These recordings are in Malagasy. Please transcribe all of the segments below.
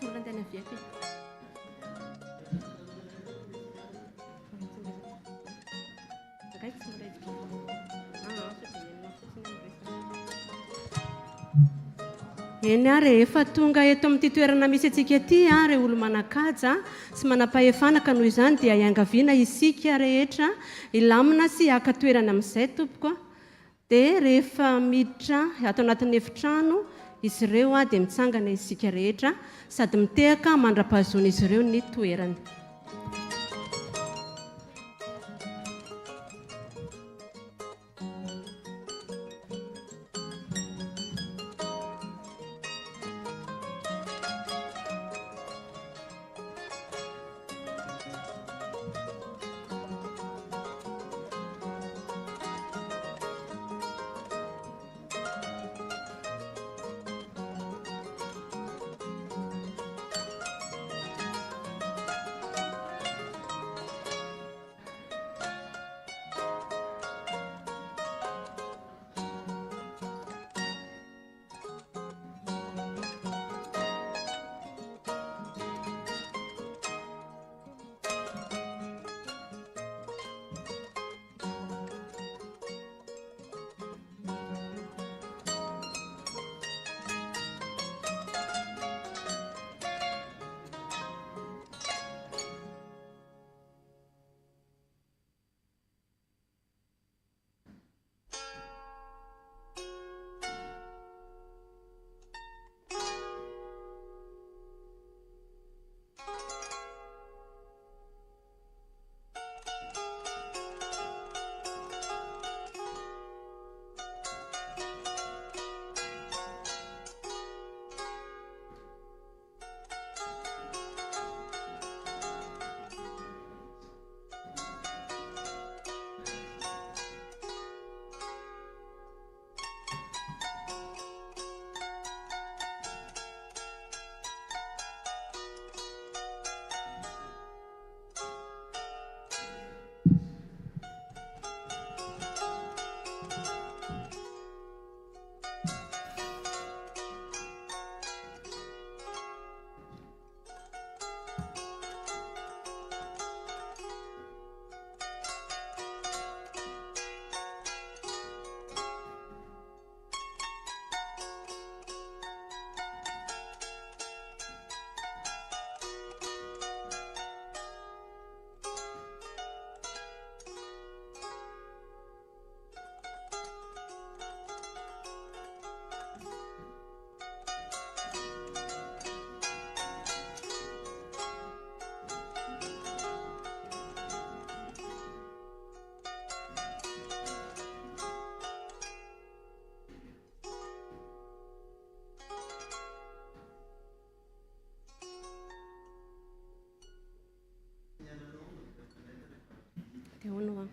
Tsy mbola andeha any havia aty. Zakay tsy mbola hiditra. Ah, sao dia henonao fotsiny ny resaka. Eny ary e, efa tonga eto amin'ity toerana misy antsika ity ireo olo-manan-kaja sy manam-pahefana ka noho izany dia iangaviana isika rehetra hilamina sy haka toerana amin'izay tompoko a. Dia rehefa miditra ato anatin'ny efitrano izy ireo dia mitsangana isika rehetra sady mitehaka mandra-pahazoan'izy ireo ny toerany. Dia hono hoa.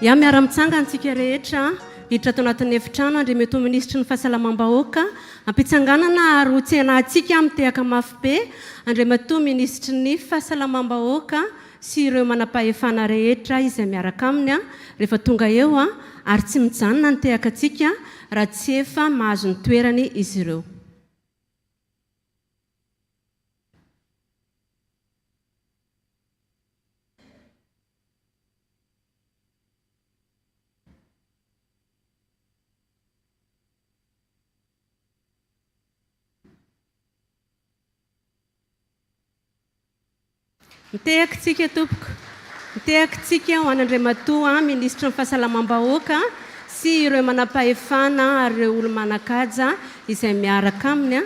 Ya, miara-mitsangana isika rehetra hiditra ato anatin'ny efitrano Andriamatoa Minisitry ny Fahasalamam-bahoaka Ampitsanganana ary ho tsenahintsika mitehaka mafy be Andriamatoa Minisitry ny Fahasalamam-bahoaka sy ireo manam-pahefana rehetra izay miaraka aminy rehefa tonga eo ary tsy mijanona ny tehaka antsika raha tsy efa mahazo ny toerany izy ireo. Mitehaka tsika tompoko. Mitehaka tsika ho an'Andriamatoa Minisitry ny Fahasalamam-bahoaka sy ireo manampahefana ary ireo olo-manan-kaja izay miaraka aminy.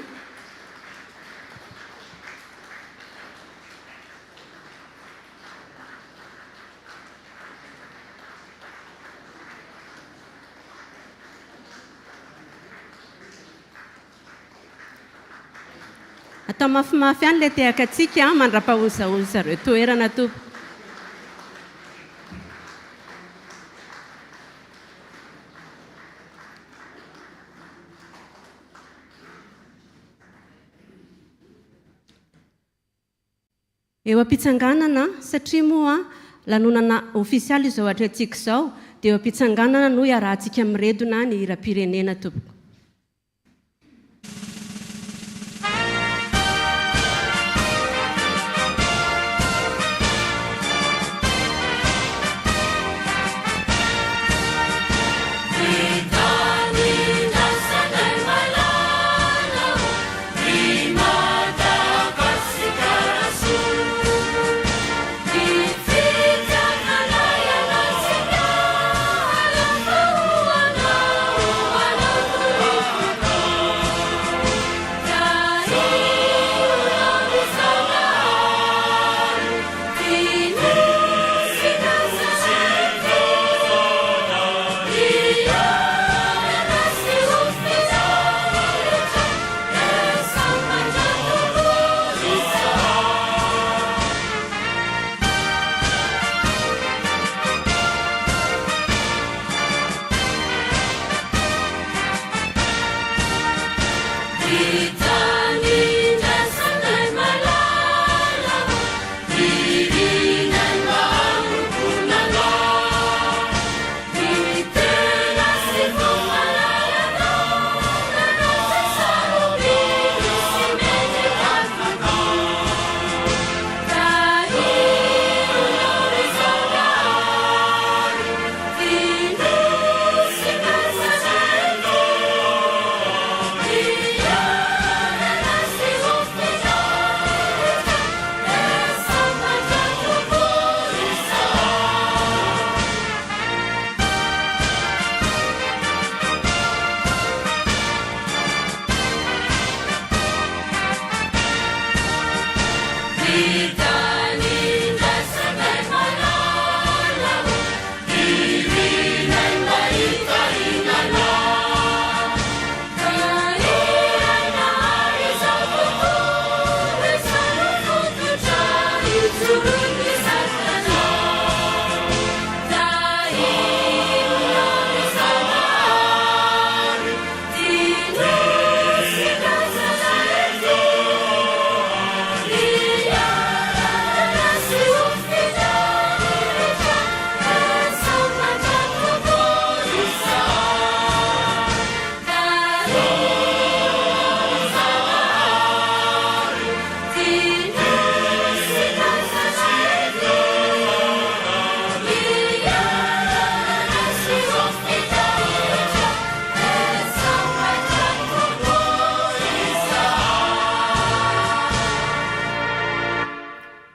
Atao mafimafy ihany ilay tehaka antsika an, mandra-pahozahoza zareo toerana tompoko. Eo am-pitsanganana, satria moa lanonana ofisialy izao atrehantsika izao, dia eo am-pitsanganana no iarahantsika miredona ny hiram-pirenena tompoko.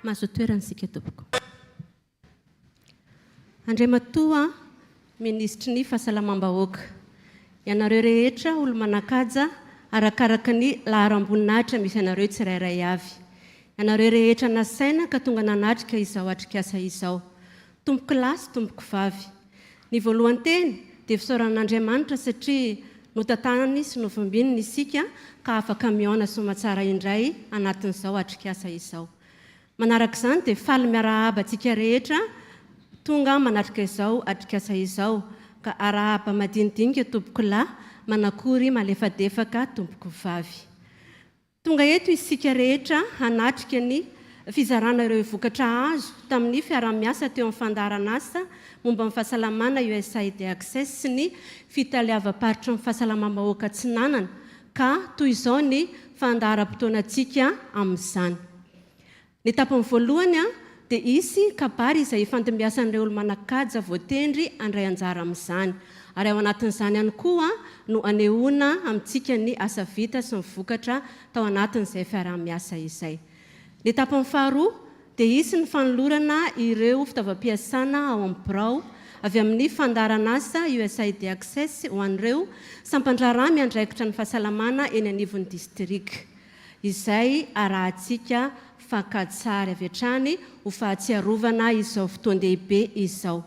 Mahazo toerana isika tompoko. Andriamatoa Minisitry ny Fahasalamam-bahoaka, ianareo rehetra olo-manan-kaja arakaraka ny laharam-boninahitra misy anareo tsirairay avy. Ianareo rehetra nasaina ka tonga nanatrika izao atrikasa izao. Tompoko lahy sy tompoko vavy. Ny voalohan-teny dia fisaorana an'Andriamanitra satria notantanany sy novimbininy isika ka afaka mihaona soamatsara indray anatin'izao atrikasa izao. Manaraka izany dia faly miarahaba antsika rehetra tonga manatrika izao atrikasa izao ka arahaba madinidinika tompoko lahy, manakory malefadefaka tompoko vavy. Tonga eto isika rehetra hanatrika ny fizarana ireo vokatra azo tamin'ny fiaraha-miasa teo amin'ny fandaharanasa momba ny fahasalamana USAID Access sy ny Fitaleavam-paritry ny Fahasalamam-bahoaka Atsinanana ka toy izao ny fandaharam-potoanantsika amin'izany. Ny tapany voalohany dia hisy kabary izay hifandimbiasan'ireo olo-manan-kaja voatendry handray anjara amin'izany. Ary ao anatin'izany ihany koa no hanehoana amintsika ny asa vita sy ny vokatra tao anatin'izay fiaraha-miasa izay. Ny tapany faharoa. dia hisy ny fanolorana ireo fitaovam-piasana ao amin'ny birao avy amin'ny fandaharanasa USAID Access ho an'ireo sampan-draharaha miandraikitra ny fahasalamana eny anivon'ny distrika, izay arahantsika fakan-tsary avy hatrany ho fahatsiarovana izao fotoan-dehibe izao.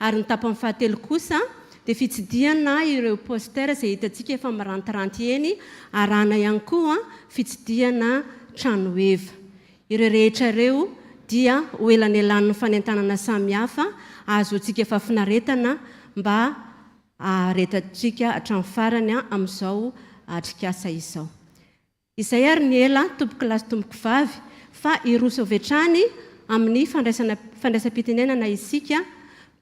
Ary ny tapany fahatelo kosa dia fitsidihana ireo poster izay hitantsika efa mirantiranty eny, arahana ihany koa fitsidihana tranoheva. Ireo rehetra ireo dia ho elanelanin'ny fanentanana samihafa ahazoantsika fahafinaretana mba haharetantsika hatramin'ny farany amin'izao atrikasa izao. Izay ary ny ela tompokolahy sy tompokovavy fa hiroso avy hatrany amin'ny fandraisana fandraisam-pitenenana isika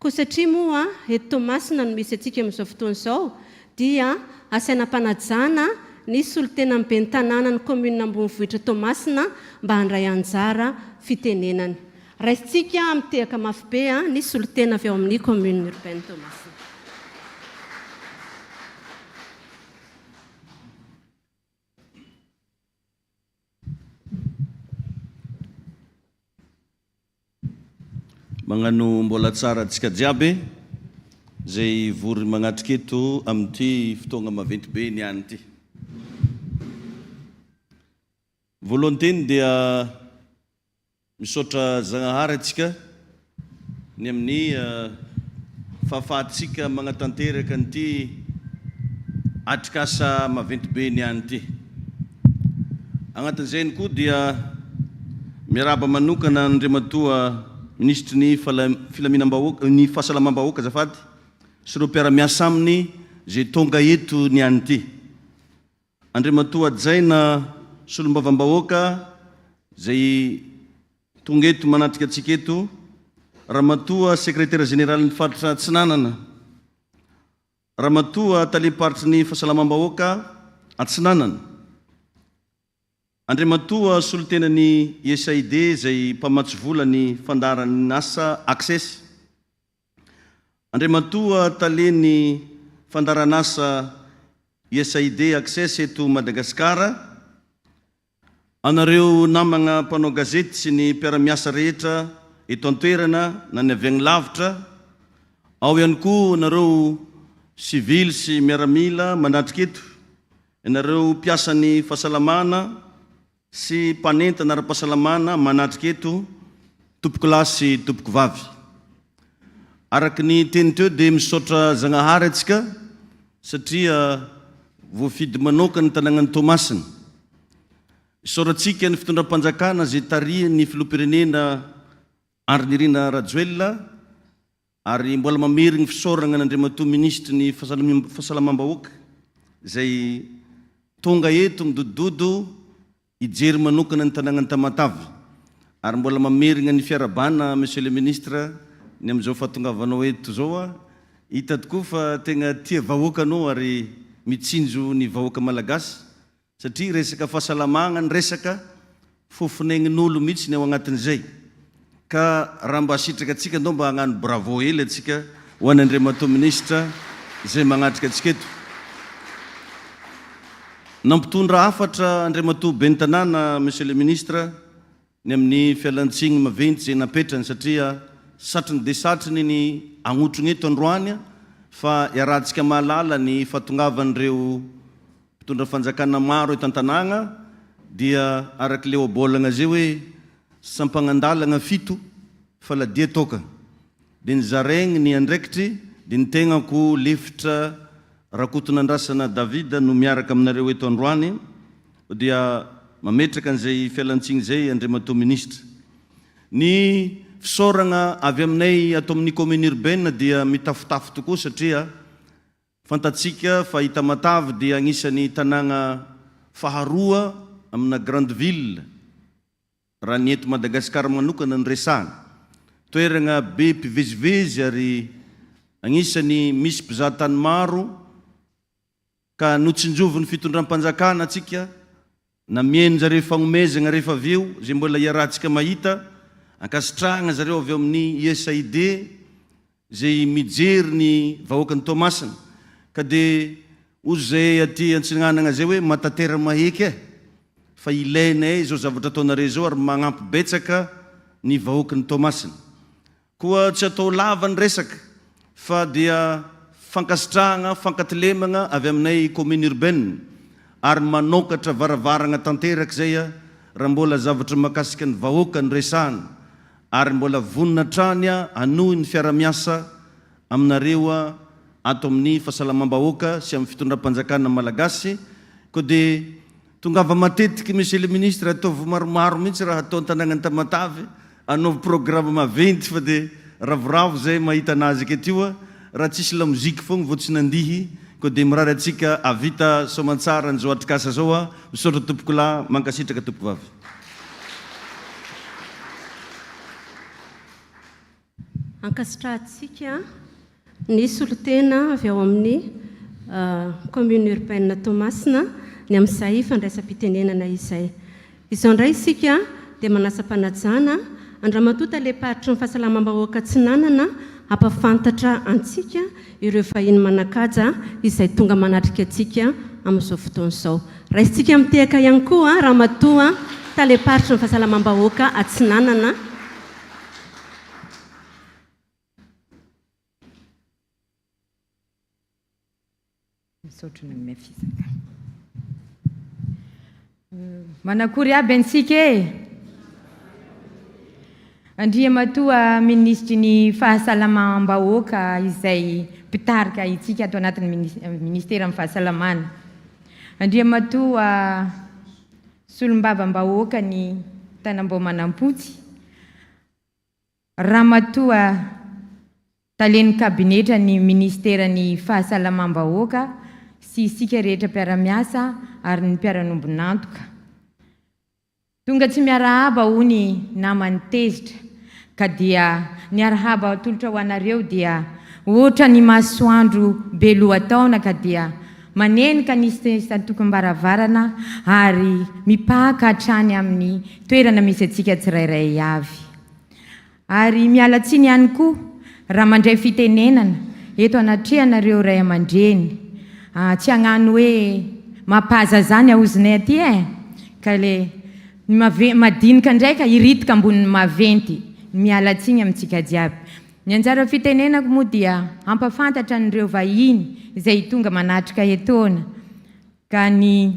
koa satria moa eto Toamasina no misy antsika amin'izao fotoana izao dia asaina am-panajana ny solontenan'ny ben'ny tanànan'ny kaominina ambonivohitra Toamasina mba handray anjara fitenenana. Raisintsika amin'ny tehaka mafy be ny solontena avy ao amin'ny commune urbaine Toamasina. Magnano mbola tsara antsika jiaby zay vory magnatrika eto amin'ity fotoagna maventy be niany ity. Voalohany teny dia Misaotra Zagnahary antsika ny amin'ny fahafahantsika magnatanteraka an'ity atrikasa maventy be niany ity. Agnatin'izay ihany koa dia miarahaba manokana an'Andriamatoa Minisitry ny Filaminam-bahoaka, ny Fahasalamam-bahoaka azafady, sy ireo mpiara-miasa aminy izay tonga eto niany ity. Andriamatoa Hajaina Solombavambahoaka izay tonga eto manatrika antsika eto, Ramatoa Sekretera Jeneralin'ny Faritra Atsinanana, Ramatoa Talem-paritry ny Fahasalamam-bahoaka Atsinanana, Andriamatoa Solontenan'ny USAID izay mpamatsy vola ny fandaharan'asa Access, Andriamatoa Talen'ny fandaharan'asa USAID Access eto Madagasikara, anareo namagna mpanao gazety sy ny mpiara-miasa rehetra eto an-toerana na ny avy agny lavitra, ao ihany koa nareo sivily sy miaramila manatrika eto, ianareo mpiasan'ny fahasalamana sy mpanentana ara-pahasalamana manatrika eto, tompokolahy sy tompokovavy. Araka ny teny teo dia misaotra Zagnahary antsika satria voafidy manoka ny tanàgnan'i Toamasina. Isaorantsika ny fitondram-panjakana izay tarihin'ny filoham-pirenena Andry Nirina Rajoelina Ary mbola mamerigny fisaoragna an'Andriamatoa Minisitry ny Fahasalamam-bahoaka izay tonga eto midodododo hijery manokana ny tanàgnan'i Tamatave. Ary mbola mamerigna ny fiarahabana Monsieur le Ministre ny amin'izao fahatongavanao eto izao. Hita tokoa fa tegna tia vahoaka anao ary mitsinjo ny vahoaka Malagasy. Satria resaka fahasalamagna ny resaka, fofon'aign'olo mihitsy ny ao agnatin'izay. Ka raha mba sitraka antsika ndao mba hagnano bravo hely antsika ho an'i Andriamatoa Minisitra izay magnatrika antsika eto. Nampitondra hafatra Andriamatoa Ben'ny Tanàna Monsieur le Ministre ny amin'ny fialantsiny maventy izay napetrany satria satriny dia satriny ny hagnotrogna eto androany fa iarahantsika mahalala ny fahatongavan'ireo Mpitondra fanjakana maro eto an-tanàgna dia araka le ohabolagna zay hoe sampagnan-dalagna fito fa ladia tokagna. Dia nizaraigny ny andraikitry dia ny tegnako lefitra Rakotonandrasana David no miaraka aminareo eto androany dia mametraka an'izay fialantsiny izay Andriamatoa Minisitra. Ny fisaoragna avy aminay ato amin'ny Commune Urbaine dia mitafotafo tokoa satria Fantatsika fa i Tamatave dia agnisan'ny tanàgna faharoa amina grande ville raha ny eto Madagasikara manokana no resahana. Toeragna be mpivezivezy ary agnisan'ny misy mpizahatany maro ka notsinjovin'ny fitondram-panjakana antsika Namien-jareo fagnomezagna rehefa avy eo, izay mbola iarahantsika mahita, ankasitrahagna zareo avy ao amin'ny USAID izay mijery ny vahoakan'i Toamasina. Ka dia hozy zay aty Antsignanagna zay hoe matatera maheky e! Fa ilainay izao zavatra ataonareo izao ary magnampy betsaka. ny vahoakin'i Toamasina. Koa tsy atao lava ny resaka fa dia fankasitrahagna, fankatilemagna avy aminay commune urbaine ary manokatra varavaragna tanteraka izay raha mbola zavatra mahakasika ny vahoaka no resahana ary mbola vonona hatrany hanohy ny fiara-miasa aminareo ato amin'ny fahasalamam-bahoaka sy amin'ny fitondram-panjakana malagasy koa dia Tongava matetiky Monsieur le Ministre, ataovy maromaro mihitsy raha atao an-tanàgnan'i Tamatave, anaovy programme maventy fa dia ravoravo zay mahita anazy aketio a, raha tsisy lamoziky fogna vao tsy nandihy, koa dia mirary antsika hahavita soamantsara an'izao atrikasa zao a, misaotra tompokolahy, mankasitraka tompokovavy. Ankasitrahantsika ny solontena avy ao amin'ny Commune Urbaine Toamasina ny amin'izay fandraisam-pitenenana izay. Izao indray isika dia manasa am-panajana an-dRamatoa Talem-paritry ny Fahasalamam-bahoaka Atsinanana hampafantatra antsika ireo vahiny manan-kaja izay tonga manatrika antsika amin'izao fotoana izao. Raisintsika mitehaka ihany koa Ramatoa Talem-paritry ny Fahasalamam-bahoaka Atsinanana. Misaotra nanome fizaka. Manakory aby antsika e! Andriamatoa Minisitry ny Fahasalamam-bahoaka izay mpitarika antsika ato anatin'ny Ministeran'ny Fahasalamana. Andriamatoa Solombavambahoaka ny Tanambao Manampotsy, Ramatoa Talen'ny Kabinetra ny Minisiteran'ny Fahasalamam-bahoaka sy isika rehetra mpiara-miasa ary ny mpiara-nombon'antoka. Tonga tsy miarahaba hoy ny namany tezitra ka dia ny arahaba atolotra ho anareo dia ohatra ny masoandro be lohataona ka dia Manenika ny isan-tokom-baravarana ary mipaka hatrany amin'ny toerana misy antsika tsirairay avy. Ary miala tsiny ihany koa raha mandray fitenenana eto anatrehanareo ray aman-dreny. Tsy hagnano hoe mampahazaza ny ahozinay aty e! Ka le ny mave- madinika ndraika hiritika ambonin'ny maventy. Miala tsiny amintsika jiaby. Ny anjara fitenenako moa dia hampafantatra an'ireo vahiny izay tonga manatrika etoana ka ny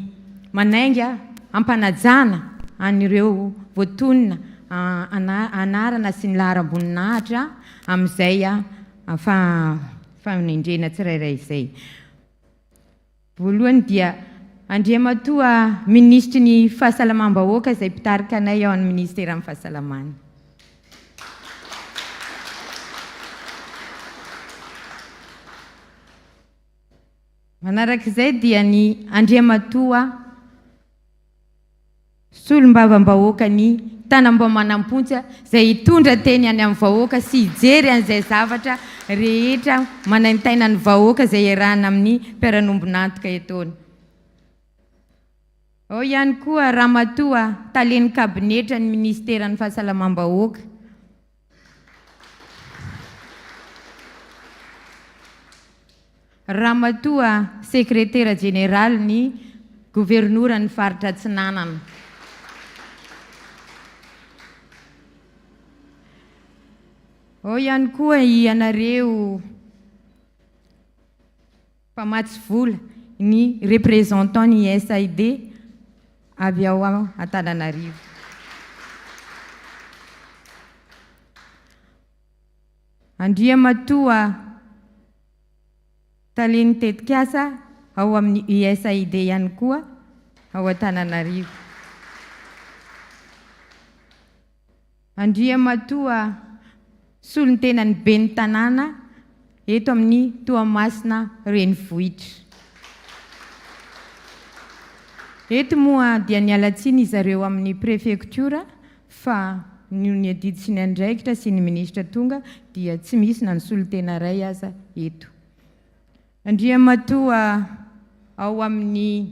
manainga hampanajana an'ireo voatonona anarana sy ny laharam-boninahitra amin'izay fanendrena tsirairay izay. Voalohany dia Andriamatoa Minisitry ny Fahasalamam-bahoaka izay mpitarika anay ao amin'ny Minisiteran'ny Fahasalamana. Manarak'izay dia ny Andriamatoa Solombavambahoakan'i Tanambao Manampontsy izay hitondra teny any amin'ny vahoaka sy hijery an'izay zavatra rehetra manaintaina ny vahoaka izay iarahana amin'ny mpiara-nombon'antoka etoana. Ao ihany koa Ramatoa Talen'ny Kabinetran'ny Minisiteran'ny Fahasalamam-bahoaka. Ramatoa Sekretera Jeneralin'ny Governoran'ny Faritra Atsinanana. Ao ihany koa ianareo mpamatsy vola, ny représentant ny USAID avy ao Antananarivo. Andriamatoa Talen'ny tetikasa ao amin'ny USAID ihany koa ao Antananarivo. Andriamatoa solontenan'ny ben'ny tanàna eto amin'ny Toamasina renivohitra. Eto moa dia niala tsiny izareo amin'ny prefektiora fa noho ny adidy sy ny andraikitra sy ny minisitra tonga dia tsy misy na ny solontena iray aza eto. Andriamatoa ao amin'ny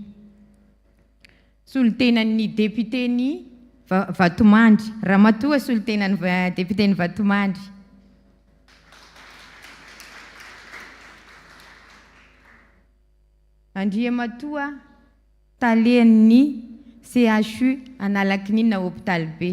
solontenan'ny député-n'i Vatomandry, Ramatoa solontenan'ny député-n'i Vatomandry. Andriamatoa talen'ny CHU Analakininina Hopitaly Be.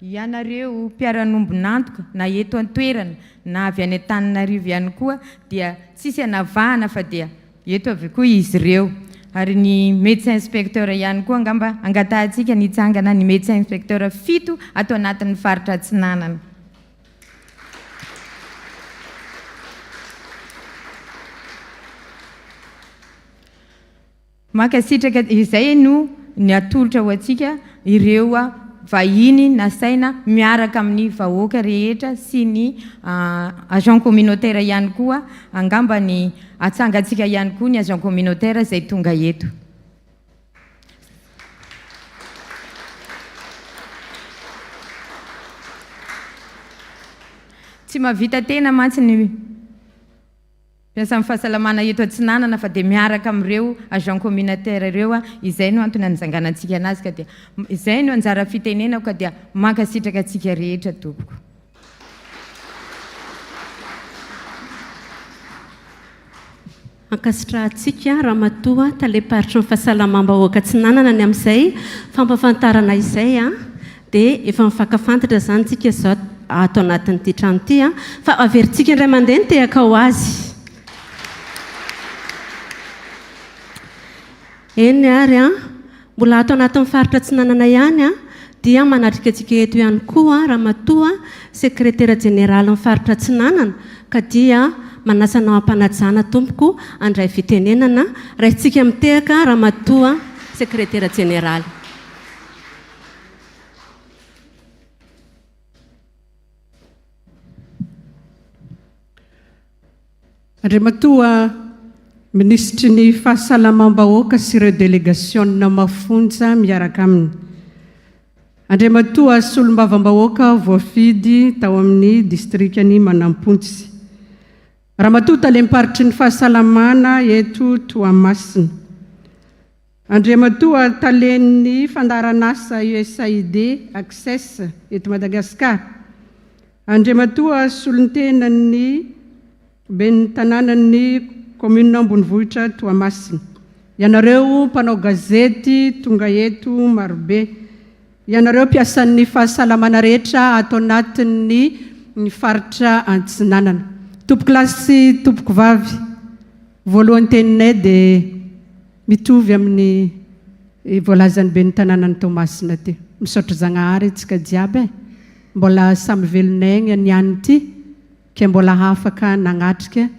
Ianareo mpiara-nombon'antoka na eto an-toerana na avy any Antananarivo ihany koa dia tsisy anavahana fa dia eto avokoa izy ireo. Ary ny médecin inspecteur ihany koa angamba angatahantsika ny hitsangana ny médecin inspecteur fito ato anatin'ny faritra Atsinanana. Mankasitraka, izay no ny atolotra ho antsika ireo vahiny nasaina miaraka amin'ny vahoaka rehetra sy ny agent communautaire ihany koa, angamba ny atsangantsika ihany koa ny agent communautaire izay tonga eto. Tsy mahavita tena mantsy ny. Mpiasan'ny fahasalamana eto Atsinanana fa dia miaraka amin'ireo agents communautaires ireo, izay no antony anizanganantsika anazy ka dia izay no anjara fitenenako ka dia mankasitraka antsika rehetra tompoko. Ankasitrahantsika Ramatoa Talem-paritry ny Fahasalamam-bahoaka Atsinanana ny amin'izay fampahafantarana izay. Dia efa mifankafantatra izany tsika izao ato anatin'ity trano ity an! Fa averintsika indray mandeha ny tehaka ho azy. Eny ary an! Mbola ato anatin'ny faritra Atsinanana ihany an, dia manatrika antsika eto ihany koa Ramatoa Sekretera Jeneralin'ny faritra Atsinanana, ka dia manasa anao am-panajana tompoko handray fitenenana. Raisintsika mitehaka Ramatoa Sekretera Jeneraly. Andriamatoa Minisitry ny Fahasalamam-bahoaka sy ireo delegasionina mafonja miaraka aminy. Andriamatoa Solombavambahoaka voafidy tao amin'ny Distrikan'i Manampontsy. Ramatoa Talem-paritry ny Fahasalamana eto Toamasina. Andriamatoa Talen'ny fandaharanasa USAID Access eto Madagasikara, Andriamatoa Solontenan'ny Ben'ny tanànan'ny Kaominina Ambonivohitra Toamasina, ianareo mpanao gazety tonga eto marobe, ianareo mpiasan'ny fahasalamana rehetra ato anatin'ny faritra Antsinanana. Tompokolahy sy tompokovavy, voalohany teninay dia Mitovy amin'ny voalazan'ny ben'ny tanànan'i Toamasina teo. Misaotra Zagnahary antsika jiaby e! Mbola samy velon'aigna niany ity ke mbola afaka nagnatrika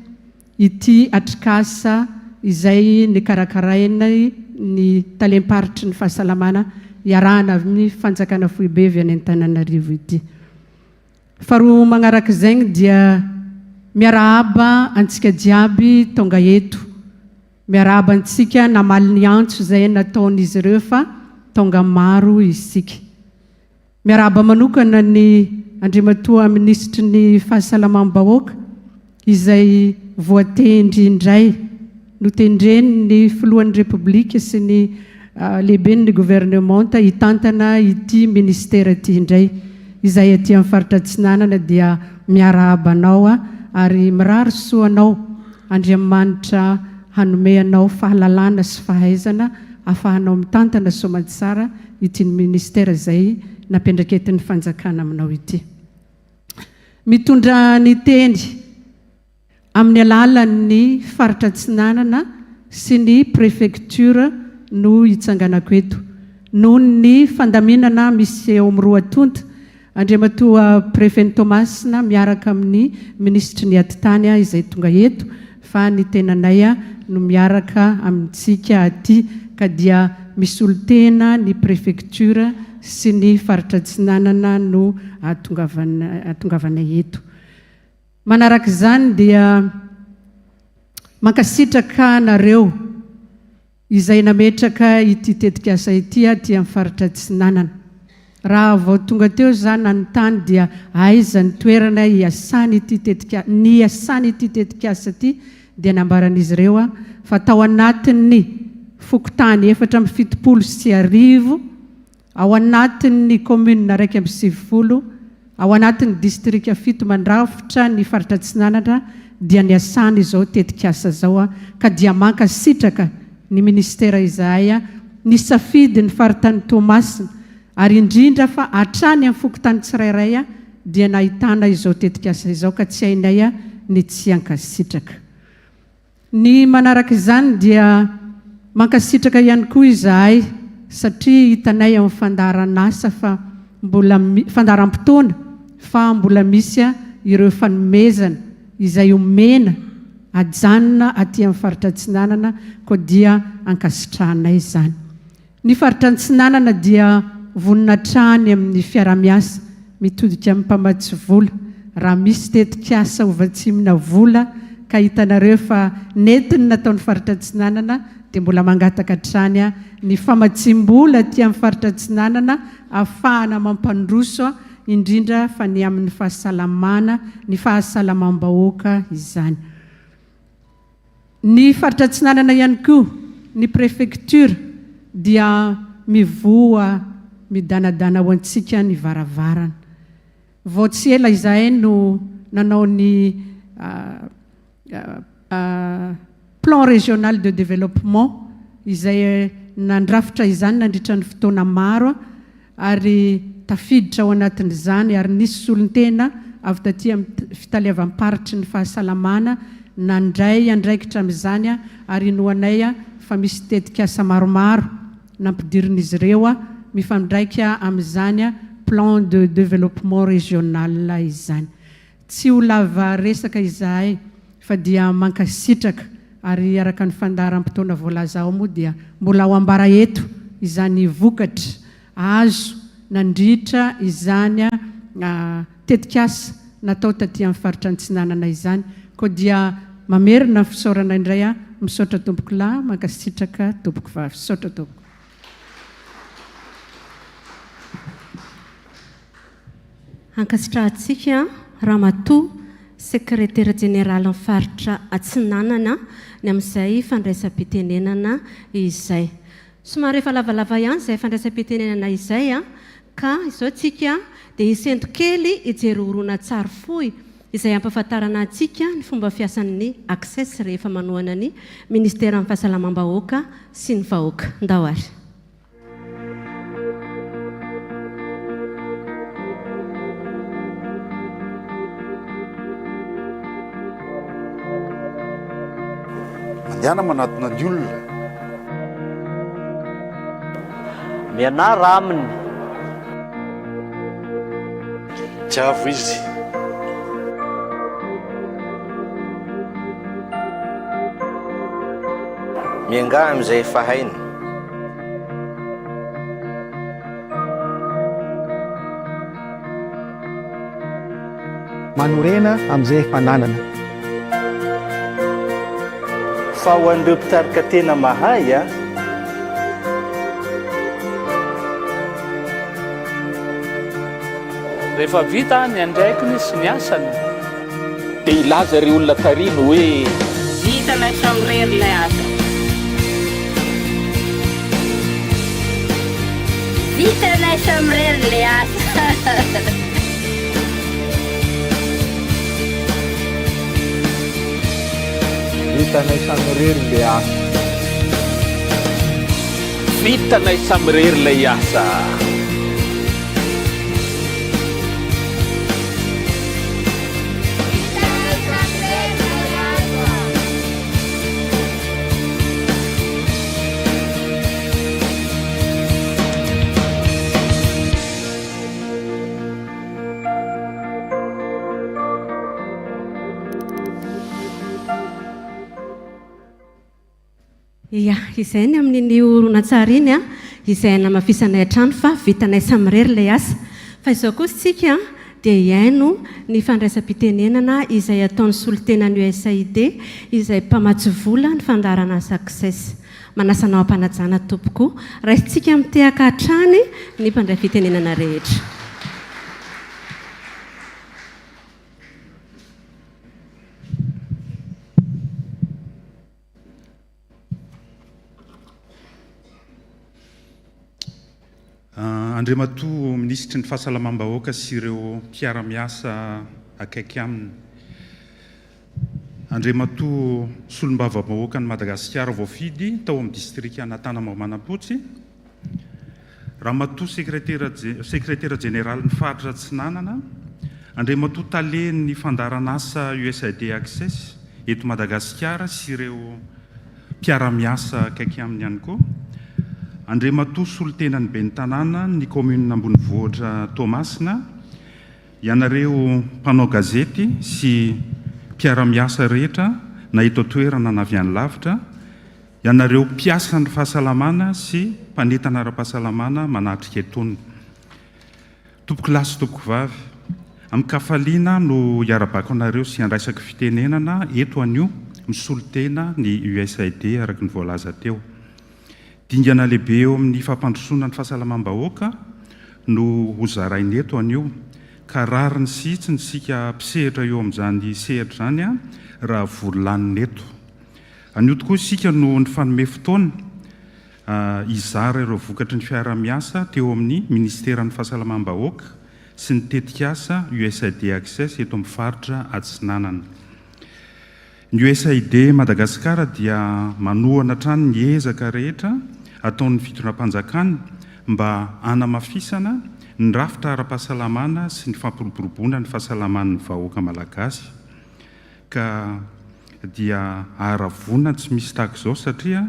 ity atrikasa izay nikarakarainay ny talem-paritry ny fahasalamana iarahana amin'ny fanjakana foibe avy any Antananarivo ity. Faharoa magnarak'izegny dia miarahaba antsika jiaby tonga eto. Miarahaba antsika namaly ny antso izay nataon'izy ireo fa tonga maro isika. Miarahaba manokana ny Andriamatoa Minisitry ny Fahasalamam-bahoaka izay voatendry indray, notendren'ny Filohan'ny Repoblika sy ny Lehiben'ny Governemanta hitantana ity Minisitera ity indray. Izahay aty amin'ny Faritra Atsinanana dia miarahaba anao ary mirary soa anao Andriamanitra hanome anao fahalalana sy fahaizana afahanao mitantana soamantsara ity ministera izay nampiandraiketin'ny fanjakana aminao ity. Mitondra ny teny amin'ny alalan'ny faritra Atsinanana sy ny prefecture no hitsanganako eto. Noho ny fandaminana misy eo amin'ny roa tonta Andriamatoa Prefen'i Toamasina miaraka amin'ny Minisitry ny Atitany izay tonga eto fa ny tenanay no miaraka amintsika aty ka dia misolo tena ny Prefecture sy ny Faritra Atsinanana no ahatongavanay eto. Manaraka izany dia mankasitraka anareo. Izay nametraka ity tetikasa ity aty amin'ny faritra Atsinanana. Raha vao tonga teo za nanontany dia aiza ny toerana hiasany ity tetika niasany ity tetikasa ity dia nambaran'izy ireo fa tao anatin'ny fokontany 1074 Ao anatin'ny kaominina 91, ao anatin'ny distrika fito mandrafitra ny faritra Atsinanana dia niasana izao tetikasa izao ka dia mankasitraka ny minisitera izahay nisafidy ny faritany Toamasina. Ary indrindra fa hatrany amin'ny fokontany tsirairay dia nahitana izao tetikasa izao ka tsy hainay ny tsy hankasitraka. Ny manaraka izany dia mankasitraka ihany koa izahay satria hitanay ao amin'ny fandaharan'asa fa mbola fandaharam-potoana fa mbola misy ireo fanomezana izay omena ajanona aty amin'ny faritra Atsinanana koa dia ankasitrahanay izany. Ny faritra Antsinanana dia vonona hatrany amin'ny fiarahamiasa mitodika amin'ny mpamatsy vola raha misy tetikasa hovatsimina vola ka hitanareo fa nety ny nataon'ny faritra Antsinanana dia mbola mangataka hatrany ny famatsiam-bola aty amin'ny faritra Antsinanana ahafahana mampandroso indrindra fa ny amin'ny fahasalamana, ny fahasalamam-bahoaka izany. Ny faritra Atsinanana ihany koa, ny prefecture dia mivoha midanadana ho antsika ny varavarana. Vao tsy ela izahay no nanao ny plan régional de développement izay nandrafitra izany nandritra ny fotoana maro ary tafiditra ao anatin'izany ary nisy solontena avy taty amin'ny fitaleavam-paritry ny fahasalamana nandray andraikitra amin'izany ary inoanay fa misy tetikasa maromaro nampidirin'izy ireo mifandraika amin'izany plan de développement régional izany. Tsy ho lava resaka izahay fa dia mankasitraka ary araka ny fandaharam-potoana voalaza ao moa dia mbola ho ambara eto izany vokatra azo nandritra izany tetikasa natao taty amin'ny faritra Antsinanana izany koa dia mamerina ny fisaorana indray aho misaotra tompoko lahy mankasitraka tompoko vavy misaotra tompoko. Ankasitrahantsika Ramatoa Sekretera Jeneralin'ny Faritra Atsinanana ny amin'izay fandraisam-pitenenana izay. Somary efa lavalava ihany izay fandraisam-pitenenana izay ka izao tsika dia hisento kely hijery horonantsary fohy izay hampahafantarana antsika ny fomba fiasan'ny Access rehefa manohana ny Ministeran'ny Fahasalamam-bahoaka sy ny vahoaka. Ndao ary. Mandehana manatona ny olona. Mianara aminy. Tiavo izy. Miangaha amin'izay efa hainy. Manorena amin'izay efa ananana. Fa ho an'ireo mpitarika tena mahay a! Rehefa vita ny andraikiny sy ny asany. Dia hilaza ireo olona tarihiny hoe. Vitanay samirery ilay asa. Vitanay samirery ilay asa. Vitanay samirery ilay asa. Vitanay samirery ilay asa. Ia, izay ny amin'iny horonantsary iny an, izay hanamafisanay hatrany fa vitanay samirery ilay asa. Fa izao kosa isika dia hihaino ny fandraisam-pitenenana izay ataon'ny solontenan'ny USAID izay mpamatsy vola ny fandaharanasa Access. Manasa anao am-panajana tompoko. Raisintsika mitehaka hatrany ny mpandray fitenenana rehetra. Andriamatoa Minisitry ny Fahasalamam-bahoaka sy ireo mpiara-miasa akaiky aminy. Andriamatoa Solombavambahoakan'i Madagasikara voafidy tao amin'ny Distrikan'Antanambao Manampotsy. Ramatoa Sekretera Sekretera Jeneralin'ny Faritra Atsinanana, Andriamatoa Talen'ny Fandaharanasa USAID Access eto Madagasikara sy ireo mpiara-miasa akaiky aminy ihany koa, Andriamatoa Solontenan'ny Ben'ny Tanàna ny Kaominina Ambonivohitra Toamasina, ianareo mpanao gazety sy mpiara-miasa rehetra na eto an-toerana na avy any lavitra, Ianareo mpiasan'ny fahasalamana sy mpanentana ara-pahasalamana manatrika etoana. Tompokolahy sy tompokovavy, amin-kafaliana no iarabako anareo sy andraisako fitenenana eto anio misolo tena ny USAID araka ny voalaza teo. Dingana lehibe eo amin'ny fampandrosoana ny fahasalamam-bahoaka no hozaraina eto anio ka rariny sy hitsiny isika mpisehatra eo amin'izany sehatra izany raha vory lanina eto. Anio tokoa isika no nifanome fotoana hizara ireo vokatry ny fiaraha-miasa teo amin'ny Minisiteran'ny Fahasalamam-bahoaka sy ny tetikasa USAID Access eto amin'ny faritra Atsinanana. Ny USAID Madagascar dia manohana hatrany ny ezaka rehetra ataon'ny fitondram-panjakana mba hanamafisana ny rafitra ara-pahasalamana sy ny fampiroboroboana ny fahasalaman'ny vahoaka malagasy. Ka dia aharavona tsy misy tahaka izao satria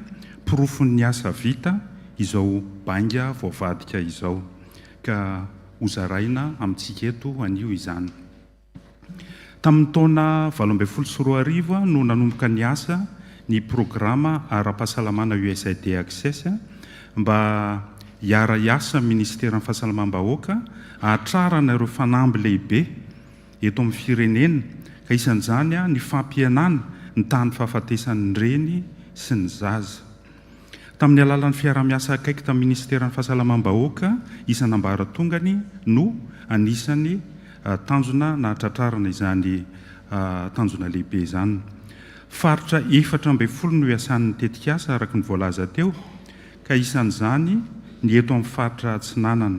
porofon'ny asa vita izao bainga voavadika izao. Ka hozaraina amintsika eto anio izany. Tamin'ny taona 2018 no nanomboka ny asa ny programa ara-pahasalamana USAID Access mba hiara-hiasa amin'ny Minisiteran'ny Fahasalamam-bahoaka hahatrarana ireo fanamby lehibe eto amin'ny firenena, ka isan'izany ny fampihenana ny tahan'ny fahafatesan'ny reny sy ny zaza. Tamin'ny alalan'ny fiaraha-miasa akaiky tamin'ny Minisiteran'ny Fahasalamam-bahoaka isan'ambaratongany no anisan'ny tanjona nahatratrarana izany tanjona lehibe izany. Faritra 14 no iasan'ny tetikasa araka ny voalaza teo, ka isan'izany ny eto amin'ny faritra Atsinanana.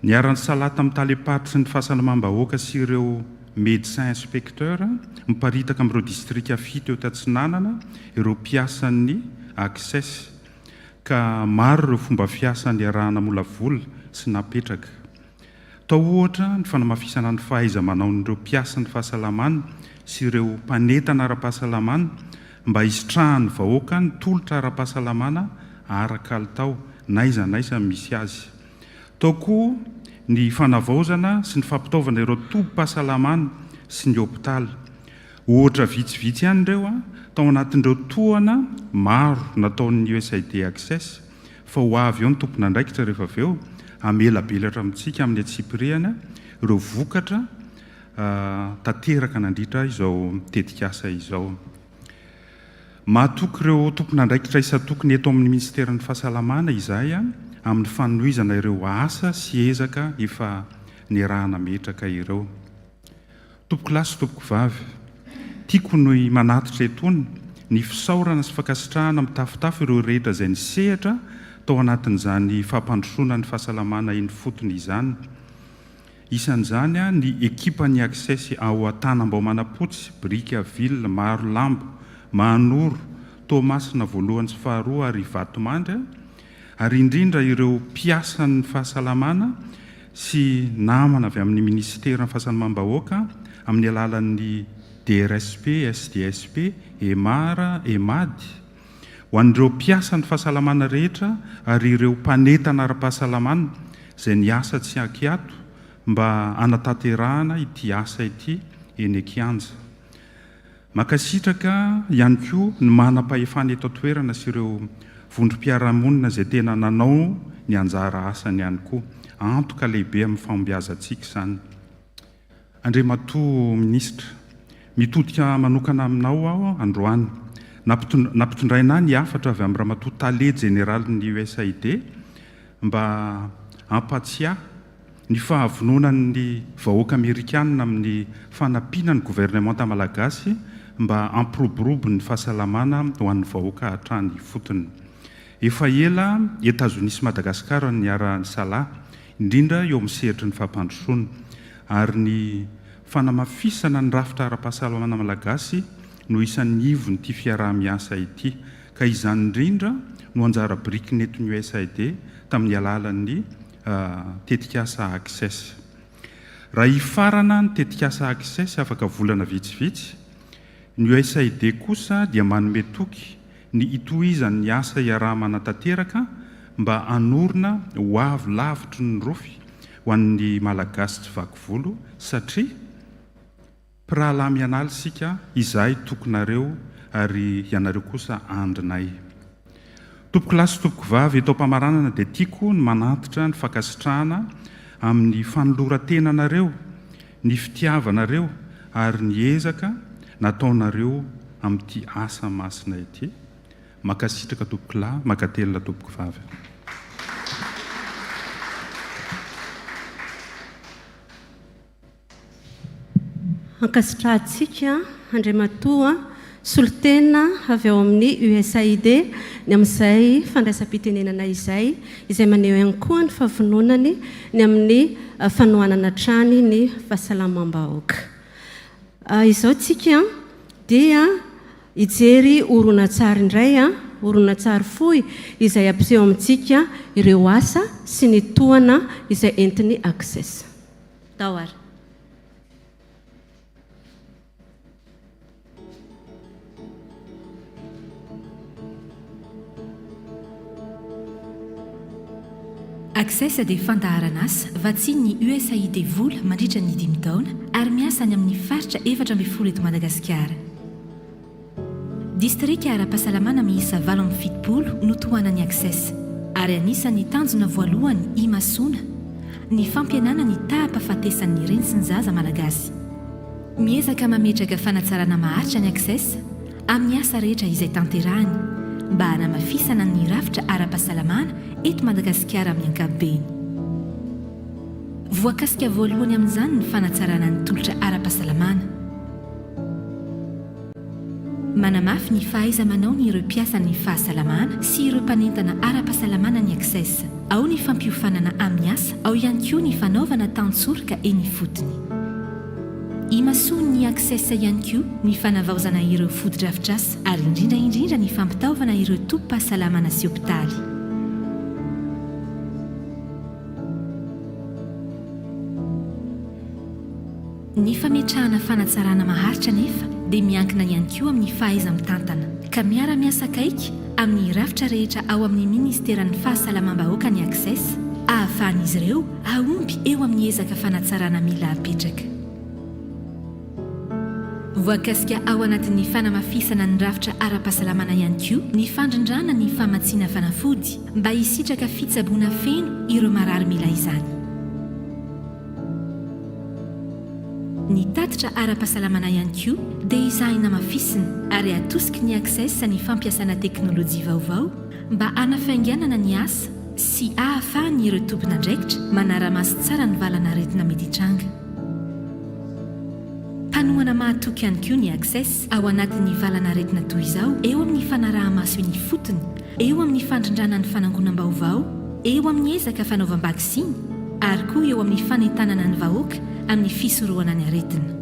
Niara-nisalahy tamin'ny talem-paritry ny fahasalamam-bahoaka sy ireo médecin inspecteur miparitaka amin'ireo distrika fito eto Atsinanana ireo mpiasan'ny Access ka maro ireo fomba fiasa niarahana molavola sy napetraka. Tao ohatra ny fanamafisana ny fahaiza-manaon'ireo mpiasan'ny fahasalamana sy ireo mpanentana ara-pahasalamana mba hisitrahan'ny vahoaka ny tolotra ara-pahasalamana ara-kalitao n'aiza n'aiza misy azy. Tao koa ny fanavaozana sy ny fampitaovana ireo tobim-pahasalamana sy ny hopitaly. Ohatra vitsivitsy ihany ireo tao anatin'ireo tohana maro nataon'ny USAID Access fa ho avy eo ny tompon'andraikitra rehefa avy eo hamelabelatra amintsika amin'ny antsipirihany ireo vokatra tanteraka nandritra izao tetikasa izao. Matoky ireo tompon'andraikitra isan-tokony eto amin'ny Minisiteran'ny Fahasalamana izahay amin'ny fanohizana ireo asa sy ezaka efa niaraha-nametraka ireo. Tompokolahy sy tompokovavy, tiako ny manatitra etoana ny fisaorana sy fankasitrahana mitafotafo ireo rehetra izay nisehatra tao anatin'izany fampandrosoana ny fahasalamana eny ifotony izany. Isan'izany ny ekipan'ny Access ao Antanambao Manampotsy, Brickaville, Marolambo, Mahanoro, Toamasina voalohany sy faharoa ary Vatomandry, ary indrindra ireo mpiasan'ny fahasalamana sy namana avy amin'ny minisiteran'ny fahasalamam-bahoaka amin'ny alalan'ny DRSP, SDSP, EMAR, EMAD, Ho an'ireo mpiasan'ny fahasalamana rehetra ary ireo mpanentana ara-pahasalamana izay niasa tsy ankiato mba hanatanterahana ity asa ity eny an-kianja. Mankasitraka ihany koa ny manam-pahefana eto an-toerana sy ireo vondrom-piarahamonina izay tena nanao ny anjara asany ihany koa. Antoka lehibe amin'ny fahombiazantsika izany. Andriamatoa Minisitra, mitodika manokana aminao aho androany. Nampitondraina ahy ny hafatra avy amin'ny Ramatoa Tale Jeneralin'ny USAID mba hampatsiahy ny fahavononan'ny vahoaka Amerikana amin'ny fanampiana ny governemanta Malagasy mba hampiroborobo ny fahasalamana ho an'ny vahoaka hatrany ifotony. Efa ela Etazonia sy Madagasikara no niara-nisalahy indrindra eo amin'ny sehatry ny fampandrosoana, ary ny fanamafisana ny rafitra ara-pahasalamana malagasy no isan'ny ivon'ity fiaraha-miasa ity, ka izany indrindra no anjara biriky nentin'ny USAID tamin'ny alalan'ny tetikasa Access. Raha hifarana ny tetikasa Access afaka volana vitsivitsy, ny USAID kosa dia manome toky ny hitohizan'ny asa iaraha-manatanteraka mba hanorina ho avy lavitry ny rofy ho an'ny Malagasy tsy vaky volo satria Mpirahalahy mianala isika, izahay tokinareo ary ianareo kosa andrinay. Tompokolahy sy tompokovavy, eto am-pamaranana dia tiako ny manantitra ny fankasitrahana amin'ny fanoloran-tenanareo, ny fitiavanareo ary ny ezaka nataonareo amin'ity asa masina ity. Mankasitraka tompokolahy, mankatelina tompokovavy. Ankasitrahantsika Andriamatoa solontena avy ao amin'ny USAID ny amin'izay fandraisam-pitenenana izay, izay maneho ihany koa ny fahavononany ny amin'ny fanohanana hatrany ny fahasalamam-bahoaka. Izao tsika dia hijery horonantsary indray, horonantsary fohy izay hampiseho amintsika ireo asa sy ny tohana izay entin'ny Access. Tao ary. Access dia fandaharan'asa vatsian'ny USAID vola mandritra ny dimy taona ary miasa any amin'ny faritra 14 eto Madagasikara. Distrika ara-pahasalamana miisa 78 no tohanan'ny Access, ary anisan'ny tanjona voalohany imasoana ny fampihenana ny taham-pahafatesan'ny reny sy ny zaza malagasy. Miezaka mametraka fanatsarana maharitra ny Access amin'ny asa rehetra izay tanterahiny mba hanamafisana ny rafitra ara-pahasalamana eto Madagasikara amin'ny ankapobeny. Voakasika voalohany amin'izany ny fanatsarana ny tolotra ara-pahasalamana. Manamafy ny fahaiza-manaony ireo mpiasan'ny fahasalamana sy ireo mpanentana ara-pahasalamana ny Access. Ao ny fampiofanana amin'ny asa, ao ihany koa ny fanaovana tantsoroka eny ifotony. Imasoan'ny Access ihany koa ny fanavaozana ireo fotodrafitrasa ary indrindra indrindra ny fampitaovana ireo tobim-pahasalamana sy hopitaly. Ny fametrahana fanatsarana maharitra anefa dia miankina ihany koa amin'ny fahaiza-mitantana, ka miara-miasa akaiky amin'ny rafitra rehetra ao amin'ny Minisiteran'ny Fahasalamam-bahoaka ny Access, ahafahan'izy ireo hahomby eo amin'ny ezaka fanatsarana mila apetraka. Voakasika ao anatin'ny fanamafisana ny rafitra ara-pahasalamana ihany koa ny fandrindrana ny famatsiana fanafody mba hisitraka fitsaboana feno ireo marary mila izany. Ny tatitra ara-pahasalamana ihany koa dia ezahina hamafisina ary atosiky ny Access ny fampiasana teknolojia vaovao mba hanafainganana ny asa sy ahafahan'ireo tompon'andraikitra manara-maso tsara ny valan'aretina mety hitranga. Mpanohana mahatoky ihany koa ny Access ao anatin'ny valan'aretina toy izao eo amin'ny fanaraha-maso eny ifotony, eo amin'ny fandrindrana ny fanangonam-baovao, eo amin'ny ezaka fanaovam-baksiny ary koa eo amin'ny fanentanana ny vahoaka amin'ny fisorohana ny aretina.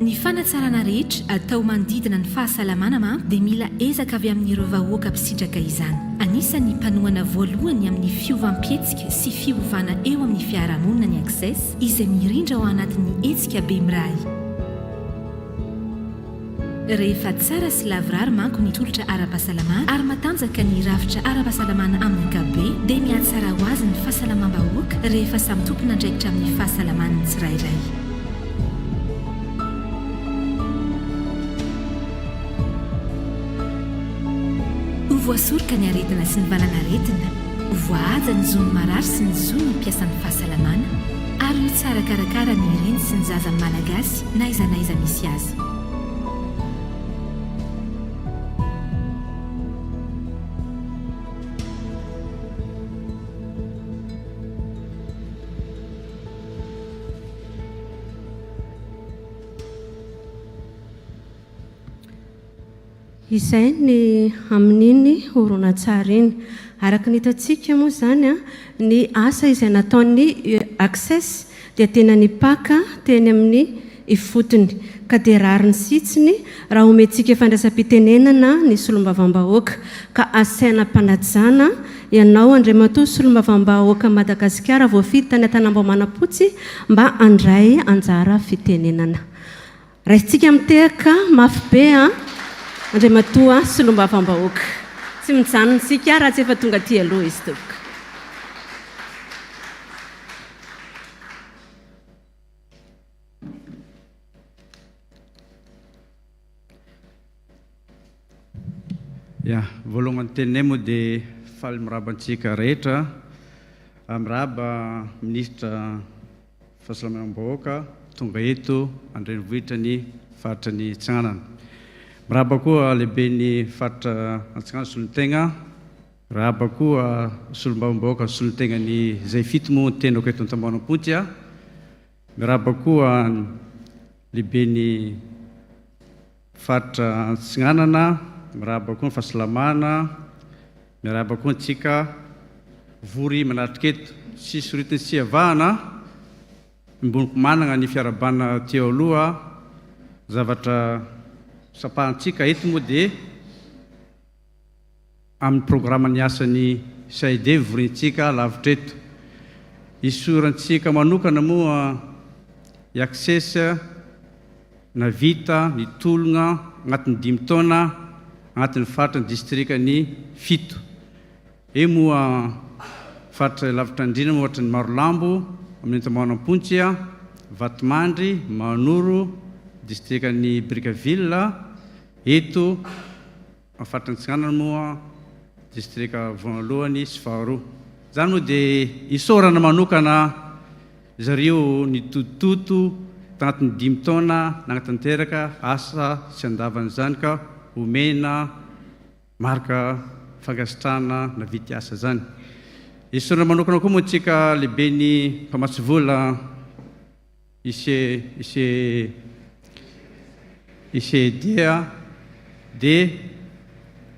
Ny fanatsarana rehetra atao manodidina ny fahasalamana manko dia mila ezaka avy amin'ireo vahoaka mpisitraka izany. Anisan'ny mpanohana voalohany amin'ny fiovam-pihetsika sy fiovana eo amin'ny fiarahamonina ny Access izay mirindra ao anatin'ny hetsika Bemiray. Rehefa tsara sy lavorary manko ny tolotra ara-pahasalamana ary matanjaka ny rafitra ara-pahasalamana amin'ny ankapobeny dia mihatsara ho azy ny fahasalamam-bahoaka rehefa samy tompon'andraikitra amin'ny fahasalamany ny tsirairay. Ho voasoroka ny aretina sy ny valan'aretina, ho voahaja ny zon'ny marary sy ny zon'ny mpiasan'ny fahasalamana ary ho tsara karakara ny reny sy ny zaza malagasy na aiza na aiza misy azy. Izay ny amin'iny horonantsary iny. Araka ny hitantsika moa izany, ny asa izay nataon'ny Access dia tena nipaka teny amin'ny. ifotony ka dia rariny sy hitsiny raha omentsika fandraisam-pitenenana ny Solombavambahoaka ka asaina am-panajana ianao Andriamatoa Solombavambahoaka Madagasikara voafidy tany Antanambao Manampotsy mba handray anjara fitenenana. Raisintsika mitehaka mafy be an Andriamatoa Solombavambahoaka. Tsy mijanona isika raha tsy efa tonga aty aloha izy tompoko. Ya, voalohany teninay moa dia faly mirahaba antsika rehetra, mirahaba minisitra fahasalamam-bahoaka tonga eto an-drenivohitra ny faritra ny Atsinanana. Mirahaba koa lehiben'ny faritra Atsinanana solontegna, mirahaba koa solombavambahoaka solontegna ny zay fito moa ny tenako eto Antambahoanampontsy a. Mirahaba koa lehiben'ny faritra Antsinanana, mirahaba koa ny fahasalamana, miarahaba koa antsika vory manatrika eto. Tsy soritin'ny tsy avahana, miboniko managna ny fiarahabana teo aloha, zavatra sapahantsika eto moa dia amin'ny programan'ny asan'ny CAID vorintsika lavitra eto. Isaorantsika manokana moa i Access navita nitologna agnatin'ny dimy taona agnatin'ny faritra ny distrikan'i fito. Eo moa faritra lavitra andriana moa ohatra ny Marolambo, amin'ny Antambahoanampontsy, Vatomandry, Mahanoro, distrikan'i Brickaville, eto Amin'ny faritra Antsinanana moa, distrika voalohany sy faharoa. Izany moa dia isaorana manokana zareo nitotototo tanatin'ny dimy taona nanatanteraka asa tsy andavan'izany ka omena marika fankasitrahana navity asa izany. Isaorana manokana koa moa antsika lehiben'ny mpamatsy vola. Ise ise ise dia dia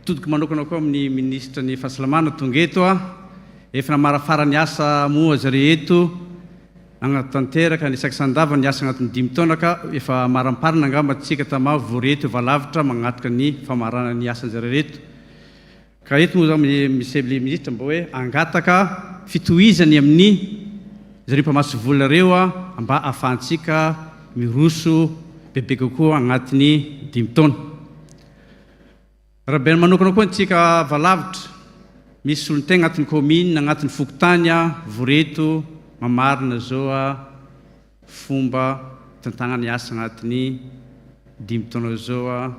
todiko manokana koa amin'ny minisitra ny fahasalamana tonga eto a efa namarafara ny asa moa zareo eto nagnatanteraka ny isaky-sandava ny asa agnatin'ny dimy taona ka efa amaramparana angamba tsika tama vory eto efa lavitra magnatrika ny famarana ny asan-jareo reto. Ka eto moa zany Monsieur le Ministre mba hoe hangataka fitohizany amin'ny zareo mpamatsy vola ireo mba ahafahantsika miroso bebe kokoa agnatin'ny dimy taona. Raha manokana koa antsika avalavitra, misy solontegna agnatin'ny commune, agnatin'ny fokontany vory eto mamarina zao fomba tantagnana ny asa agnatin'ny dimy taona zao.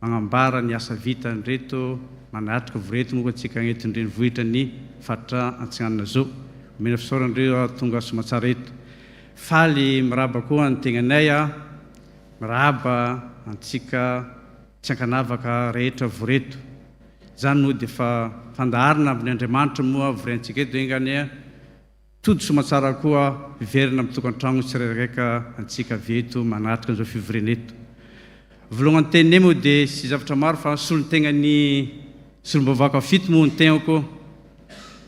Magnambara ny asa vitan'ireto manatrika voreto moa antsika eto an-drenivohitra ny faritra Antsinanana zo. Omena fisaorana ireo tonga soamatsara eto. Faly mirahaba koa ny tegnanay mirahaba antsika tsy ankanavaka rehetra voreto. Izany moa dia efa fandaharana avy Andriamanitra moa vorentsika eto enga anie. Tody soamatsara koa hiverina amin'ny tokantragno tsirairaika antsika avy eto manatrika an'izao fivoriana eto. Voalohany teninay moa dia tsy zavatra maro fa solontegnan'ny solombavaka fito moa ny tegnako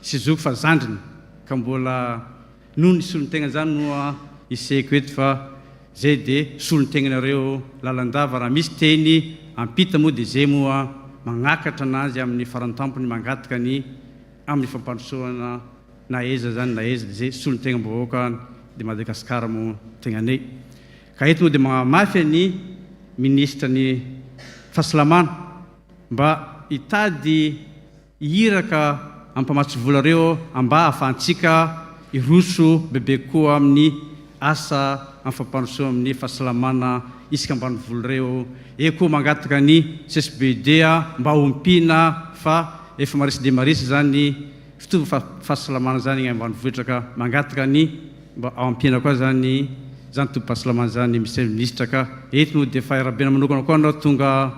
sy zoky fa zandriny ka mbola noho ny solontegna zany moa isehiko eto fa zay dia solontegnanareo lalandava raha misy teny ampita moa dia zay moa magnakatra anazy amin'ny farantampony mangataka ny amin'ny fampandrosoana na aiza zany na aiza dia zay solontegnam-bahoaka de Madagascar moa tegnanay. Ka eto moa dia magnamafy ny minisitra ny fahasalamana mba hitady iraka amin'ny mpamatsy vola reo mba ahafahantsika hiroso bebe kokoa amin'ny asa amin'ny fampandrosoana amin'ny fahasalamana isaka ambanivolo reo. Eo koa mangataka ny CSBD mba hompiana fa efa maresa dia maresa zany Fitova fahasalamana zany egny ambanivohitra ka mangataka ny mba ao ampiana koa zany zany tobim-pahasalamana zany Mister Minisitra ka eto moa dia efa iarahabena manokana koa anao tonga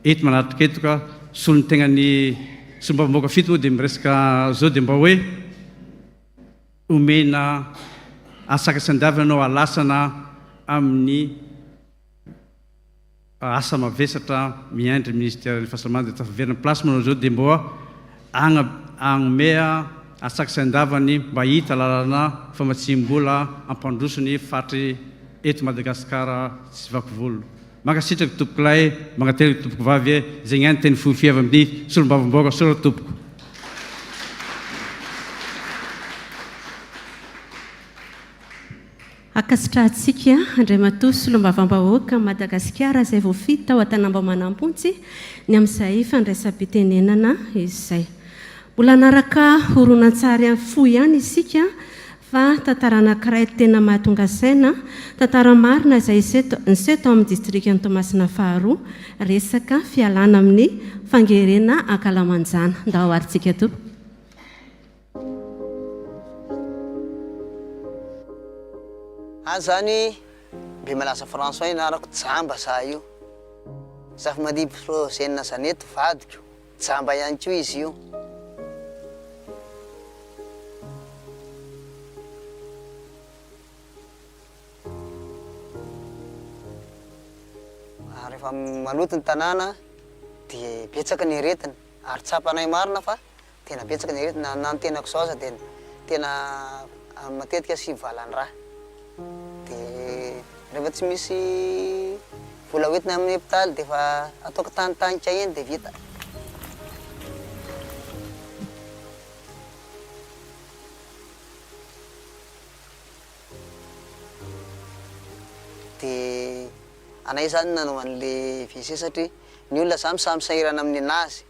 eto manatrika eto ka solontegnan'ny solombavambahoaka fito moa dia miresaka zao dia mba hoe omena asaka sy andavy anao alasana amin'ny Asa mavesatra miandry ministère ny fahasalamana dia tafaverina place manao izao dia mboa agna agnomea atsakisandavany mba hita lalana famatsiam-bola ampandroso ny faritry. eto Madagasikara tsy vaky volo. Mankasitraka tompokolahy, mankatelina tompokovavy e, izay ihany teny fohifohy avy amin'ny solombavambahoaka, misaotra tompoko. Ankasitrahantsika Andriamatoa Solombavambahoaka Madagasikara izay voafidy tao Antanambao Manampontsy ny amin'izay fandraisam-pitenenana izay. Mbola hanaraka horonantsary fohy ihany isika fa tantara anankiray tena mahatonga saina, tantara marina izay niseho tao amin'ny distrikan'i Toamasina faharoa, resaka fialana amin'ny fangerena ankalamanjana. Ndao oharintsika tompoko. Any zany Bemalaza François anarako, jamba za io. Zafimandimby Frogène Zanety vadiko, jamba ihany koa izy io. Rehefa maloto ny tanàna dia betsaka ny aretina ary tsapanay marina fa Tena betsaka ny aretina, na ny tenako izao aza dia tena matetika sy valan-drà. Dia rehefa tsy misy vola hoentina amin'ny hopitaly dia efa ataoko tanitanika eny dia vita. Dia anay izany nanao an'ilay WC satria ny olona izany samy sahirana amin'ny nenazy.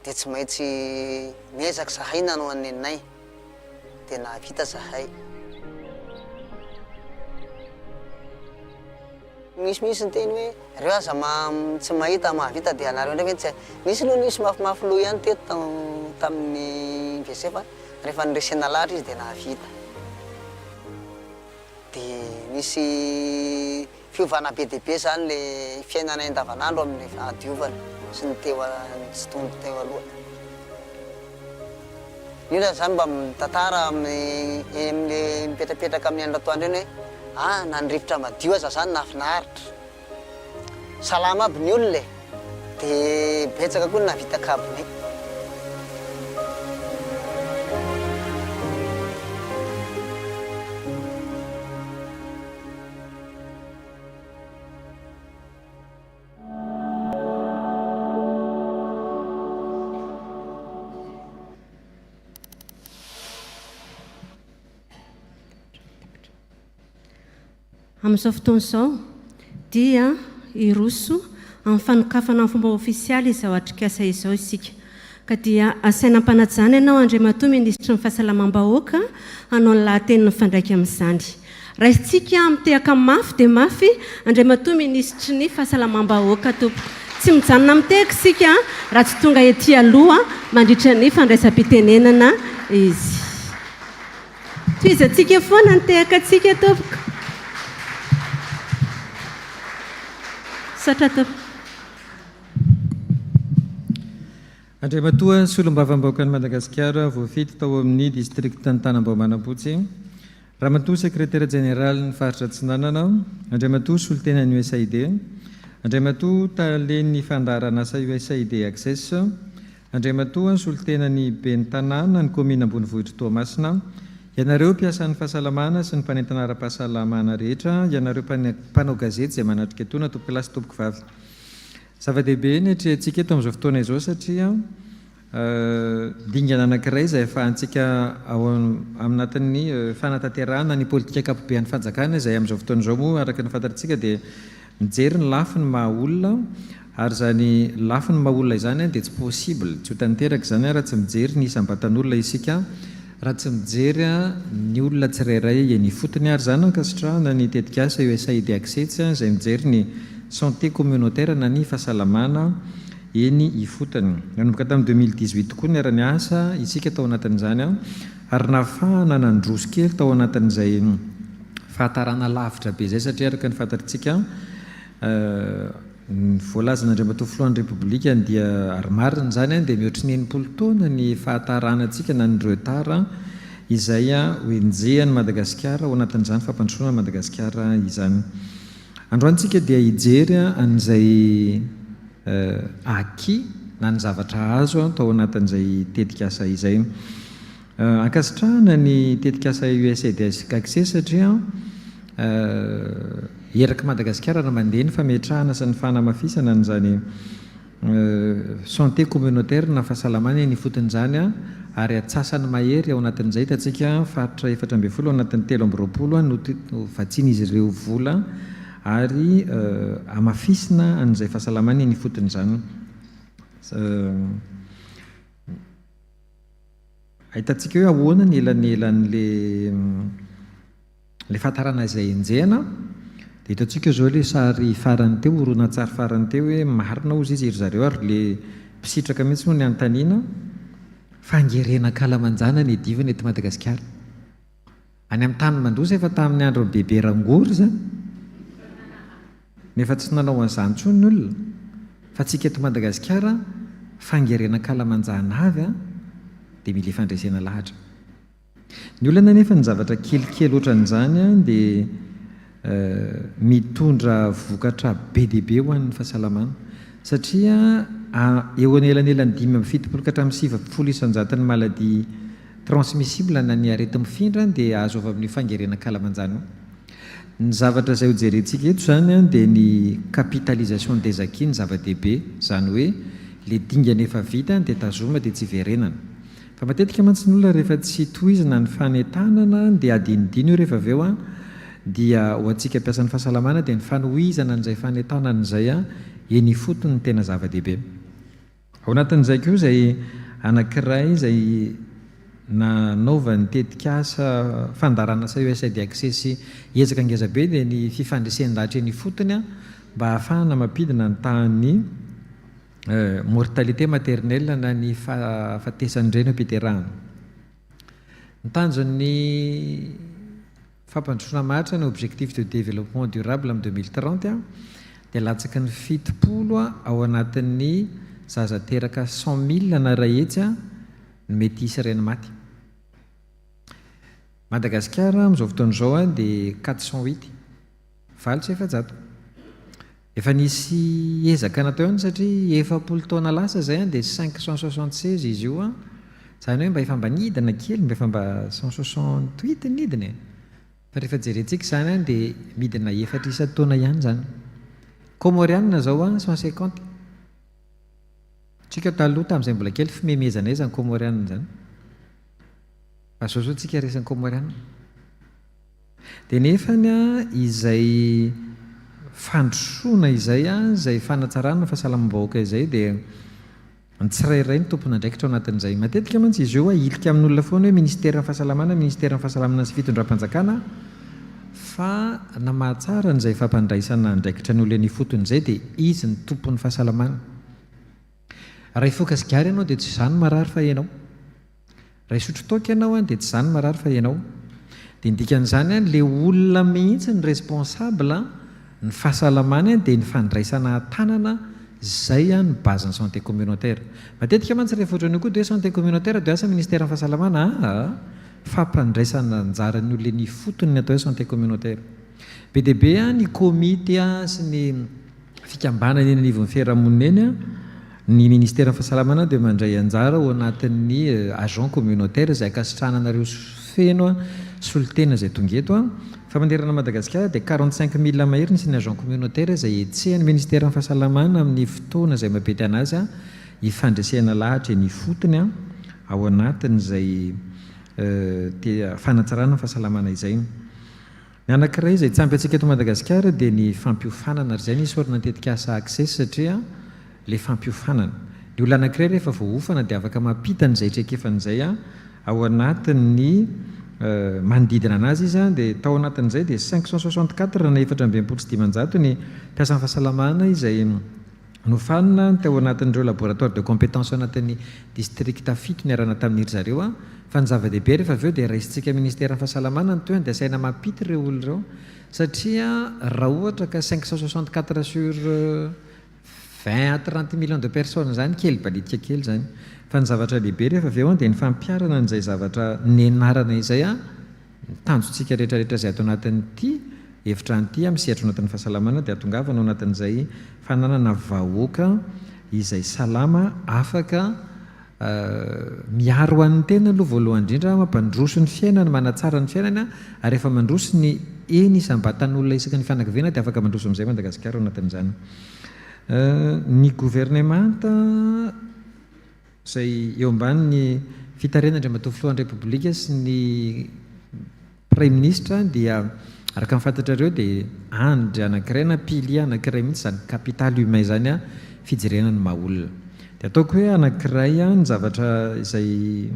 Dia tsy maintsy niezaka zahay nanao an'i neninay, dia nahavita zahay. Misy mihitsy niteny hoe, reo aza tsy mahita mahavita dia anareo indray ve no tsy Nisy aloha nisy mafimafy loha ihany teto tamin'ny WC fa rehefa noresena lahatra izy dia nahavita. Dia nisy Fiovana be dia be izany ilay fiainanay andavanandro amin'ny fahadiovana sy ny teo sy toy ny teo aloha. Ny olona izany mba mitantara amin'ny eny amin'ilay mipetrapetraka amin'ny andro atoandro eny hoe ah na ny rivotra madio aza izany nahafinaritra. Salama aby ny olona e! Dia betsaka koa ny nahavita cabinet. Amin'izao fotoana izao dia hiroso amin'ny fanokafana amin'ny fomba ofisialy izao atrikasa izao isika. Ka dia asaina am-panajana ianao Andriamatoa Minisitry ny Fahasalamam-bahoaka hanao ny lahateny mifandraika amin'izany. Raisintsika mitehaka mafy dia mafy Andriamatoa Minisitry ny Fahasalamam-bahoaka tompoko. Tsy mijanona mitehaka isika raha tsy tonga ety aloha mandritra ny fandraisam-pitenenana izy. Tohizantsika foana ny tehaka antsika tompoko. Misaotra tompoko. Andriamatoa Solombavambahoakan'i Madagasikara voafidy tao amin'ny Distrikan'i Tanambao Manampotsy, Ramatoa Sekretera Jeneralin'ny Faritra Atsinanana, Andriamatoa Solontenan'ny USAID, Andriamatoa Talen'ny Fandaharanasa USAID Access, Andriamatoa Solontenan'ny Ben'ny Tanàna ny Kaominina Ambonivohitr'i Toamasina, ianareo mpiasan'ny fahasalamana sy ny mpanentana ara-pahasalamana rehetra, ianareo mpanao gazety izay manatrika etoana, tompokolahy sy tompokovavy. Zava-dehibe ny atrehantsika eto amin'izao fotoana izao satria dingana anankiray izay ahafahantsika ao anatin'ny fanatanterahana ny politika ankapobean'ny fanjakana izay amin'izao fotoana izao moa araka ny fantatsika dia mijery ny lafiny maha olona ary izany lafiny maha olona izany dia tsy possible, tsy ho tanteraka izany raha tsy mijery ny isam-batan'olona isika, raha tsy mijery ny olona tsirairay eny ifotony ary izany ankasitrahana ny tetikasa USAID Access izay mijery ny santé communautaire na ny fahasalamana eny ifotony. Nanomboka tamin'ny 2018 tokoa niara-niasa isika tao anatin'izany ary nahafahana nandroso kely tao anatin'izay fahatarana lavitra be izay satria araka ny fantatritsika Ny voalazan'Andriamatoa Filohan'ny Repoblika dia, ary marina izany, dia mihoatry ny 60 taona ny fahatarana antsika na ny retard izay ho enjehan'i Madagasikara ao anatin'izany fampandrosoana an'i Madagasikara izany. Androany isika dia hijery an'izay acquis na ny zavatra azo tao anatin'izay tetikasa izay. Ankasitrahana ny tetikasa USAID Access satria. Erak'i Madagasikara raha mandeha ny fametrahana sy ny fanamafisana an'izany santé communautaire na fahasalamana eny ifotony izany ary atsasany mahery ao anatin'izay hitantsika faritra 14 ao anatin'ny 23 no vatsian'izy ireo vola ary hamafisina an'izay fahasalamana eny ifotony izany. Ahitantsika hoe ahoana ny elanelan'le le fahatarana izay enjehina. Dia hitantsika izao ilay sary farany teo, horonantsary farany teo hoe marina hozy izy ry zareo ary le mpisitraka mihitsy moa ny anontaniana. Fangerena ankalamanjana ny idivana eto Madagasikara. Any amin'ny tany mandroso efa tamin'ny andron'i Bebe Rangory izany. Nefa tsy nanao an'izany intsony ny olona. Fa tsika eto Madagasikara fangerena ankalamanjana avy dia mila ifandresena lahatra. Ny olana anefa ny zavatra kelikely ohatran'izany dia mitondra vokatra be dia be ho an'ny fahasalamana satria eo anelanelan'ny 75 ka hatramin'ny 90 isan-jaton'ny maladie transmissible na ny areti-mifindra dia azo avy amin'io fangerena ankalamanjana io. Ny zavatra izay hojerentsika eto izany dia ny capitalisation des acquis ny zava-dehibe, izany hoe ilay dingana efa vita dia tazomina dia tsy iverenana. Fa matetika mantsy ny olona rehefa tsy tohizina ny fanentanana dia adinodino io rehefa avy eo dia ho antsika mpiasan'ny fahasalamana dia ny fanohizana an'izay fanentanana izay eny ifotony no tena zava-dehibe. Ao anatin'izay koa izay anankiray izay nanaovan'ny tetikasa fandaharanasa USAID Access ezaka ngezabe dia ny fifandresen-dahatra eny ifotony mba hahafahana mampidina ny tahan'ny mortalité maternelle na ny fahafatesan'ny reny eo am-piterahana. Ny tanjon'ny Fampandrosoana maharitra ny Objectifs de développement durable amin'ny 2030 dia latsaky ny 70 ao anatin'ny zaza teraka 100 000 na 100 no mety hisy reny maty. Madagasikara amin'izao fotoana izao dia 408, 408. Efa nisy ezaka natao ihany satria 40 taona lasa izay dia 576 izy io an, izany hoe mba efa mba nidina kely, mba efa mba 168 nidina e! Fa rehefa jerentsika izany an dia midina efatra isan-taona ihany izany. Kômôrianina izao an 150. Tsika taloha tamin'izay mbola kely fimemezanay izany kômôrianina izany. Fa izao izao tsika resin'ny kômôrianina. Dia nefany izay fandrosoana izay, izay fanatsarana ny fahasalamam-bahoaka izay dia ny tsirairay no tompon'andraikitra ao anatin'izay. Matetika mantsy izy io ahilika amin'olona foana hoe minisiteran'ny fahasalamana, minisiteran'ny fahasalamana sy fitondram-panjakana fa na mahatsara an'izay fampandraisana andraikitra ny olona eny ifotony izay dia izy no tompon'ny fahasalamana. Raha hifoka sigara ianao dia tsy izaho no marary fa ianao. Raha hisotro toaka ianao an dia tsy za no marary fa ianao. Dia ny dikan'izany an le olona mihitsy no responsable ny fahasalamany an dia ny fandraisana an-tanana izay an ny base ny santé communautaire. Matetika mantsy rehefa ohatran'io koa dia hoe santé communautaire dia asa ministeran'ny fahasalamana aa fampandraisana anjara ny olona eny ifotony ny atao hoe santé communautaire. Be dia be an ny komity sy ny fikambanana eny anivon'ny fiarahamonina eny, ny ministeran'ny fahasalamana dia mandray anjara ao anatin'ny agent communautaire izay ankasitrahana anareo feno solontena izay tonga eto. Fa manerana an'i Madagasikara dia 45 mille mahery ny isan'ny agent communautaire izay hetsehan'ny ministeran'ny fahasalamana amin'ny fotoana izay mampety anazy hifandresena lahatra eny ifotony ao anatin'izay fanatsarana ny fahasalamana izay. Ny anankiray izay tsy ampy antsika eto Madagasikara dia ny fampiofanana ary izay no isaorana ny tetikasa Access satria ilay fampiofanana. Ny olona anankiray rehefa voaofana dia afaka mampita an'izay traikefany izay ao anatin'ny manodidina anazy izy dia tao anatin'izay dia 564 na 564 ny mpiasan'ny fahasalamana izay Nofanina tao anatin'ireo laboratoire de compétence ao anatin'ny district fito niarahana tamin'iry zareo fa ny zava-dehibe rehefa avy eo dia raisintsika ministeran'ny fahasalamana ny tohiny dia asaina mampita ireo olona ireo satria raha ohatra ka 564 sur 20 à 30 millions de personnes izany kely balitika kely izany fa ny zavatra lehibe rehefa avy eo dia ny fampiharana an'izay zavatra nianarana izay Ny tanjontsika rehetra rehetra izay ato anatin'ity efitrano ity amin'ny sehatra ao anatin'ny fahasalamana dia hahatongavana ao anatin'izay fananana vahoaka izay salama afaka miaro an'ny tena aloha voalohany indrindra, mampandroso ny fiainany, manatsara ny fiainany ary rehefa mandroso ny eny isam-batan'olona isaky ny fianakaviana dia afaka mandroso amin'izay Madagasikara ao anatin'izany. Ny governemanta izay eo ambanin'ny fitarihan'Andriamatoa Filohan'ny Repoblika sy ny Praiminisitra dia araka ny fantatrareo dia andry anankiray na pilier anankiray mihitsy izany capital humain izany fijerena ny maha olona. Dia ataoko hoe anankiray ny zavatra izay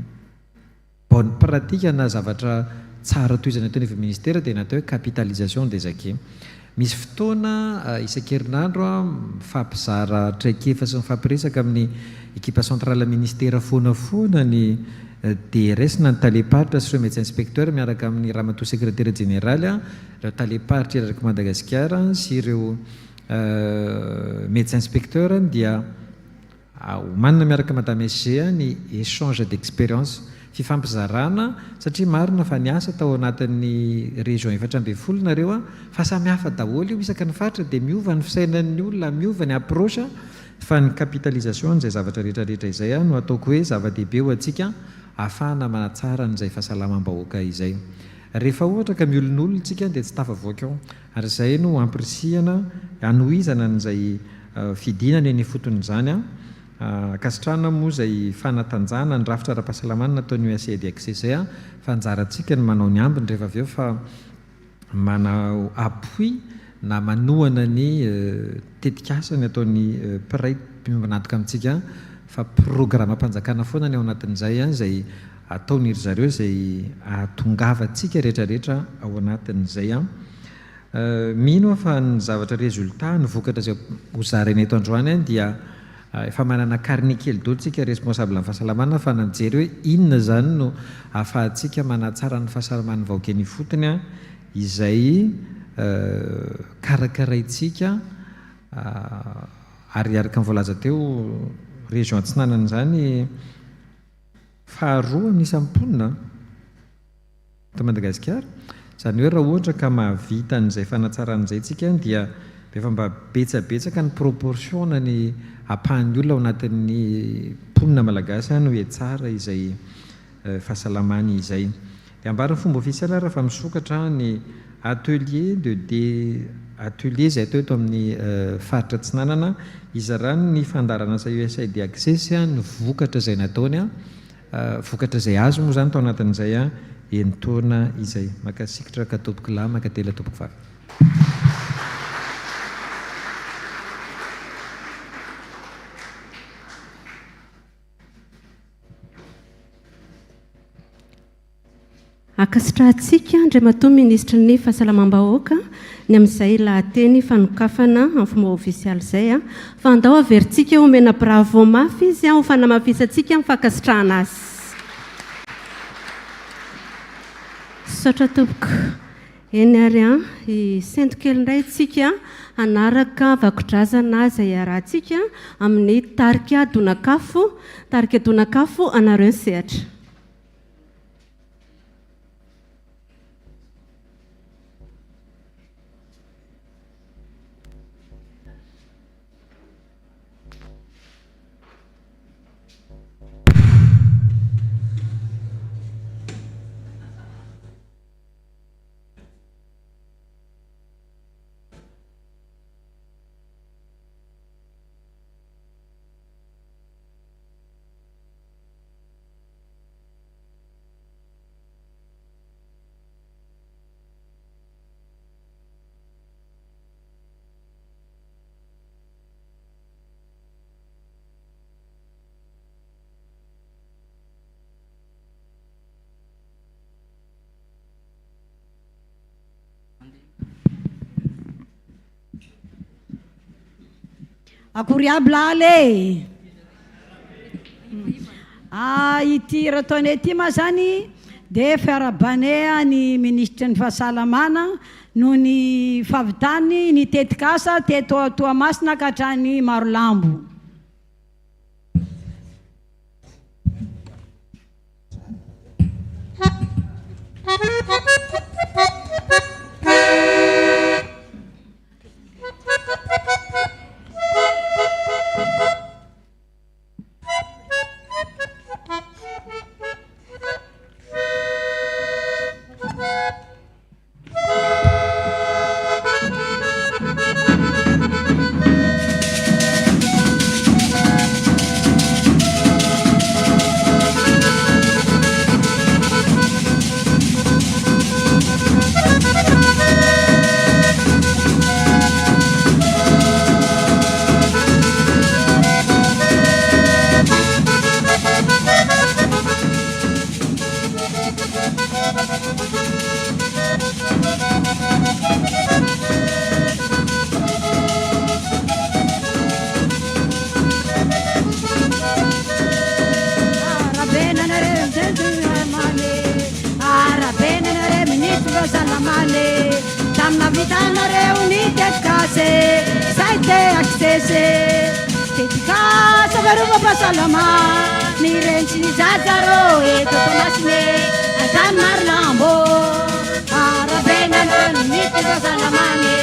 bonne pratique na zavatra tsara tohizana eto anivon'ny ministera dia ny atao hoe capitalisation des acquis. Misy fotoana isan-kerinandro mifampizara traikefa sy mifampiresaka amin'ny ekipa centrale ministera foana foana ny DRS na ny talem-paritra sy ireo médecin inspecteur miaraka amin'ny ramatoa sekretera jeneraly, ireo talem-paritra erak'i Madagasikara sy ireo médecin inspecteur dia Omanina miaraka Madame SG ny échange d'expérience, fifampizarana, satria marina fa niasa tao anatin'ny région 14 nareo fa samy hafa daholo io isaka ny faritra dia miova ny fisainan'ny olona, miova ny approche fa ny capitalisation an'izay zavatra rehetra rehetra izay no ataoko hoe zava-dehibe ho antsika ahafahana manatsara an'izay fahasalamam-bahoaka izay. Rehefa ohatra ka miolonolona isika dia tsy tafavoaka ao ary izay no ampirisihana hanohizana an'izay fidinana eny ifotony izany. Ankasitrahana moa izay fanatanjahana ny rafitra ara-pahasalamana nataon'ny USAID Access izay fa anjarantsika ny manao ny ambiny rehefa avy eo fa manao appui na manohana ny tetikasa ny ataon'ny mpiray mpiombon'antoka amintsika fa programam-panjakana foana ny ao anatin'izay izay ataon'iry zareo izay ahatongavantsika rehetrarehetra ao anatin'izay. Mino aho fa ny zavatra résultat, ny vokatra izay ho zaraina eto androany dia efa manana carnet kely daholo tsika responsable ny fahasalamana fa na mijery hoe inona izany no ahafahantsika manatsara ny fahasalaman'ny vahoaka eny ifotony izay karakaraintsika ary araka ny voalaza teo région atsinanana izany faharoa amin'ny isan'ny mponina. Eto Madagasikara. Izany hoe raha ohatra ka mahavita an'izay fanatsarana izay tsika dia efa mba betsabetsaka ny proportion na ny ampahan'ny olona ao anatin'ny mponina malagasy no hihatsara izay fahasalamany izay. Dia ambaran'ny fomba ofisialy ary fa misokatra ny atelier de de atelier izay atao eto amin'ny faritra Atsinanana hizarany ny fandaharanasa USAID Access ny vokatra izay nataony. Vokatra izay azo moa izany tao anatin'izay enin-taona izay. Mankasitraka tompokolahy, mankatelina tompokovavy. Ankasitrahantsika Andriamatoa Minisitry ny Fahasalamam-bahoaka ny amin'izay lahateny fanokafana amin'ny fomba ofisialy izay fa andao averintsika homena bravo mafy izy ho fanamafisantsika ny fankasitrahana azy. Misaotra tompoko. Eny ary an, hisento kely indray isika hanaraka vakodrazana izay iarahantsika amin'ny tarika Donakafo, tarika Donakafo anareo ny sehatra. Akory aby laly e! Ah, ity hira ataonay ity ma zany dia fiarahabanay ny minisitry ny fahasalamana noho ny fahavitany ny tetikasa teto Toamasina ka hatrany Marolambo. nahavitanareo ny tetikasa izay te Access. Tetikasa fiarovam-pahasalama ny reny sy ny zaza rô eto Toamasina e, hatrany Marolambo. Arahabaina anareo minisitry ny fahasalamana e,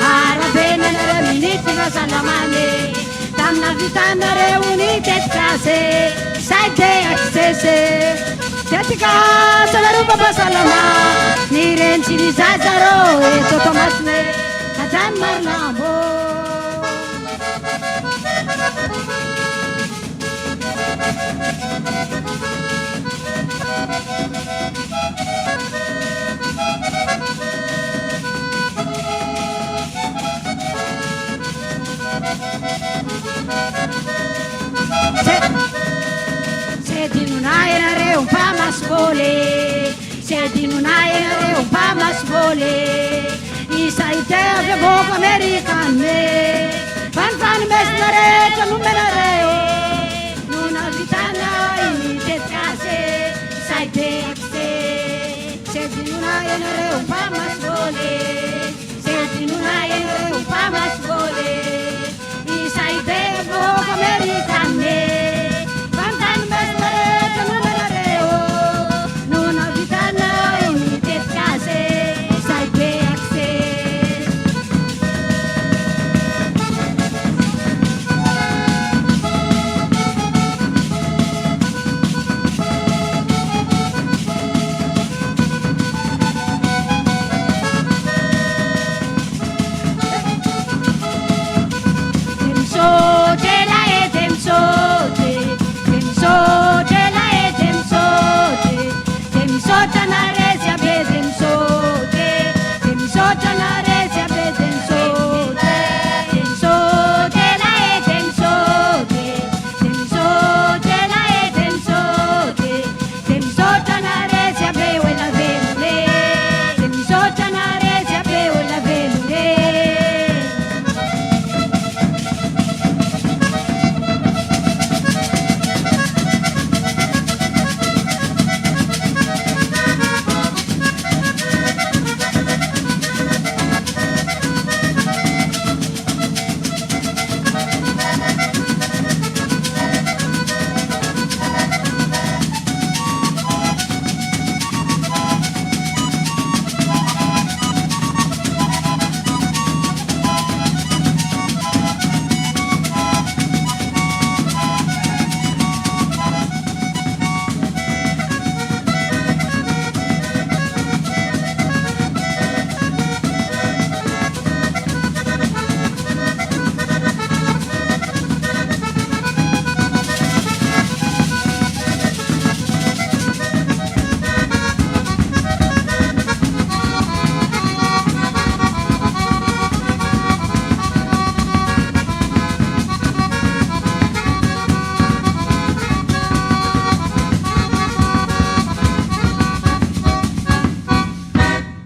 arahabaina anareo minisitry ny fahasalamana e, tamin'ny nahavitanareo ny tetikasa izay te Access. Tetikasa fiarovam-pahasalama ny reny sy ny zaza rô eto Toamasina e, hatrany Marolambo. Tsy adinonay ianareo mpamasy vola e, tsy adinonay ianareo mpamasy vola e. Izay te avy avoaka Amerikana e, fa ny fanomezana rehetra nomenareo no nahavitana iny tetikasa e, izay te accès. Tsy adinona ianareo mpamasy vola e, tsy adinona ianareo mpamasy vola e, izay te avoaka Amerikana e, fa ny fanomezana rehetra nomenareo no nahavitana iny tetikasa e. Izay be accès. Dia misaotra ela e, dia misaotra e, dia misaotra ela e, dia misaotra e. Dia misaotra anare jiaby e, dia misaotra e, dia misaotra anare jiaby e, dia misaotra e, dia misaotra ela e, dia misaotra e, dia misaotra ela e, dia misaotra e, dia misaotra anare jiaby ho ela velona e, dia misaotra anare jiaby ho ela velona e.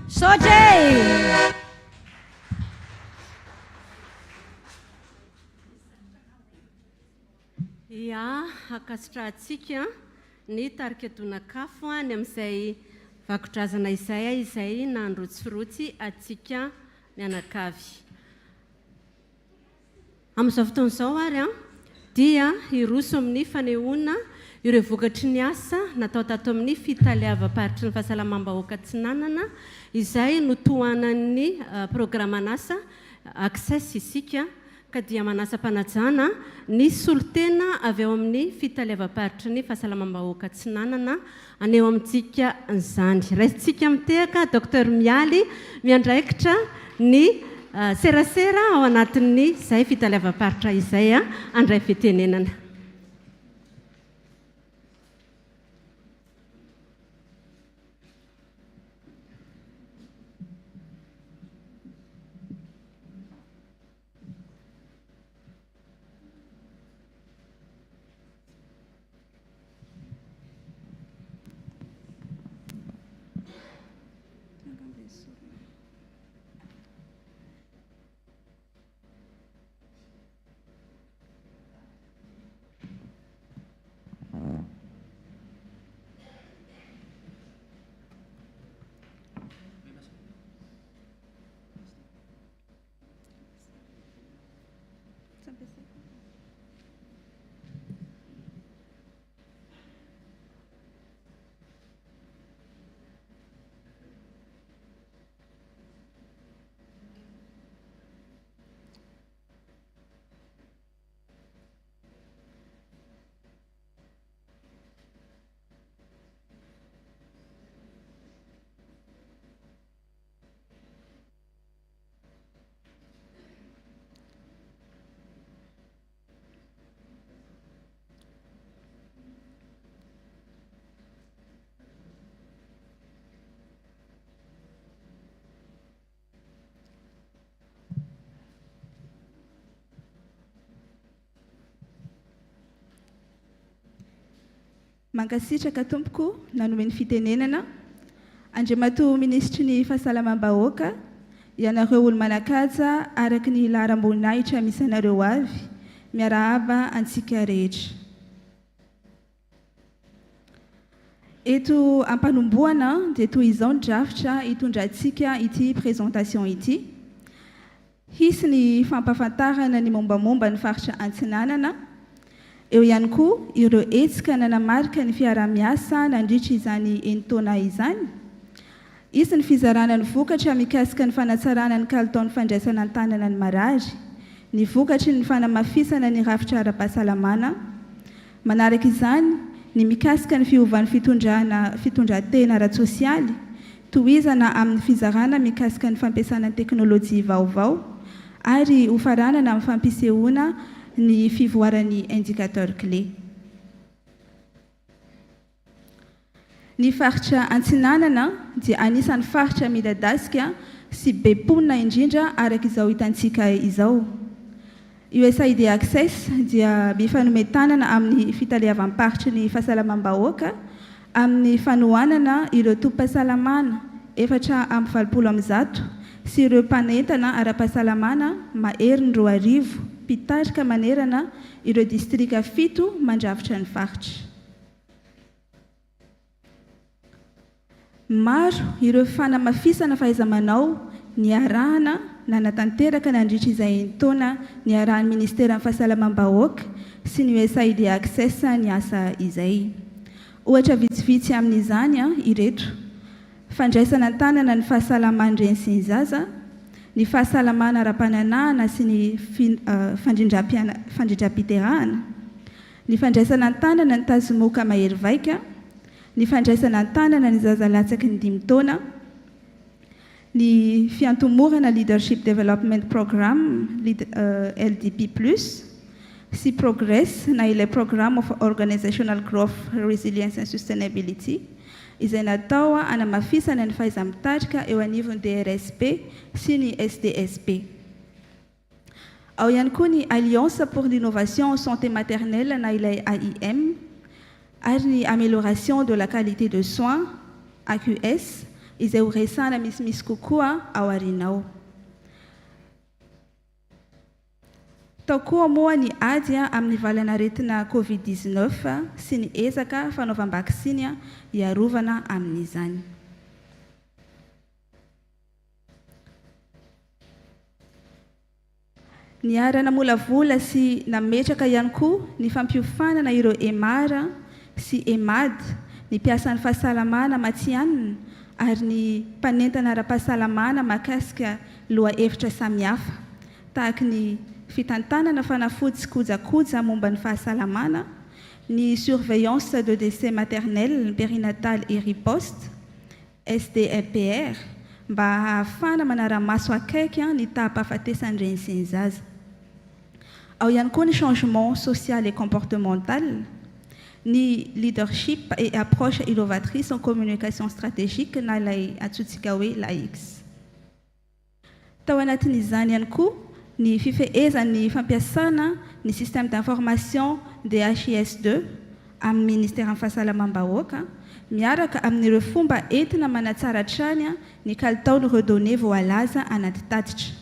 Misaotra e! Ia, ankasitrahantsika ny tarika Donakafo ny amin'izay vakodrazana izay izay nandrotsirotsy antsika mianakavy. Amin'izao fotoana izao ary dia hiroso amin'ny fanehoana ireo vokatry ny asa natao tato amin'ny Fitaleavam-paritry ny Fahasalamam-bahoaka Atsinanana izay notohanan'ny programan'asa Access isika ka dia manasa am-panajana ny solontena avy ao amin'ny Fitaleavam-paritry ny Fahasalamam-bahoaka Atsinanana haneho amintsika izany. Raisintsika mitehaka Docteur Mialy miandraikitra ny serasera ao anatin'ny izay fitaleavam-paritra izay handray fitenenana. Mankasitraka tompoko nanome ny fitenenana. Andriamatoa Minisitry ny Fahasalamam-bahoaka, ianareo olo-manan-kaja araka ny laharam-boninahitra misy anareo avy, miarahaba antsika rehetra. Eto am-panombohana dia toy izao ny drafitra hitondrantsika ity présentation ity. Hisy ny fampahafantarana ny mombamomba ny faritra Antsinanana, eo ihany koa ireo hetsika nanamarika ny fiaraha-miasa nandritra izany enin-taona izany. Hisy ny fizarana ny vokatra mikasika ny fanatsarana ny kalitaon'ny fandraisana an-tanana ny marary, ny vokatry ny fanamafisana ny rafitra ara-pahasalamana. Manaraka izany, ny mikasika ny fiovan'ny fitondrana fitondran-tena ara-tsosialy, tohizana amin'ny fizarana mikasika ny fampiasana ny teknolojia vaovao, ary hofaranana amin'ny fampisehoana ny fivoaran'ny indicateurs clés. Ny faritra Antsinanana dia anisan'ny faritra midadasika sy be mponina indrindra araka izao hitantsika izao. USAID Access dia mifanome tanana amin'ny Fitaleavam-paritry ny Fahasalamam-bahoaka amin'ny fanohanana ireo tobim-pahasalamana 184 sy ireo mpanentana ara-pahasalamana maherin'ny 2000 mpitarika manerana ireo distrika fito mandrafitra ny faritra. Maro ireo fanamafisana fahaiza-manao niarahana nanatanteraka nandritra izay enin-taona niarahan'ny Ministeran'ny Fahasalamam-bahoaka sy ny USAID Access niasa izay. Ohatra vitsivitsy amin'izany ireto, fandraisana an-tanana ny fahasalaman'ny reny sy ny zaza, ny fahasalamana ara-pananahana sy ny fandrindram-piterahana, ny fandraisana an-tanana ny tazomoka mahery vaika, ny fandraisana an-tanana ny zaza latsaky ny dimy taona, ny fiantomorana Leadership Development Program, LDP Plus, sy Progress na ilay Program of Organizational Growth, Resilience and Sustainability, izay natao hanamafisana ny fahaiza-mitarika eo anivon'ny DRSP sy ny SDSP. Ao ihany koa ny Alliance pour l'innovation en santé maternelle na ilay AIM ary ny Amélioration de la qualité de soins, AQS, izay ho resahana misimisy kokoa ao aoriana ao. Tao koa moa ny ady amin'ny valan'aretina Covid 19 sy ny ezaka fanaovam-baksiny hiarovana amin'izany. Niara-namolavola sy nametraka ihany koa ny fampiofanana ireo Emar sy Emad, ny mpiasan'ny fahasalamana matihanina ary ny mpanentana ara-pahasalamana mahakasika lohahevitra samihafa tahaky ny fitantanana fanafody sy kojakoja momba ny fahasalamana, ny surveillance de décès maternel, périnatal et riposte, SDMPR, mba hahafahana manara-maso akaiky ny taham-pahafatesan'ny reny sy ny zaza. Ao ihany koa ny changement social et comportemental, ny leadership et approche innovatrice en communication stratégique na ilay antsointsika hoe LAX. Tao anatin'izany ihany koa ny fifehezan'ny fampiasana ny système d'information DHIS ii amin'ny Ministeran'ny Fahasalamam-bahoaka miaraka amin'ireo fomba entina manatsara hatrany ny kalitaon'ireo données voalaza anaty tatitra.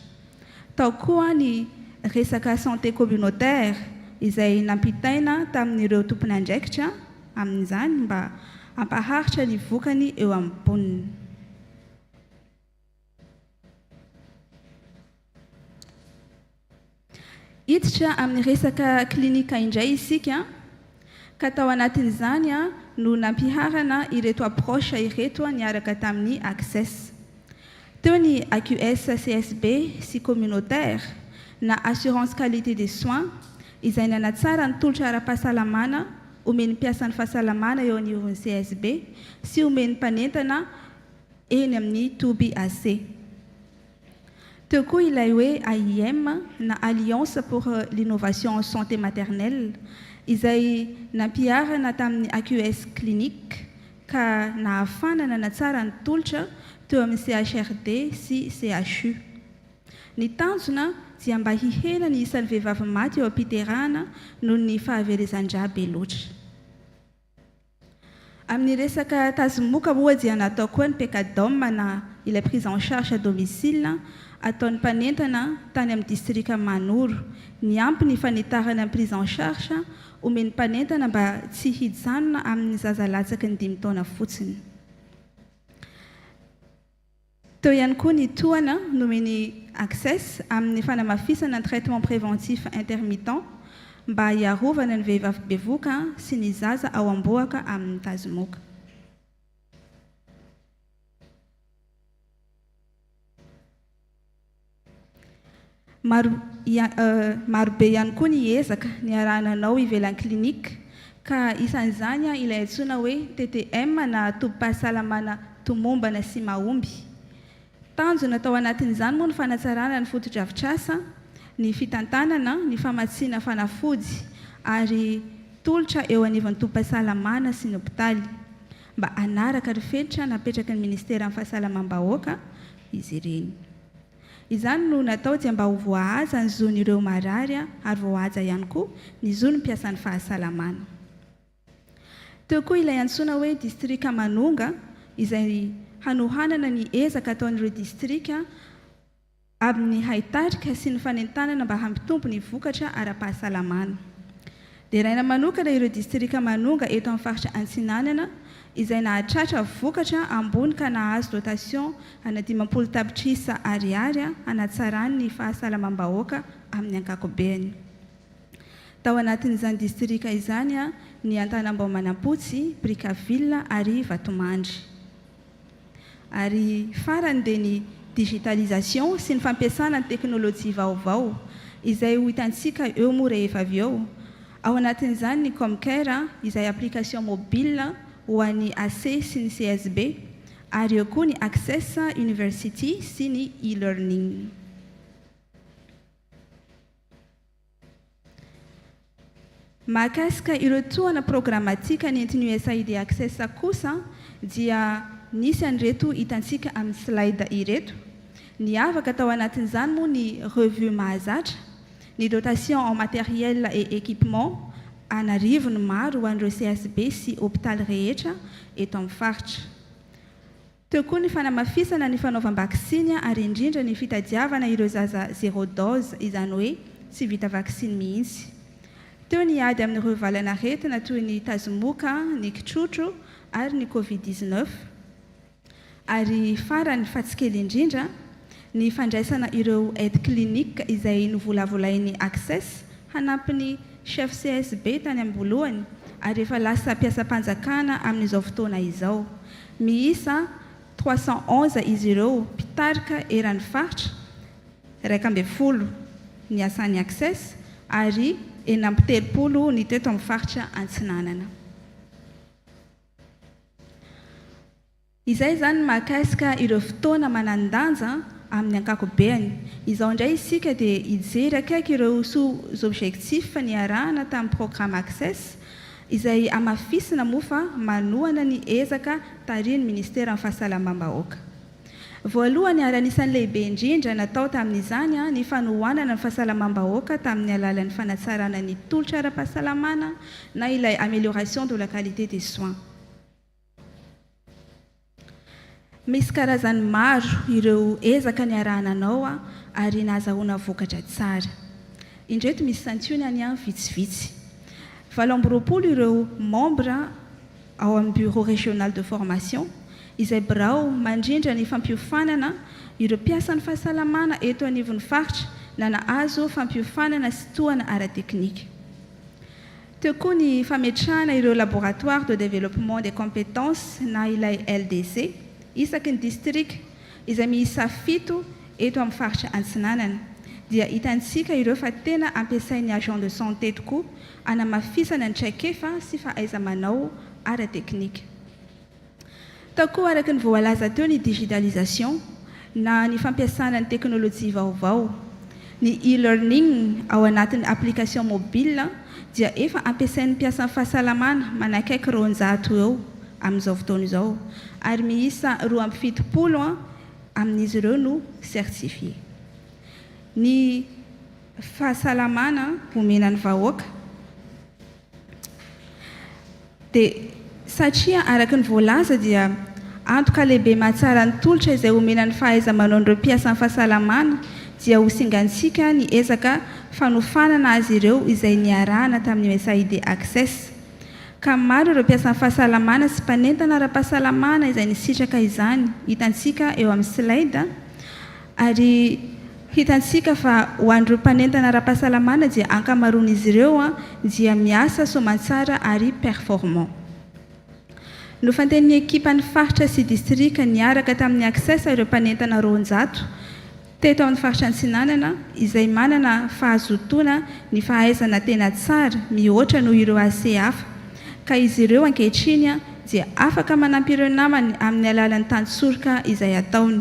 Tao koa ny resaka santé communautaire izay nampitaina tamin'ireo tompon'andraikitra amin'izany mba hampaharitra ny vokany eo amin'ny mponina. Hiditra amin'ny resaka klinika indray isika, ka tao anatin'izany no nampiharana ireto approche ireto niaraka tamin'ny Access. Teo ny AQS CSB sy communautaire na assurance qualité des soins izay nanatsara ny tolotra ara-pahasalamana omen'ny mpiasan'ny fahasalamana eo anivon'ny CSB sy omen'ny mpanentana eny amin'ny toby AC. Teo koa ilay hoe AIM na Alliance pour l'innovation en santé maternelle izay nampiharana tamin'ny AQS Clinique ka nahafahana nanatsara ny tolotra teo amin'ny CHRD sy CHU. Ny tanjona dia mba hihena ny isan'ny vehivavy maty eo am-piterahana noho ny fahaverezan-drà be loatra. Amin'ny resaka tazomoka moa dia natao koa ny PECADOM na ilay prise en charge à domicile ataon'ny mpanentana tany amin'ny distrika Manoro. Niampy ny fanitarana ny prise en charge omen'ny mpanentana mba tsy hijanona amin'ny zaza latsaky ny dimy taona fotsiny. Teo ihany koa ny tohana nomen'ny Access amin'ny fanamafisana ny traitement préventif intermittent mba hiarovana ny vehivavy bevoka sy ny zaza ao am-bohoka amin'ny tazomoka. Maro marobe ihany koa ny ezaka niaraha-nanao ivelan'ny clinique ka isan'izany ilay antsoina hoe TTM na tobim-pahasalamana tomombana sy mahomby. Tanjona tao anatin'izany moa ny fanatsarana ny fotodrafitrasa, ny fitantanana, ny famatsiana fanafody ary tolotra eo anivon'ny tobim-pahasalamana sy ny hopitaly mba hanaraka ny fenitra napetraky ny ministeran'ny fahasalamam-bahoaka izy ireny. Izany no natao dia mba ho voahaja ny zon'ireo marary ary voahaja ihany koa ny zon'ny mpiasan'ny fahasalamana. Teo koa ilay antsoina hoe distrika Manonga izay hanohanana ny ezaka ataon'ireo distrika amin'ny haitarika sy ny fanentanana mba hampitombo ny vokatra ara-pahasalamana. Deraina manokana ireo distrika Manonga eto amin'ny faritra Antsinanana izay nahatratra vokatra ambony ka nahazo dotation ana 50 tapitrisa ariary hanatsarany ny fahasalamam-bahoaka amin'ny ankakobeny. Tao anatin'izany distrika izany ny Antanambao Manampotsy, Brickaville ary Vatomandry. Ary farany dia ny digitalisation sy ny fampiasana ny teknolojia vaovao, izay ho hitantsika eo moa rehefa avy eo. Ao anatin'izany ny Comcare izay application mobile ho an'ny AC sy ny CSB, ary eo koa ny Access University sy ny e-learning. Mahakasika ireo tohana programatika nentin'ny USAID Access kosa dia nisy an'ireto hitantsika amin'ny slide ireto. Niavaka tao anatin'izany moa ny revue mahazatra, ny dotation en matériel et équipement an'arivony maro ho an'ireo CSB sy hopitaly rehetra eto amin'ny faritra. Teo koa ny fanamafisana ny fanaovam-baksiny ary indrindra ny fitadiavana ireo zaza zéro dose, izany hoe tsy vita vaksiny mihitsy. Teo ny ady amin'ireo valan'aretina toy ny tazomoka, ny kitrotro ary ny covid 19. Ary farany fa tsy kely indrindra, ny fandraisana ireo aide clinique izay novolavolain'ny Access hanampy ny chef CSB tany am-boalohany ary efa lasa mpiasam-panjakana amin'izao fotoana izao. Miisa 311 izy ireo mpitarika eran'ny faritra, 11 ny asan'ny Access ary 36 ny teto amin'ny faritra Antsinanana. Izay izany ny mahakasika ireo fotoana manan-danja amin'ny ankakobeany. Izao indray isika dia hijery akaiky ireo sous-objectifs niarahana tamin'ny programa Access izay hamafisina moa fa manohana ny ezaka tarihin'ny Ministeran'ny Fahasalamam-bahoaka. Voalohany ary anisan'ny lehibe indrindra natao tamin'izany ny fanohanana ny fahasalamam-bahoaka tamin'ny alalan'ny fanatsarana ny tolotra ara-pahasalamana na ilay amélioration de la qualité des soins. Misy karazany maro ireo ezaka niaraha-nanao ary nahazahoana vokatra tsara. Indreto misy santionany vitsivitsy. 28 ireo membres ao amin'ny Bureau Régional de Formation, izay birao mandrindra ny fampiofanana ireo mpiasan'ny fahasalamana eto anivon'ny faritra na nahazo fampiofanana sy tohana ara-teknika. Teo koa ny fametrahana ireo Laboratoire de développement des compétences na ilay LDC isaky ny distrika izay miisa fito eto amin'ny faritra Antsinanana dia hitantsika ireo fa tena ampiasain'ny agent de santé tokoa hanamafisana ny traikefa sy fahaiza-manao ara-teknika. Tao koa araka ny voalaza teo ny digitalisation na ny fampiasana ny teknolojia vaovao. Ny e-learning ao anatin'ny application mobile dia efa ampiasain'ny mpiasan'ny fahasalamana manakaiky 200 eo amin'izao fotoana izao ary miisa 72 amin'izy ireo no certifié. Ny fahasalamana omena ny vahoaka. Dia Satria araka ny voalaza dia antoka lehibe mahatsara ny tolotra izay omena ny fahaiza-manaon'ireo mpiasan'ny fahasalamana dia ho singantsika ny ezaka fanofanana azy ireo izay niarahana tamin'ny USAID Access. Ka maro ireo mpiasan'ny fahasalamana sy mpanentana ara-pahasalamana izay nisitraka izany, hitantsika eo amin'ny slide, ary hitantsika fa ho an'ireo mpanentana ara-pahasalamana dia ankamaroan'izy ireo dia miasa soamantsara ary performant. Nofantenin'ny ekipan'ny faritra sy distrika niaraka tamin'ny Access ireo mpanentana 200 teto amin'ny faritra Antsinanana izay manana fahazotoana ny fahaizana tena tsara mihoatra noho ireo AC hafa ka izy ireo ankehitriny dia afaka manampy ireo namany amin'ny alalan'ny tantsoroka izay ataony.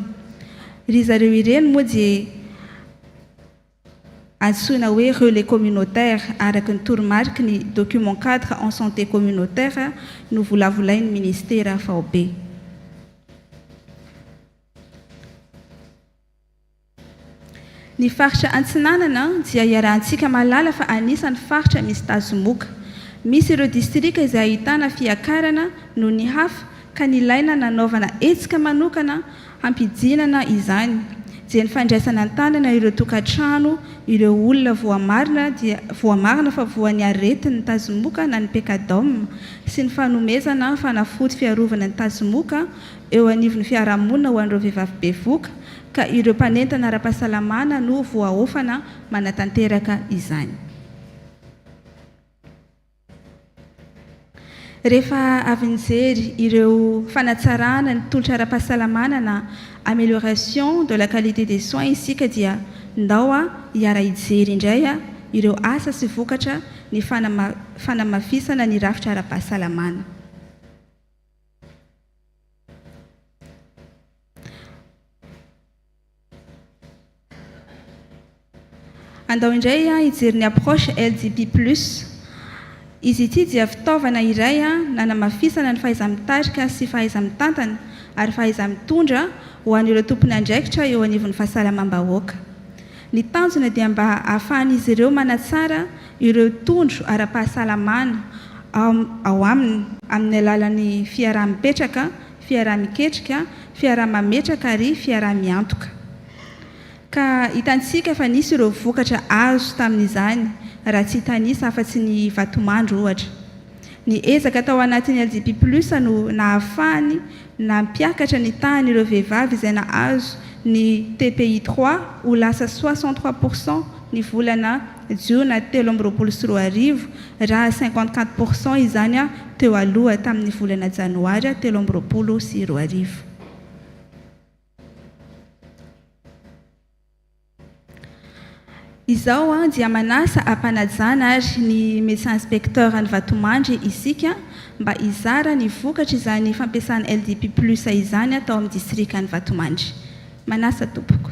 Ry zareo ireny moa dia antsoina hoe relais communautaire araka ny toromariky ny document cadre en santé communautaire novolavolain'ny minisitera faobe. Ny faritra Antsinanana dia iarahantsika mahalala fa anisan'ny faritra misy tazomoka. Misy ireo distrika izay ahitana fiakarana noho ny hafa ka nilaina nanaovana hetsika manokana hampidinana izany dia ny fandraisana an-tanana ireo tokantrano ireo olona voamarina dia voamarina fa voan'ny aretin'ny tazomoka na ny pekadom sy ny fanomezana fanafody fiarovana ny tazomoka eo anivon'ny fiarahamonina ho an'ireo vehivavy bevoka ka ireo mpanentana ara-pahasalamana no voaofana manatanteraka izany. Rehefa avy nijery ireo fanatsarana ny tolotra ara-pahasalamana na amélioration de la qualité des soins isika dia ndao hiara-hijery indray ireo asa sy vokatra ny fanamafisana ny rafitra ara-pahasalamana. Andao indray hijery ny approche LDP plus. Izy ity dia fitaovana iray nanamafisana ny fahaiza-mitarika sy fahaiza-mitantana ary fahaiza-mitondra ho an'ireo tompon'andraikitra eo anivon'ny fahasalamam-bahoaka. Ny tanjona dia mba hahafahan'izy ireo manatsara ireo tondro ara-pahasalamana ao aminy amin'ny alalan'ny fiaraha-mipetraka, fiaraha-miketrika, fiaraha-mametraka ary fiaraha-miantoka. Ka hitantsika fa nisy ireo vokatra azo tamin'izany raha tsy hitanisa afa-tsy ny vatomandry ohatra. Ny ezaka tao anatin'ny LDP Plus no nahafahany nampiakatra ny tahan'ireo vehivavy izay nahazo ny TPI trois ho lasa 63 pour cent ny volana jiona 2023 raha 54 pour cent izany teo aloha tamin'ny volana janoary 2023. Izao dia manasa am-panajana ary ny Médecin Inspecteur an'i Vatomandry isika mba hizara ny vokatr'izany fampiasana LDP Plus izany tao amin'ny distrikan'i Vatomandry. Manasa tompoko.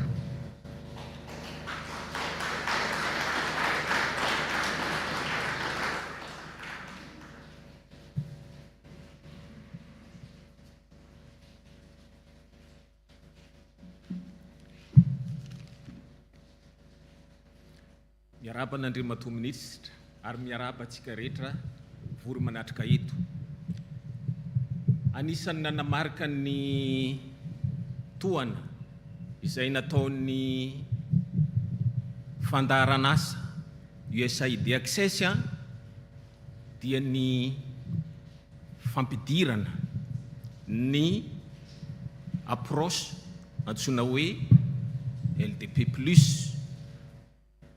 Miarahaba an'Andriamatoa Minisitra ary miarahaba antsika rehetra vory manatrika eto. Anisan'ny nanamarika ny tohana izay nataon'ny fandaharanasa USAID Access dia ny fampidirana ny approche antsoina hoe LDP plus,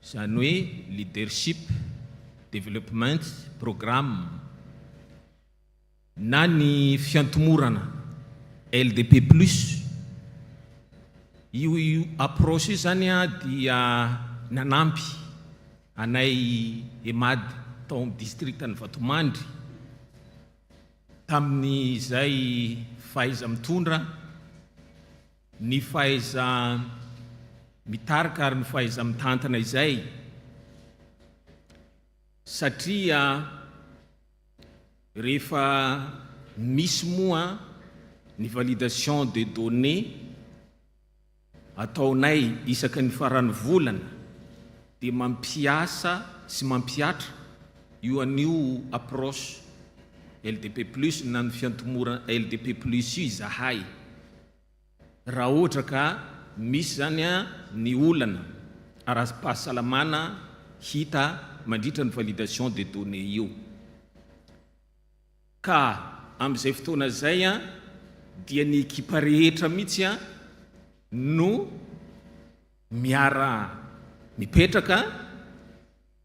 izany hoe Leadership Development Programme na ny fiantomorana LDP plus. Io approche io izany dia nanampy anay Emad tao amin'ny distrikan'i Vatomandry tamin'izay fahaiza-mitondra, ny fahaiza-mitarika ary ny fahaiza-mitantana izay satria rehefa misy moa ny validation des données ataonay isaky ny faran'ny volana dia mampiasa sy mampihatra io an'io approche. LDP plus na ny fiantomorana LDP plus io izahay. Raha ohatra ka misy izany ny olana ara-pahasalamana hita mandritra ny validation des données io. Ka amin'izay fotoana izay dia ny ekipa rehetra mihitsy no miara mipetraka,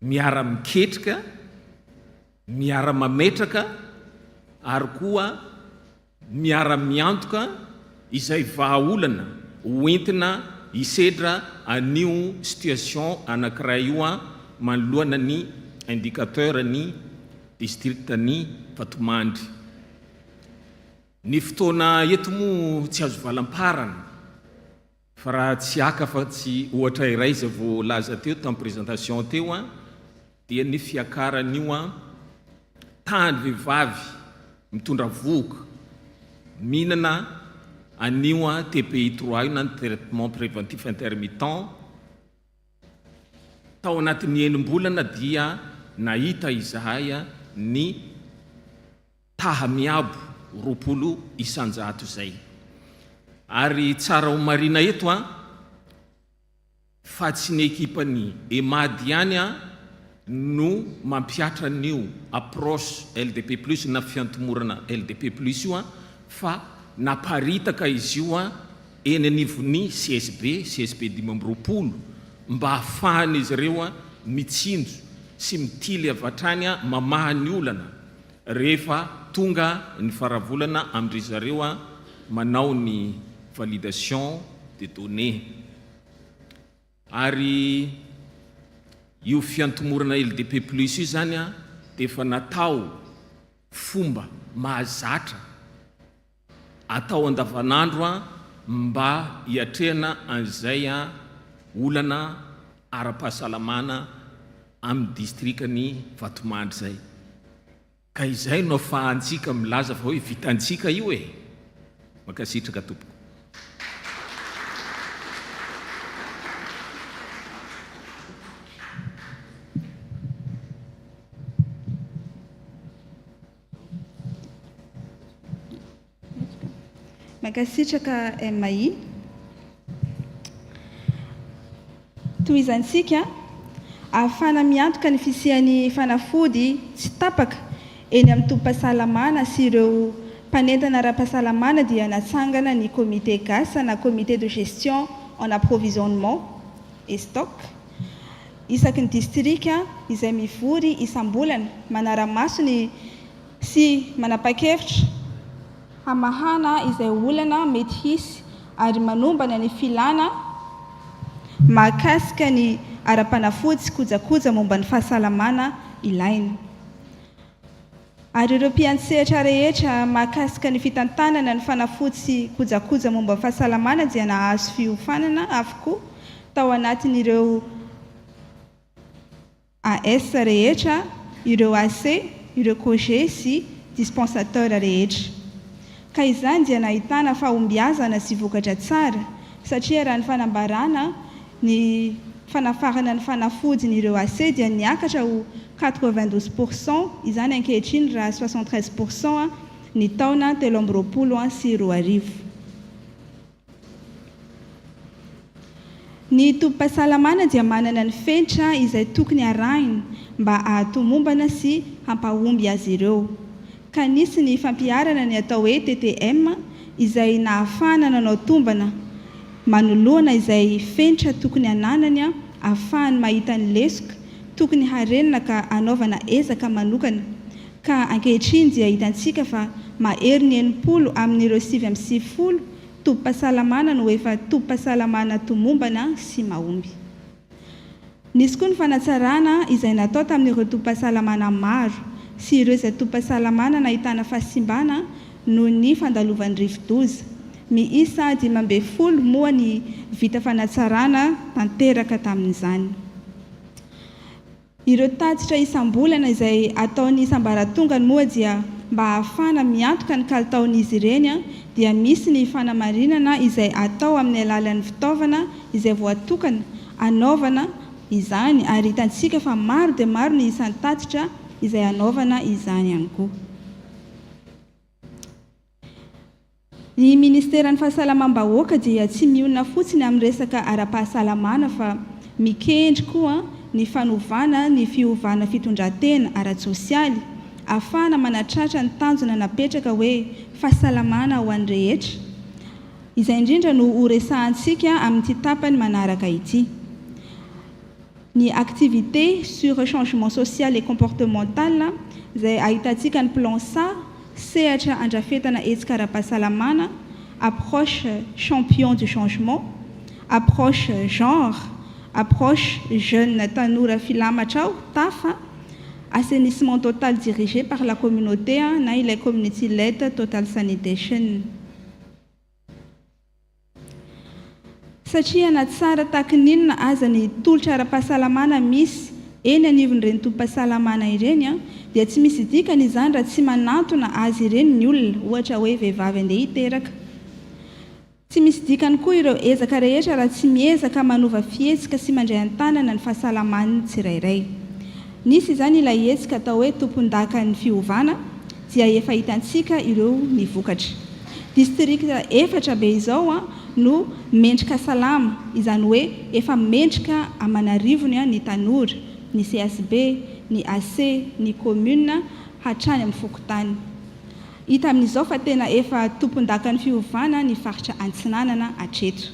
miara miketrika, miara mametraka ary koa miara miantoka izay vahaolana ho entina hisedra an'io situation anankiray io manoloana ny indicateur ny district ny Vatomandry. Ny fotoana eto moa tsy azo valamparana. Fa raha tsy haka afa tsy ohatra iray izay voalaza teo tamin'ny présentation teo an, dia ny fiakaran'io an tahan'ny vehivavy mitondra vohoka mihinana an'io an TPI trois io na ny traitement préventif intermittent tao anatin'ny enim-bolana dia nahita izahay ny Taha miabo 20% izay. Ary tsara ho marina eto an, fa tsy ny ekipan'ny Emad ihany an no mampihatra an'io approche LDP plus na fiantomorana LDP plus io an, fa naparitaka izy io an eny anivon'ny CSB, CSB 25, mba ahafahan'izy ireo an mitsinjo sy mitily avy hatrany an mamaha ny olana Rehefa tonga ny faravolana amin-dry zareo manao ny validation des données. Ary io fiantomorana LDP plus io izany dia efa natao fomba mahazatra atao andavanandro mba hiatrehana an'izay olana ara-pahasalamana amin'ny distrikan'i Vatomandry izay. Ka izay no afahantsika milaza fa hoe vitantsika io e! Mankasitraka tompoko. Mankasitraka MI. Tohizantsika, ahafahana miantoka ny fisian'ny fanafody tsy tapaka eny amin'ny tobim-pahasalamana sy ireo mpanentana ara-pahasalamana dia natsangana ny comité gas na comité de gestion en approvisionnement et stock isaky ny distrika izay mivory isam-bolana manara-maso ny sy manapa-kevitra hamahana izay olana mety hisy ary manombana ny filàna mahakasika ny ara-panafody sy kojakoja momba ny fahasalamana ilaina. Ary ireo mpiantsehatra rehetra mahakasika ny fitantanana ny fanafody sy kojakoja momba ny fahasalamana dia nahazo fiofanana avokoa tao anatin'ireo AS rehetra, ireo AC, ireo COGE sy dispensateur rehetra. Ka izany dia nahitana fahombiazana sy vokatra tsara satria raha ny fanambarana ny fanafarana ny fanafodin'ireo AC dia niakatra ho 92 pour cent izany ankehitriny raha 73 pour cent ny taona 2023. Ny tobim-pahasalamana dia manana ny fenitra izay tokony arahiny mba hahatomombana sy hampahomby azy ireo. Ka nisy ny fampiharana ny atao hoe TTM izay nahafahana nanao tombana manoloana izay fenitra tokony hananany ahafahany mahita ny lesoka tokony harenina ka hanaovana ezaka manokana ka ankehitriny dia hitantsika fa mahery ny 60 amin'ireo 99 tobim-pahasalamana no efa tobim-pahasalamana tomombana sy mahomby. Nisy koa ny fanatsarana izay natao tamin'ireo tobim-pahasalamana maro sy ireo izay tobim-pahasalamana nahitana fahasimbana noho ny fandalovan'ny rivo-doza. Miisa 15 moa ny vita fanatsarana tanteraka tamin'izany. Ireo tatitra isam-bolana izay ataon'ny isam-baratongany moa dia mba hahafahana miantoka ny kalitaon'izy ireny dia misy ny fanamarinana izay atao amin'ny alalan'ny fitaovana izay voatokana hanaovana izany ary hitantsika fa maro dia maro ny isan'ny tatitra izay hanaovana izany ihany koa. Ny Ministeran'ny Fahasalamam-bahoaka dia tsy mionona fotsiny amin'ny resaka ara-pahasalamana fa mikendry koa ny fanovana ny fiovana fitondran-tena ara-tsosialy ahafahana manatratra ny tanjona napetraka hoe fahasalamana ho an'ny rehetra. Izay indrindra no horesahantsika amin'ity tapany manaraka ity. Ny activité sur changement social et comportemental izay ahitantsika ny plan sa, sehatra andrafetana hetsika ara-pahasalamana, approche champion du changement, approche genre, approche jeune tanora filamatra aho, tafa, assainissement total dirigé par la communauté na ilay community led total sanitation. Satria na tsara tahaky ny inona aza ny tolotra ara-pahasalamana misy eny anivon'ireny tobim-pahasalamana ireny dia tsy misy dikany izany raha tsy manantona azy ireny ny olona, ohatra hoe vehivavy andeha hiteraka. Tsy misy dikany koa ireo ezaka rehetra raha tsy miezaka manova fihetsika sy mandray an-tanana ny fahasalaman'ny tsirairay. Nisy izany ilay hetsika atao hoe tompondakan'ny fiovana dia efa hitantsika ireo ny vokatra. Distrika efatra be izao no mendrika salama, izany hoe efa mendrika aman'arivony ny tanora, ny CSB, ny AC, ny commune, hatrany amin'ny fokontany. Hita amin'izao fa tena efa tompondakan'ny fiovana ny faritra Antsinanana hatreto.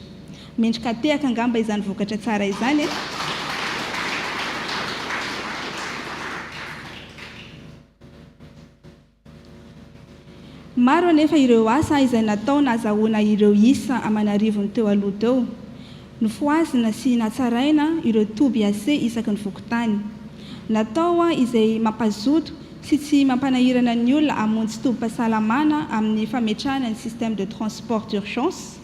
Mendrika tehaka angamba izany vokatra tsara izany e! Maro anefa ireo asa izay natao nahazahoana ireo isa aman'arivony teo aloha teo. Nofohazina sy natsaraina ireo toby AC isaky ny fokontany. Natao izay mampazoto sy tsy mampanahirana ny olona hamonjy tobim-pahasalamana amin'ny fametrahana ny système de transport d'urgence.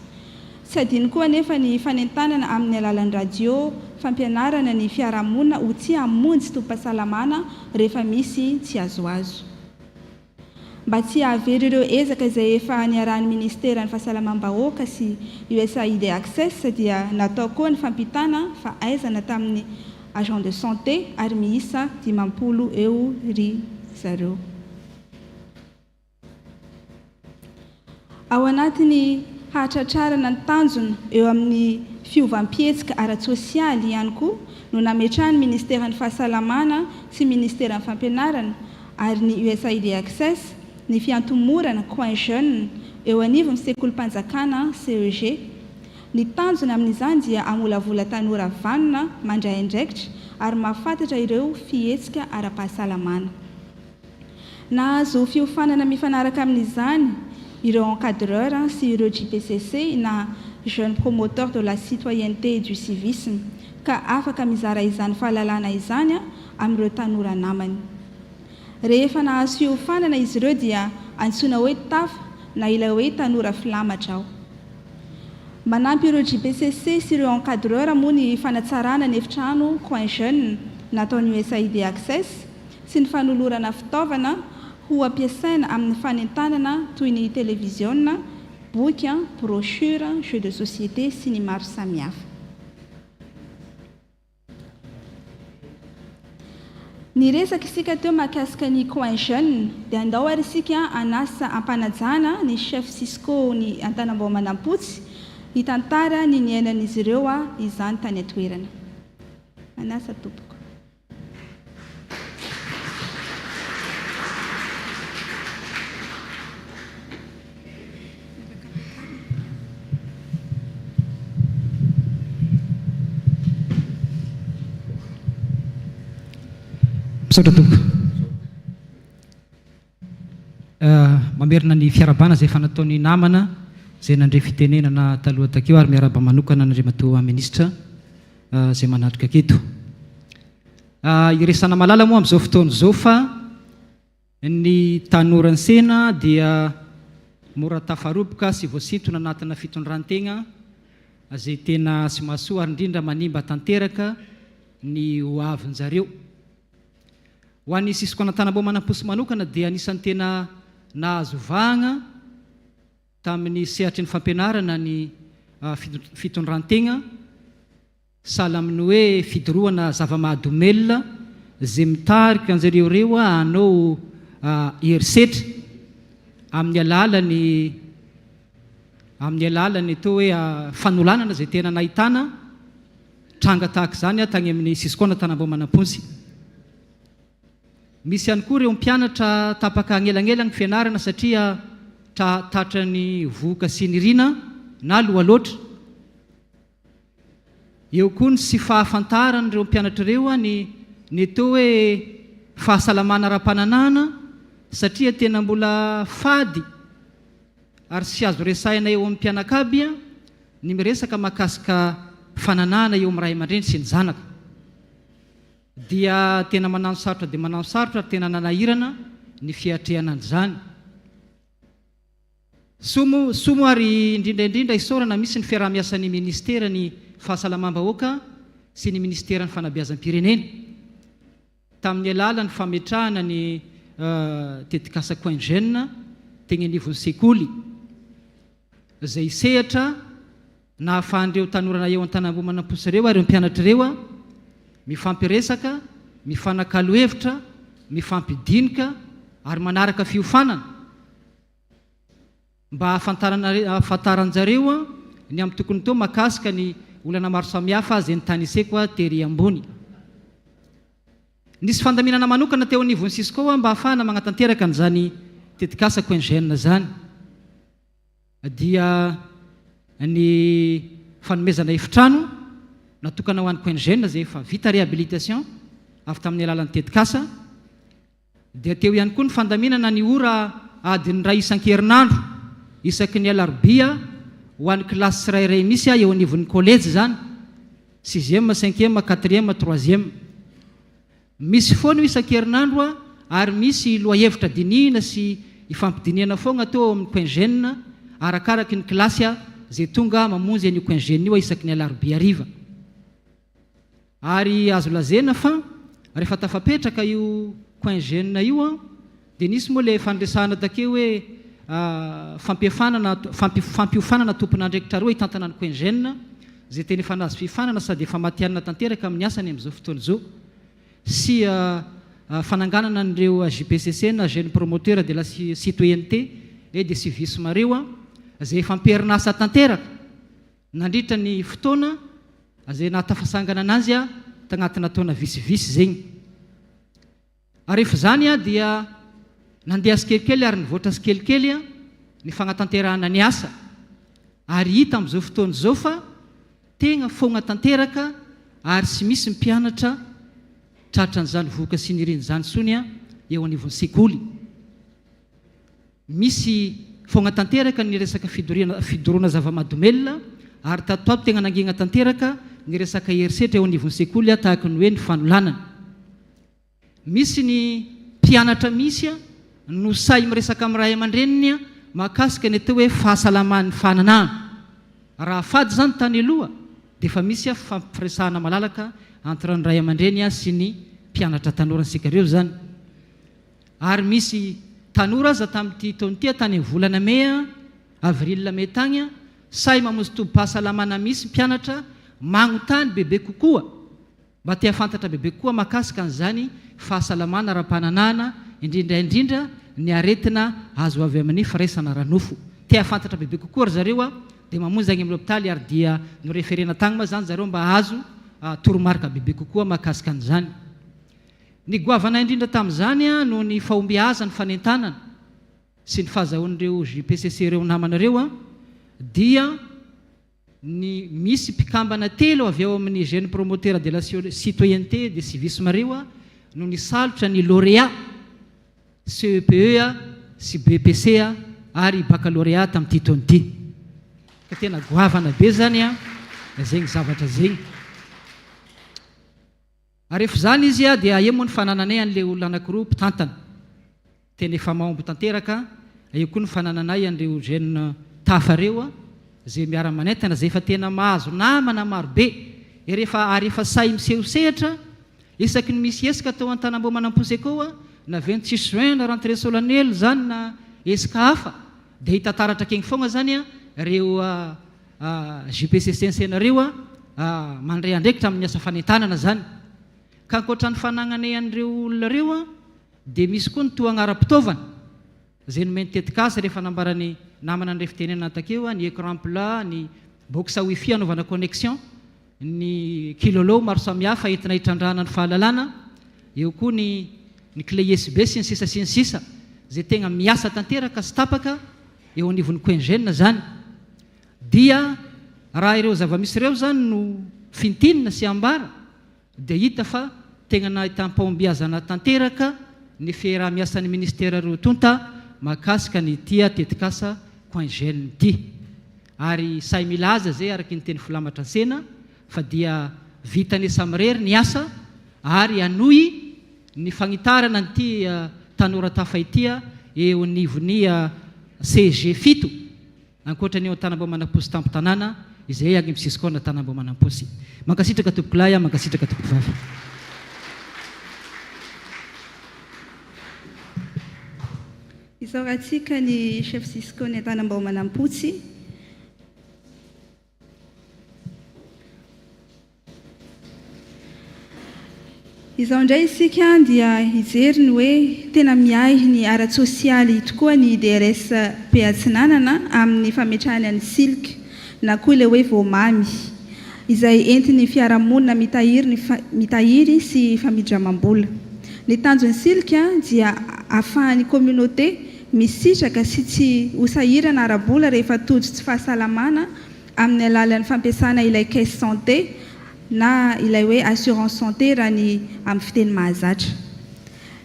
Tsy adino koa anefa ny fanentanana amin'ny alalan'ny radio, fampianarana ny fiarahamonina ho tia hamonjy tobim-pahasalamana rehefa misy tsy azoazo. Mba tsy hahavery ireo ezaka izay efa niarahan'ny Ministeran'ny Fahasalamam-bahoaka sy USAID Access dia natao koa ny fampitana fahaizana tamin'ny agent de santé ary miisa 50 eo ry zareo. Ao anatin'ny hahatratrarana ny tanjona eo amin'ny fiovam-pihetsika ara-tsosialy ihany koa no nametrahan'ny Ministeran'ny Fahasalamana sy Ministeran'ny Fampianarana ary ny USAID Access ny fiantomorana Coin Jeune eo anivon'ny sekolim-panjakana CEG. Ny tanjona amin'izany dia hamolavola tanora vanona, mandray andraikitra ary mahafantatra ireo fihetsika ara-pahasalamana. Nahazo fiofanana mifanaraka amin'izany ireo encadreur sy ireo JPCC na Jeunes Promoteurs de la Citoyenneté et du Civisme ka afaka mizara izany fahalalana izany amin'ireo tanora namany. Rehefa nahazo fiofanana izy ireo dia antsoina hoe tafa na ilay hoe tanora filamatra aho. Manampy ireo JPCC sy ireo encadreur moa ny fanatsarana ny efitrano Coin Jeune nataon'ny USAID Access sy ny fanolorana fitaovana ho ampiasaina amin'ny fanentanana toy ny televiziona, boky, brochure, jeux de société sy ny maro samihafa. Niresaka isika teo mahakasika ny coin jeune dia andao ary isika hanasa am-panajana ny chef Cisco ny Antanambao Manampotsy hitantara ny niainan'izy ireo izany tany an-toerana. Manasa tompoko. Misaotra tompoko. Mamerina ny fiarahabana izay efa nataon'ny namana izay nandre fitenenana taloha takeo ary miarahaba manokana an'Andriamatoa Minisitra izay manatrika aketo. Iresana malala moa amin'izao fotoana izao fa ny tanoran'ny Sena dia mora tafaroboka sy voasintona anatina fitondran-tegna izay tena tsy mahasoa ary indrindra manimba tanteraka ny ho avin-jareo. Ho an'ny Cisco Antanambao Manampotsy manokana dia anisan'ny tena nahazo vahagna tamin'ny sehatry ny fampianarana ny fitondran-tegna sahala amin'ny hoe fidorohana zava-mahadomelina izay mitarika anjareo ireo hanao herisetra amin'ny alalan'ny. amin'ny alalan'ny atao hoe fanolanana izay tena nahitana tranga tahaka izany tany amin'ny Cisco Antanambao Manampontsy. Misy ihany koa ireo mpianatra tapaka agnelagnela ny fianarana satria tra tratran'ny vohoka sy nirina na aloha loatra. Eo koa ny tsy fahafantaran'ireo mpianatra ireo ny ny atao hoe fahasalamana ara-pananahana satria tena mbola fady ary tsy azo resahina eo amin'ny mpianakaby ny miresaka mahakasika fananahana eo amin'ny ray aman-dreny sy ny zanaka. Dia tena manano sarotra dia manano sarotra ary tena nanahirana ny fiatrehana an'izany. Soa moa, soa moa ary indrindra indrindra isaorana misy ny fiaraha-miasan'ny Minisitera ny Fahasalamam-bahoaka sy ny Minisiteran'ny Fanabeazam-pirenena tamin'ny alalan'ny fametrahana ny tetikasa Coin Jeune teny anivon'ny sekoly izay sehatra nahafahan'ireo tanorana eo Antanamboa Manampotsy ireo ary ireo mpianatra ireo mifampiresaka, mifanakalo hevitra, mifampidinika ary manaraka fiofanana. Mba hahafantarana hahafantaran-jareo ny amin'ny tokony atao mahakasika ny olana maro samihafa izay notaniseko tery ambony. Nisy fandaminana manokana teo anivon'ny Cisco mba hahafahana magnatanteraka an'izany tetikasa Coingen izany. Dia ny fanomezana efitrano natokana ho an'ny Coingen izay efa vita réhabilitation avy tamin'ny alalan'ny tetikasa. Dia teo ihany koa ny fandaminana ny ora adiny iray isan-kerinandro isaky ny alarobia ho an'ny kilasy tsirairay misy eo anivon'ny kolejy izany, sixième, cinquième, quatrième, troisième. Misy foana io isan-kerinandro ary misy lohahevitra dinihina sy ifampidinihana foana teo ao amin'ny coin jeune arakaraky ny kilasy izay tonga mamonjy an'io coin jeune io isaky ny alarobia hariva. Ary azo lazaina fa rehefa tafapetraka io coin jeune io an, dia nisy moa ilay faniresahana takeo hoe fampiefanana, fampiofanana tompon'andraikitra roa hitantana ny coin jeune, izay tena efa nahazo fiofanana sady efa matihanina tanteraka amin'ny asany amin'izao fotoana izao, sy fananganana an'ireo JPCC na Jeune Promoteur de la Citoyenneté et de Civisme ireo, izay efa am-perinasa tanteraka. Nandritra ny fotoana izay nahatafasangana anazy tagnatina taona visivisy zegny. Ary rehefa izany dia nandeha tsikelikely ary nivoatra tsikelikely ny fagnatanterahana ny asa. Ary hita amin'izao fotoana izao fa tegna fogna tanteraka ary tsy misy mpianatra tratran'izany vohoka sy niriny izany intsony eo anivon'ny sekoly. Misy foagna tanteraka ny resaka fidoriana fidoroana zava-mahadomelina ary tato ato tegna nangigna tanteraka ny resaka herisetra eo anivon'ny sekoly tahaka ny hoe ny fanolanana. Misy ny mpianatra misy no sahy miresaka amin'ny ray aman-dreniny mahakasika ny atao hoe fahasalaman'ny fananahana. Raha fady izany tany aloha dia efa misy fifampiresahana malalaka entre ny ray aman-dreny sy ny mpianatra tanora isika ireo izany. Ary misy tanora aza tamin'ity taona ity tany amin'ny volana mey, avril mai tagny, sahy mamonjy tobim-pahasalamana misy mpianatra magnontany bebe kokoa, mba te hahafantatra bebe kokoa mahakasika an'izany fahasalamana ara-pananahana, indrindra indrindra ny aretina azo avy amin'ny firaisana ara-nofo. Te hahafantatra bebe kokoa ry zareo dia mamonjy agny amin'ny hopitaly ary dia noreferena tagny ma zany zareo mba hahazo toromarika bebe kokoa mahakasika an'izany. Ny goavana indrindra tamin'izany noho ny fahombiazan'ny fanentanana sy ny fahazahoan'ireo JPCC ireo namana ireo dia ny misy mpikambana telo avy ao amin'ny Jeunes Promoteurs de la Citoyenneté et de Civisme ireo no nisalotra ny lauréat CEPE sy BEPC ary Baccalauréat tamin'ity taona ity. Ka tena goavana be izany zegny zavatra zegny. Ary rehefa izany izy dia eo moa ny fanananay an'ilay olona anankiroa mpitantana. Tena efa mahomby tanteraka, eo koa ny fanananay an'ireo jeunes tafa ireo izay miara-manentana, izay efa tena mahazo namana marobe, rehefa ary efa sahy miseho sehatra isaky ny misy hesika atao Antanambao Manamposeco na 26 juin na rentrée solennelle izany na hesika hafa dia hita taratra akegny foagna izany ireo JPCC nsenareo a, mandray andraikitra amin'ny asa fanentanana zany. Ka ankoatra ny fanagnanay an'ireo olona ireo a, dia misy koa ny tohagna ara-pitaovana izay nomen'ny tetikasa rehefa nambaran'i namana nandray fitenenana takeo, ny écran plat, ny box wifi anaovana connexion, ny kilôlô maro samihafa entina hitrandrahana ny fahalalana, eo koa ny ny clé usb sy ny sisa sy ny sisa izay tegna miasa tanteraka sy tapaka eo anivon'ny Coin-Jeune izany. Dia raha ireo zava-misy ireo izany no fintinina sy ambara dia hita fa tegna nahitam-pahombiazana tanteraka ny fiaraha-miasan'ny Ministera roa tonta mahakasika ny ity tetikasa Coin-Jeune ity. Ary sahy milaza izay araky ny teny filamatra Sena fa dia vitany samirery ny asa ary hanohy ny fagnitarana an'ity tanora tafa ity eo anivon'ny CG fito ankoatra ny eo Antanambao Manamposy tampon-tanàna izay agny Msiscon Antanambao Manamposy. Mankasitraka tompokolahy a, mankasitraka tompokovavy. Isaorantsika ny Chef Cisco ny Antanambao Manampotsy. Izao indray isika dia hijery ny hoe tena miahy ny ara-tsosialy tokoa ny DRSP Atsinanana amin'ny fametrahana ny silk na koa ilay hoe voamamy izay entin'ny fiarahamonina mitahiry ny mitahiry sy famidramam-bola. Ny tanjon'ny silk dia ahafahan'ny communauté misitraka sy tsy ho sahirana ara-bola rehefa tojo tsy fahasalamana amin'ny alalan'ny fampiasana ilay caisse santé na ilay hoe assurance santé raha ny amin'ny fiteny mahazatra.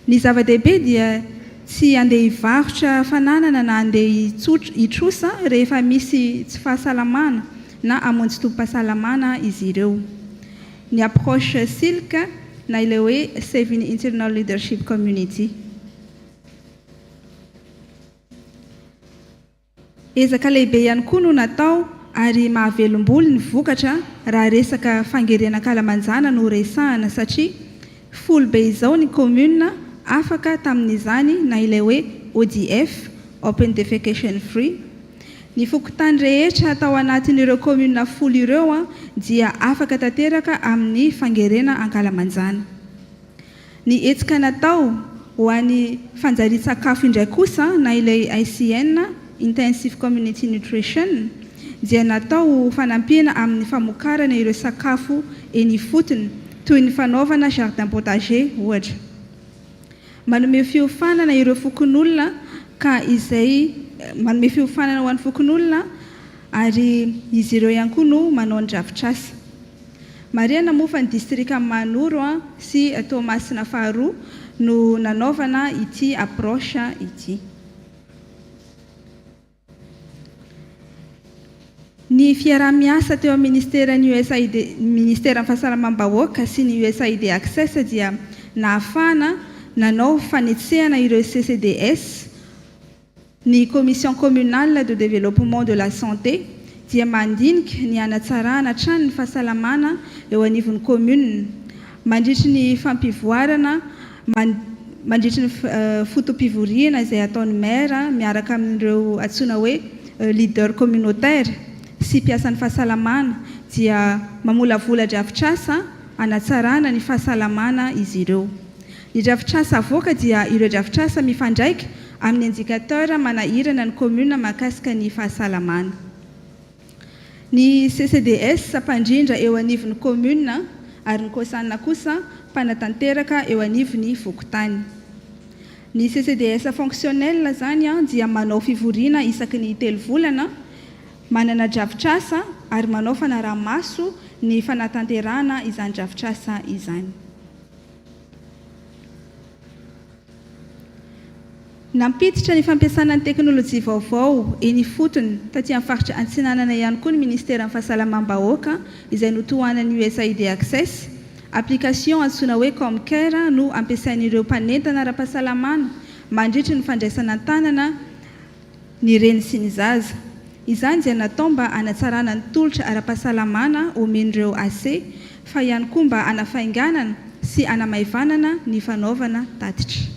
Ny zava-dehibe dia tsy handeha hivarotra fananana na handeha hitrosa rehefa misy tsy fahasalamana na hamonjy tobim-pahasalamana izy ireo. Ny approche SILC na ilay hoe Saving Internal Leadership Community. Ezaka lehibe ihany koa no natao ary mahavelom-bolo ny vokatra raha resaka fangerena ankalamanjana no resahana satria folo be izao ny commune afaka tamin'izany na ilay hoe ODF, Open Defecation Free. Ny fokontany rehetra tao anatin'ireo commune folo ireo dia afaka tanteraka amin'ny fangerena ankalamanjana. Ny hetsika natao ho an'ny fanjarian-tsakafo indray kosa na ilay ICN, Intensive Community Nutrition, dia natao ho fanampiana amin'ny famokarana ireo sakafo eny ifotony toy ny fanaovana jardin potager ohatra. Manome fiofanana ireo fokonolona ka izay manome fiofanana ho an'ny fokonolona ary izy ireo ihany koa no manao ny drafitr'asa. Marihana moa fa ny distrikan'i Mahanoro sy Toamasina faharoa no nanaovana ity approche ity. Ny fiaraha-miasa teo amin'ny ministeran'ny USAID, ministeran'ny fahasalamam-bahoaka sy ny USAID Access dia nahafahana nanao fanetsehana ireo CCDS, Ny Commission communale de développement de la santé dia mandinika ny hanatsarana hatrany ny fahasalamana eo anivon'ny commune mandritry ny fampivoarana mandritry ny fotoam-pivoriana izay ataon'ny maire miaraka amin'ireo antsoina hoe leader communautaire sy mpiasan'ny fahasalamana dia mamolavola drafitrasa hanatsarana ny fahasalamana izy ireo. Ny drafitrasa avoaka dia ireo drafitrasa mifandraika amin'ny indicateur manahirana ny commune mahakasika ny fahasalamana. Ny CCDS mpandrindra eo anivon'ny commune ary ny COSAN kosa mpanatanteraka eo anivon'ny fokontany. Ny CCDS fonctionnel izany dia manao fivoriana isaky ny telo volana, manana drafitrasa ary manao fanaraha-maso ny fanatanterahana izany drafitrasa izany. Nampiditra ny fampiasana ny teknolojia vaovao eny ifotony taty amin'ny faritra Antsinanana ihany koa ny Ministeran'ny Fahasalamam-bahoaka izay notohanan'ny USAID Access. Application antsoina hoe ComCare no ampiasain'ireo mpanentana ara-pahasalamana mandritry ny fandraisana an-tanana ny reny sy ny zaza. Izany dia natao mba hanatsarana ny tolotra ara-pahasalamana omen'ireo AC fa ihany koa mba hanafainganana sy hanamaivanana ny fanaovana tatitra.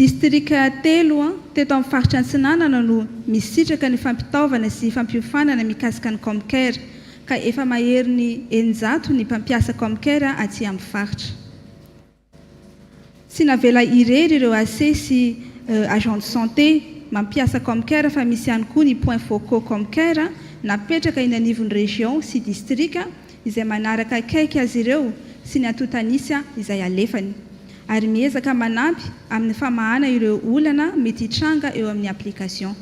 Distrika telo teto amin'ny faritra Antsinanana no misitraka ny fampitaovana sy fampiofanana mikasika ny Comcare ka efa maherin'ny 600 ny mpampiasa Comcare aty amin'ny faritra. Tsy navela irery ireo AC sy agent de santé mampiasa Comcare fa misy ihany koa ny points focaux Comcare napetraka eny anivon'ny région sy distrika izay manaraka akaiky azy ireo sy ny antontan'isa izay alefany ary miezaka manampy amin'ny famahana ireo olana mety hitranga eo amin'ny application.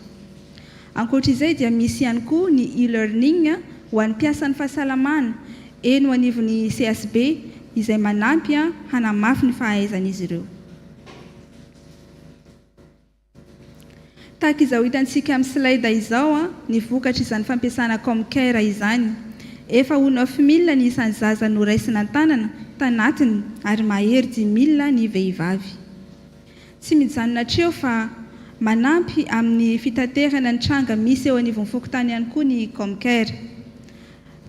Ankoatra izay dia misy ihany koa ny e-learning ho an'ny mpiasan'ny fahasalamana eny anivon'ny CSB izay manampy hanamafy ny fahaizan'izy ireo. Tahaka izao hitantsika amin'ny slide izao ny vokatr'izany fampiasana ComCare izany. Efa ho 9000 ny isan'ny zaza noraisina an-tanana tanatiny ary mahery 5000 ny vehivavy. Tsy mijanona hatreo fa manampy amin'ny fitaterana ny tranga misy eo anivon'ny fokontany ihany koa ny Comcare.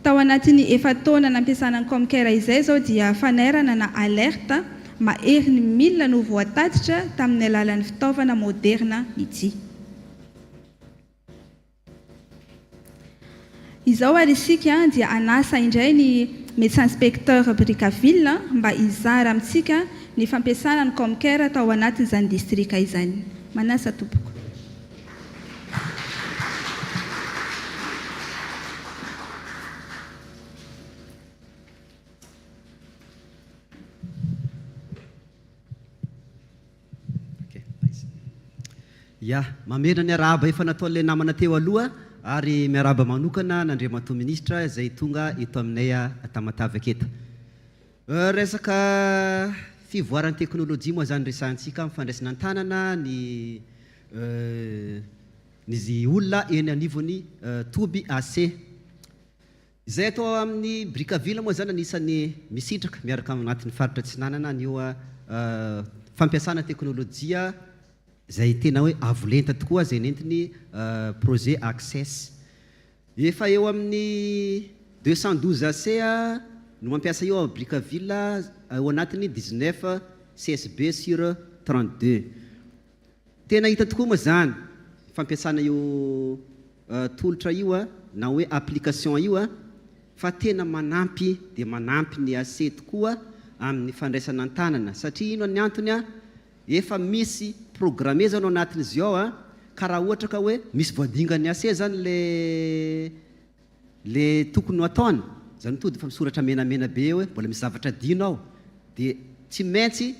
Tao anatin'ny efa-taona nampiasana ny Comcare izay izao dia fanairana na alerte maherin'ny milina no voatatitra tamin'ny alalan'ny fitaovana moderina ity. Izao ary isika dia hanasa indray ny Médecin Inspecteur Brickaville mba hizara amintsika ny fampiasana ny Comcare tao anatin'izany distrika izany. Manasa tompoko. Ya, mamerina ny arahaba efa nataon'ilay namana teo aloha ary miarahaba manokana an'Andriamatoa Minisitra izay tonga eto aminay Tamatave aketo. Resaka fivoaran'ny teknolojia moa izany resahantsika amin'ny fandraisana an-tanana ny ny olona eny anivon'ny toby AC. Izay ato amin'ny Brickaville moa izany anisan'ny misitraka miaraka ao anatin'ny faritra Atsinanana an'io fampiasana teknolojia izay tena hoe avo lenta tokoa izay nentin'ny projet Access. Efa eo amin'ny 212 AC no mampiasa io ao Brickaville ao anatin'ny 19 CSB sur 32. Tena hita tokoa moa izany fampiasana io tolotra io na hoe application io fa tena manampy dia manampy ny AC tokoa amin'ny fandraisana an-tanana satria inona ny antony efa misy programme zany ao anatin'izy ao ka raha ohatra ka hoe misy voadingan'ny AC zany le le tokony ho ataony zany hoe tonga dia efa misoratra menamena be eo hoe mbola misy zavatra adino ao dia tsy maintsy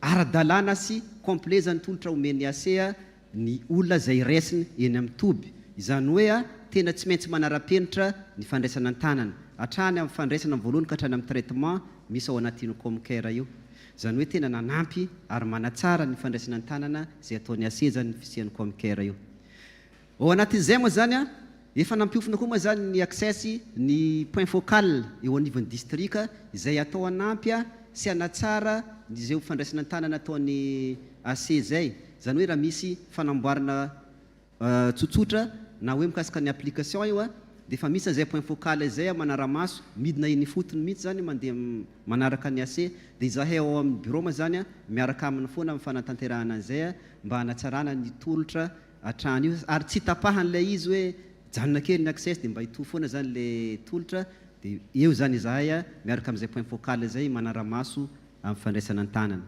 Ara-dalàna sy complet zany tolotra omen'ny AC ny olona izay raisiny eny amin'ny toby. Izany hoe tena tsy maintsy manara-penitra ny fandraisana an-tanana, hatrany amin'ny fandraisana amin'ny voalohany ka hatrany amin'ny traitement misy ao anatin'io Comcare io. Izany hoe tena nanampy ary manatsara ny fandraisana an-tanana izay ataon'ny AC zany ny fisian'ny Comcare io. Ao anatin'izay moa izany, efa nampiofina koa moa izany ny Access ny point focal eo anivon'ny distrika izay atao hanampy sy hanatsara izay fandraisana an-tanana ataon'ny AC izay. Izany hoe raha misy fanamboarana tsotsotra na hoe mikasika ny application io dia efa misy izay point focal izay manara-maso, midina eny ifotony mihitsy izany mandeha manaraka ny AC. Dia izahay ao amin'ny bureau moa izany miaraka aminy foana amin'ny fanatanterahana an'izay mba hanatsarana ny tolotra hatrany io ary tsy tapahany ilay izy hoe mijanona kely ny access dia mba hitohy foana izany ilay tolotra dia eo izany izahay miaraka amin'izay point focal izay manara-maso amin'ny fandraisana an-tanana.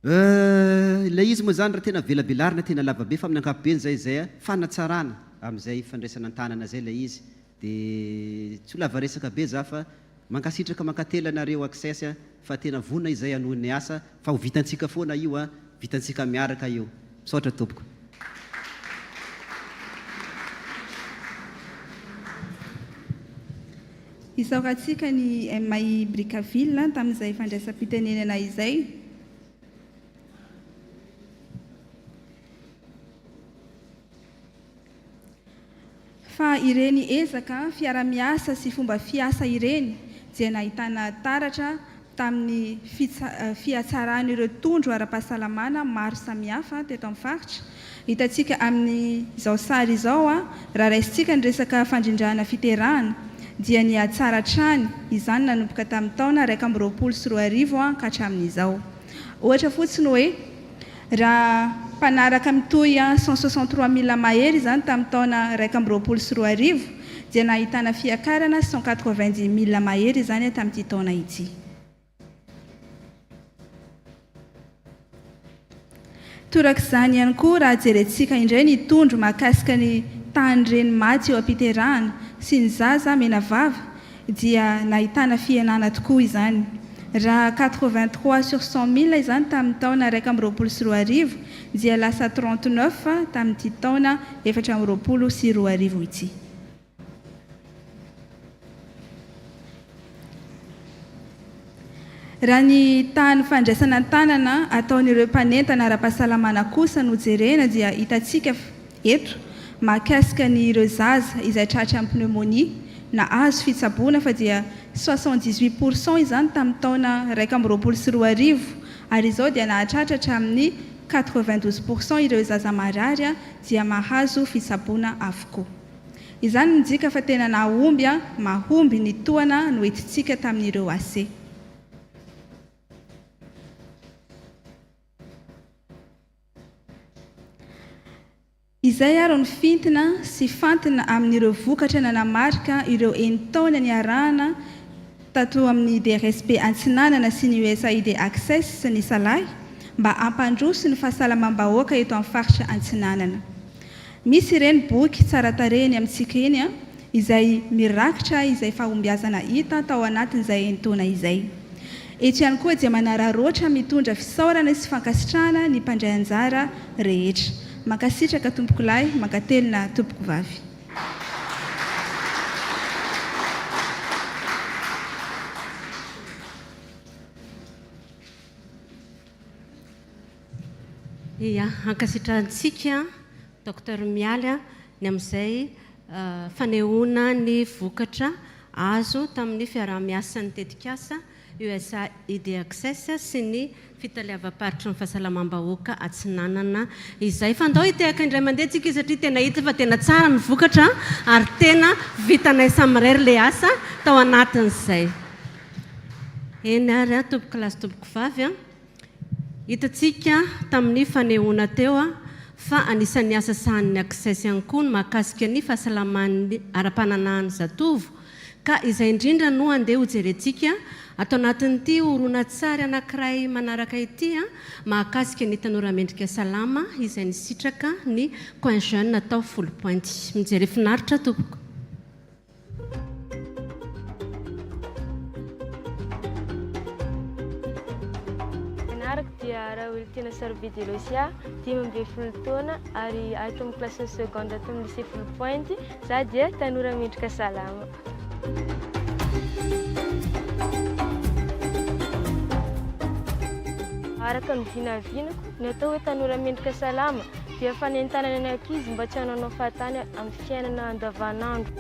Euh, ilay izy moa izany raha tena velabelarina tena lava be fa amin'ny ankapobeny izay izay fanatsarana amin'izay fandraisana an-tanana izay ilay izy dia tsy ho lava resaka be za fa mankasitraka mankatela anareo access fa tena vonona izay hanohy ny asa fa ho vitantsika foana io a, vitantsika miaraka io. Misaotra tompoko. Isaorantsika ny MAI Brickaville tamin'izay fandraisam-pitenenana izay. Fa ireny ezaka fiara-miasa sy fomba fiasa ireny dia nahitana taratra tamin'ny fihatsaran'ireo tondro ara-pahasalamana maro samihafa teto amin'ny faritra. Hitantsika amin'izao sary izao, raha raisintsika ny resaka fandrindrana fiterahana, dia nihatsara hatrany izany nanomboka tamin'ny taona 2021 ka hatramin'izao. Ohatra fotsiny hoe. Raha mpanaraka mitohy 163 mille mahery izany tamin'ny taona 2021 dia nahitana fiakarana 190 mille mahery izany tamin'ity taona ity. Torak'izany ihany koa raha jerentsika indray ny tondro mahakasika ny tahan'ny reny maty eo am-piterahana sy ny zaza menavava dia nahitana fihenana tokoa izany. Raha 83 sur 100 000 izany tamin'ny taona 2021 dia lasa 39 tamin'ity taona 2024 ity. Raha ny tahan'ny fandraisana an-tanana ataon'ireo mpanentana ara-pahasalamana kosa no jerena dia hitantsika eto mahakasika ny ireo zaza izay tratra amin'ny pneumonie nahazo fitsaboana fa dia 78 pour cent izany tamin'ny taona 2021 ary izao dia nahatratra hatramin'ny 92 pour cent ireo zaza marary dia mahazo fitsaboana avokoa. Izany midika fa tena nahomby mahomby ny tohana noentintsika tamin'ireo AC. Izay ary no fintina sy fantina amin'ireo vokatra nanamarika ireo enin-taona niarahana tato amin'ny DRSP Antsinanana sy ny USAID Access nisalahy mba hampandroso ny fahasalamam-bahoaka eto amin'ny faritra Antsinanana. Misy ireny boky tsara tarehy eny amintsika eny izay mirakitra izay fahombiazana hita tao anatin'izay enin-taona izay. Eto ihany koa dia manararaotra mitondra fisaorana sy fankasitrahana ny mpandray anjara rehetra. Mankasitraka tompokolahy, mankatelina tompokovavy. Ia, ankasitrahantsika Docteur Mialy ny amin'izay fanehoana ny vokatra azo tamin'ny fiaraha-miasan'ny tetikasa USAID Access sy ny Fitaleavam-paritry ny Fahasalamam-bahoaka Atsinanana izay. Fa ndao hitehaka indray mandeha tsika satria tena hita fa tena tsara ny vokatra ary tena vitanay samirery ilay asa tao anatin'izay. Eny ary tompokolahy sy tompokovavy a. Hitantsika tamin'ny fanehoana teo fa anisan'ny asa sahanin'ny Access ihany koa ny mahakasika ny fahasalaman'ny ara-pananahan'ny zatovo ka izay indrindra no andeha hojerentsika ato anatin'ity horonantsary anankiray manaraka ity mahakasika ny tanora mendrika salama izay nisitraka ny Coin Jeune tao Foulpointe. Mijere finaritra tompoko. Anarako dia Rahoelitiana Sarobidy Elosia, 15 taona ary ato amin'ny kilasin'ny seconde ato amin'ny lycée Foulpointe. Za dia tanora mendrika salama. Araka ny vinavinako, ny atao hoe tanora mendrika salama dia fanentanana ny ankizy mba tsy hanaonao fahatany amin'ny fiainana andavanandro.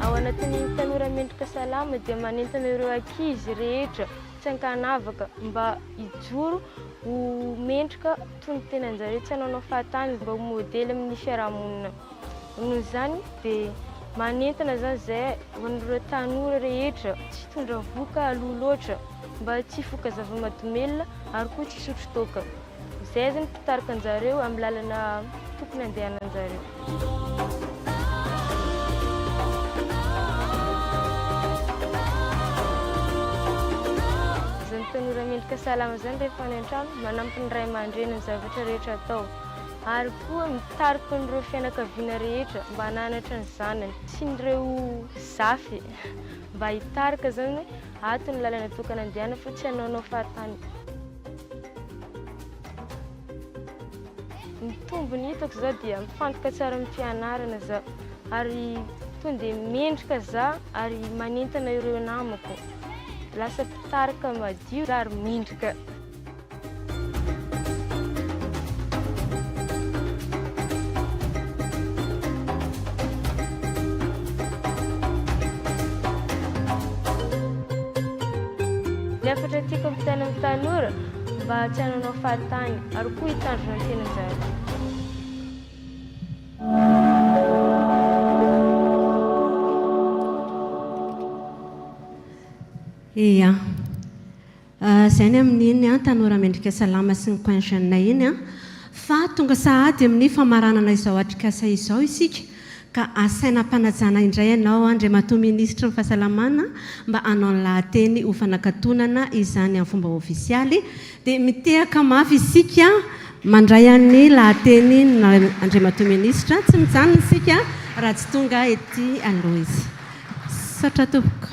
Ao anatin'ny tanora mendrika salama dia manentana ireo ankizy rehetra tsy ankanavaka mba hijoro ho mendrika toy ny tenanjareo tsy hanaonao fahatany mba ho modely amin'ny fiarahamonina. Noho izany dia manentana izany izahay ho an'ireo tanora rehetra tsy hitondra vohoka aloha loatra mba tsy hifoka zava-mahadomelina ary koa tsy hisotro toaka. Izahay izany mpitarika anjareo amin'ny lalana tokony handehananjareo. Izany tanora mendrika salama izany rehefa any an-trano manampy ny ray aman-dreny amin'ny zavatra rehetra atao. Ary koa mitarika an'ireo fianakaviana rehetra mba hananatra ny zanany sy ireo zafy mba hitarika izany hoe ato ny lalana tokana andehanana fa tsy hanaonao fahatany. Ny tombony hitako izao dia mifantoka tsara amin'ny fianarana za ary tonga dia mendrika za ary manentana ireo namako. Lasa mpitarika madio za ary mendrika. Ny hafatra tiako ampitaina amin'ny tanora mba tsy hananao fahatany ary koa hitandrina ny tenan-jareo. Ia. Izay ny amin'iny Tanora Mendrika Salama sy ny Coin Jeune iny fa tonga sahady amin'ny famaranana izao atrikasa izao isika. Ka asaina am-panajana indray ianao Andriamatoa Minisitry ny Fahasalamana mba hanao ny lahateny ho fanakatonana izany amin'ny fomba ofisialy. Dia mitehaka mafy isika mandray an'ny lahateny Andriamatoa Minisitra. Tsy mijanona isika raha tsy tonga ety aloha izy. Misaotra tompoko.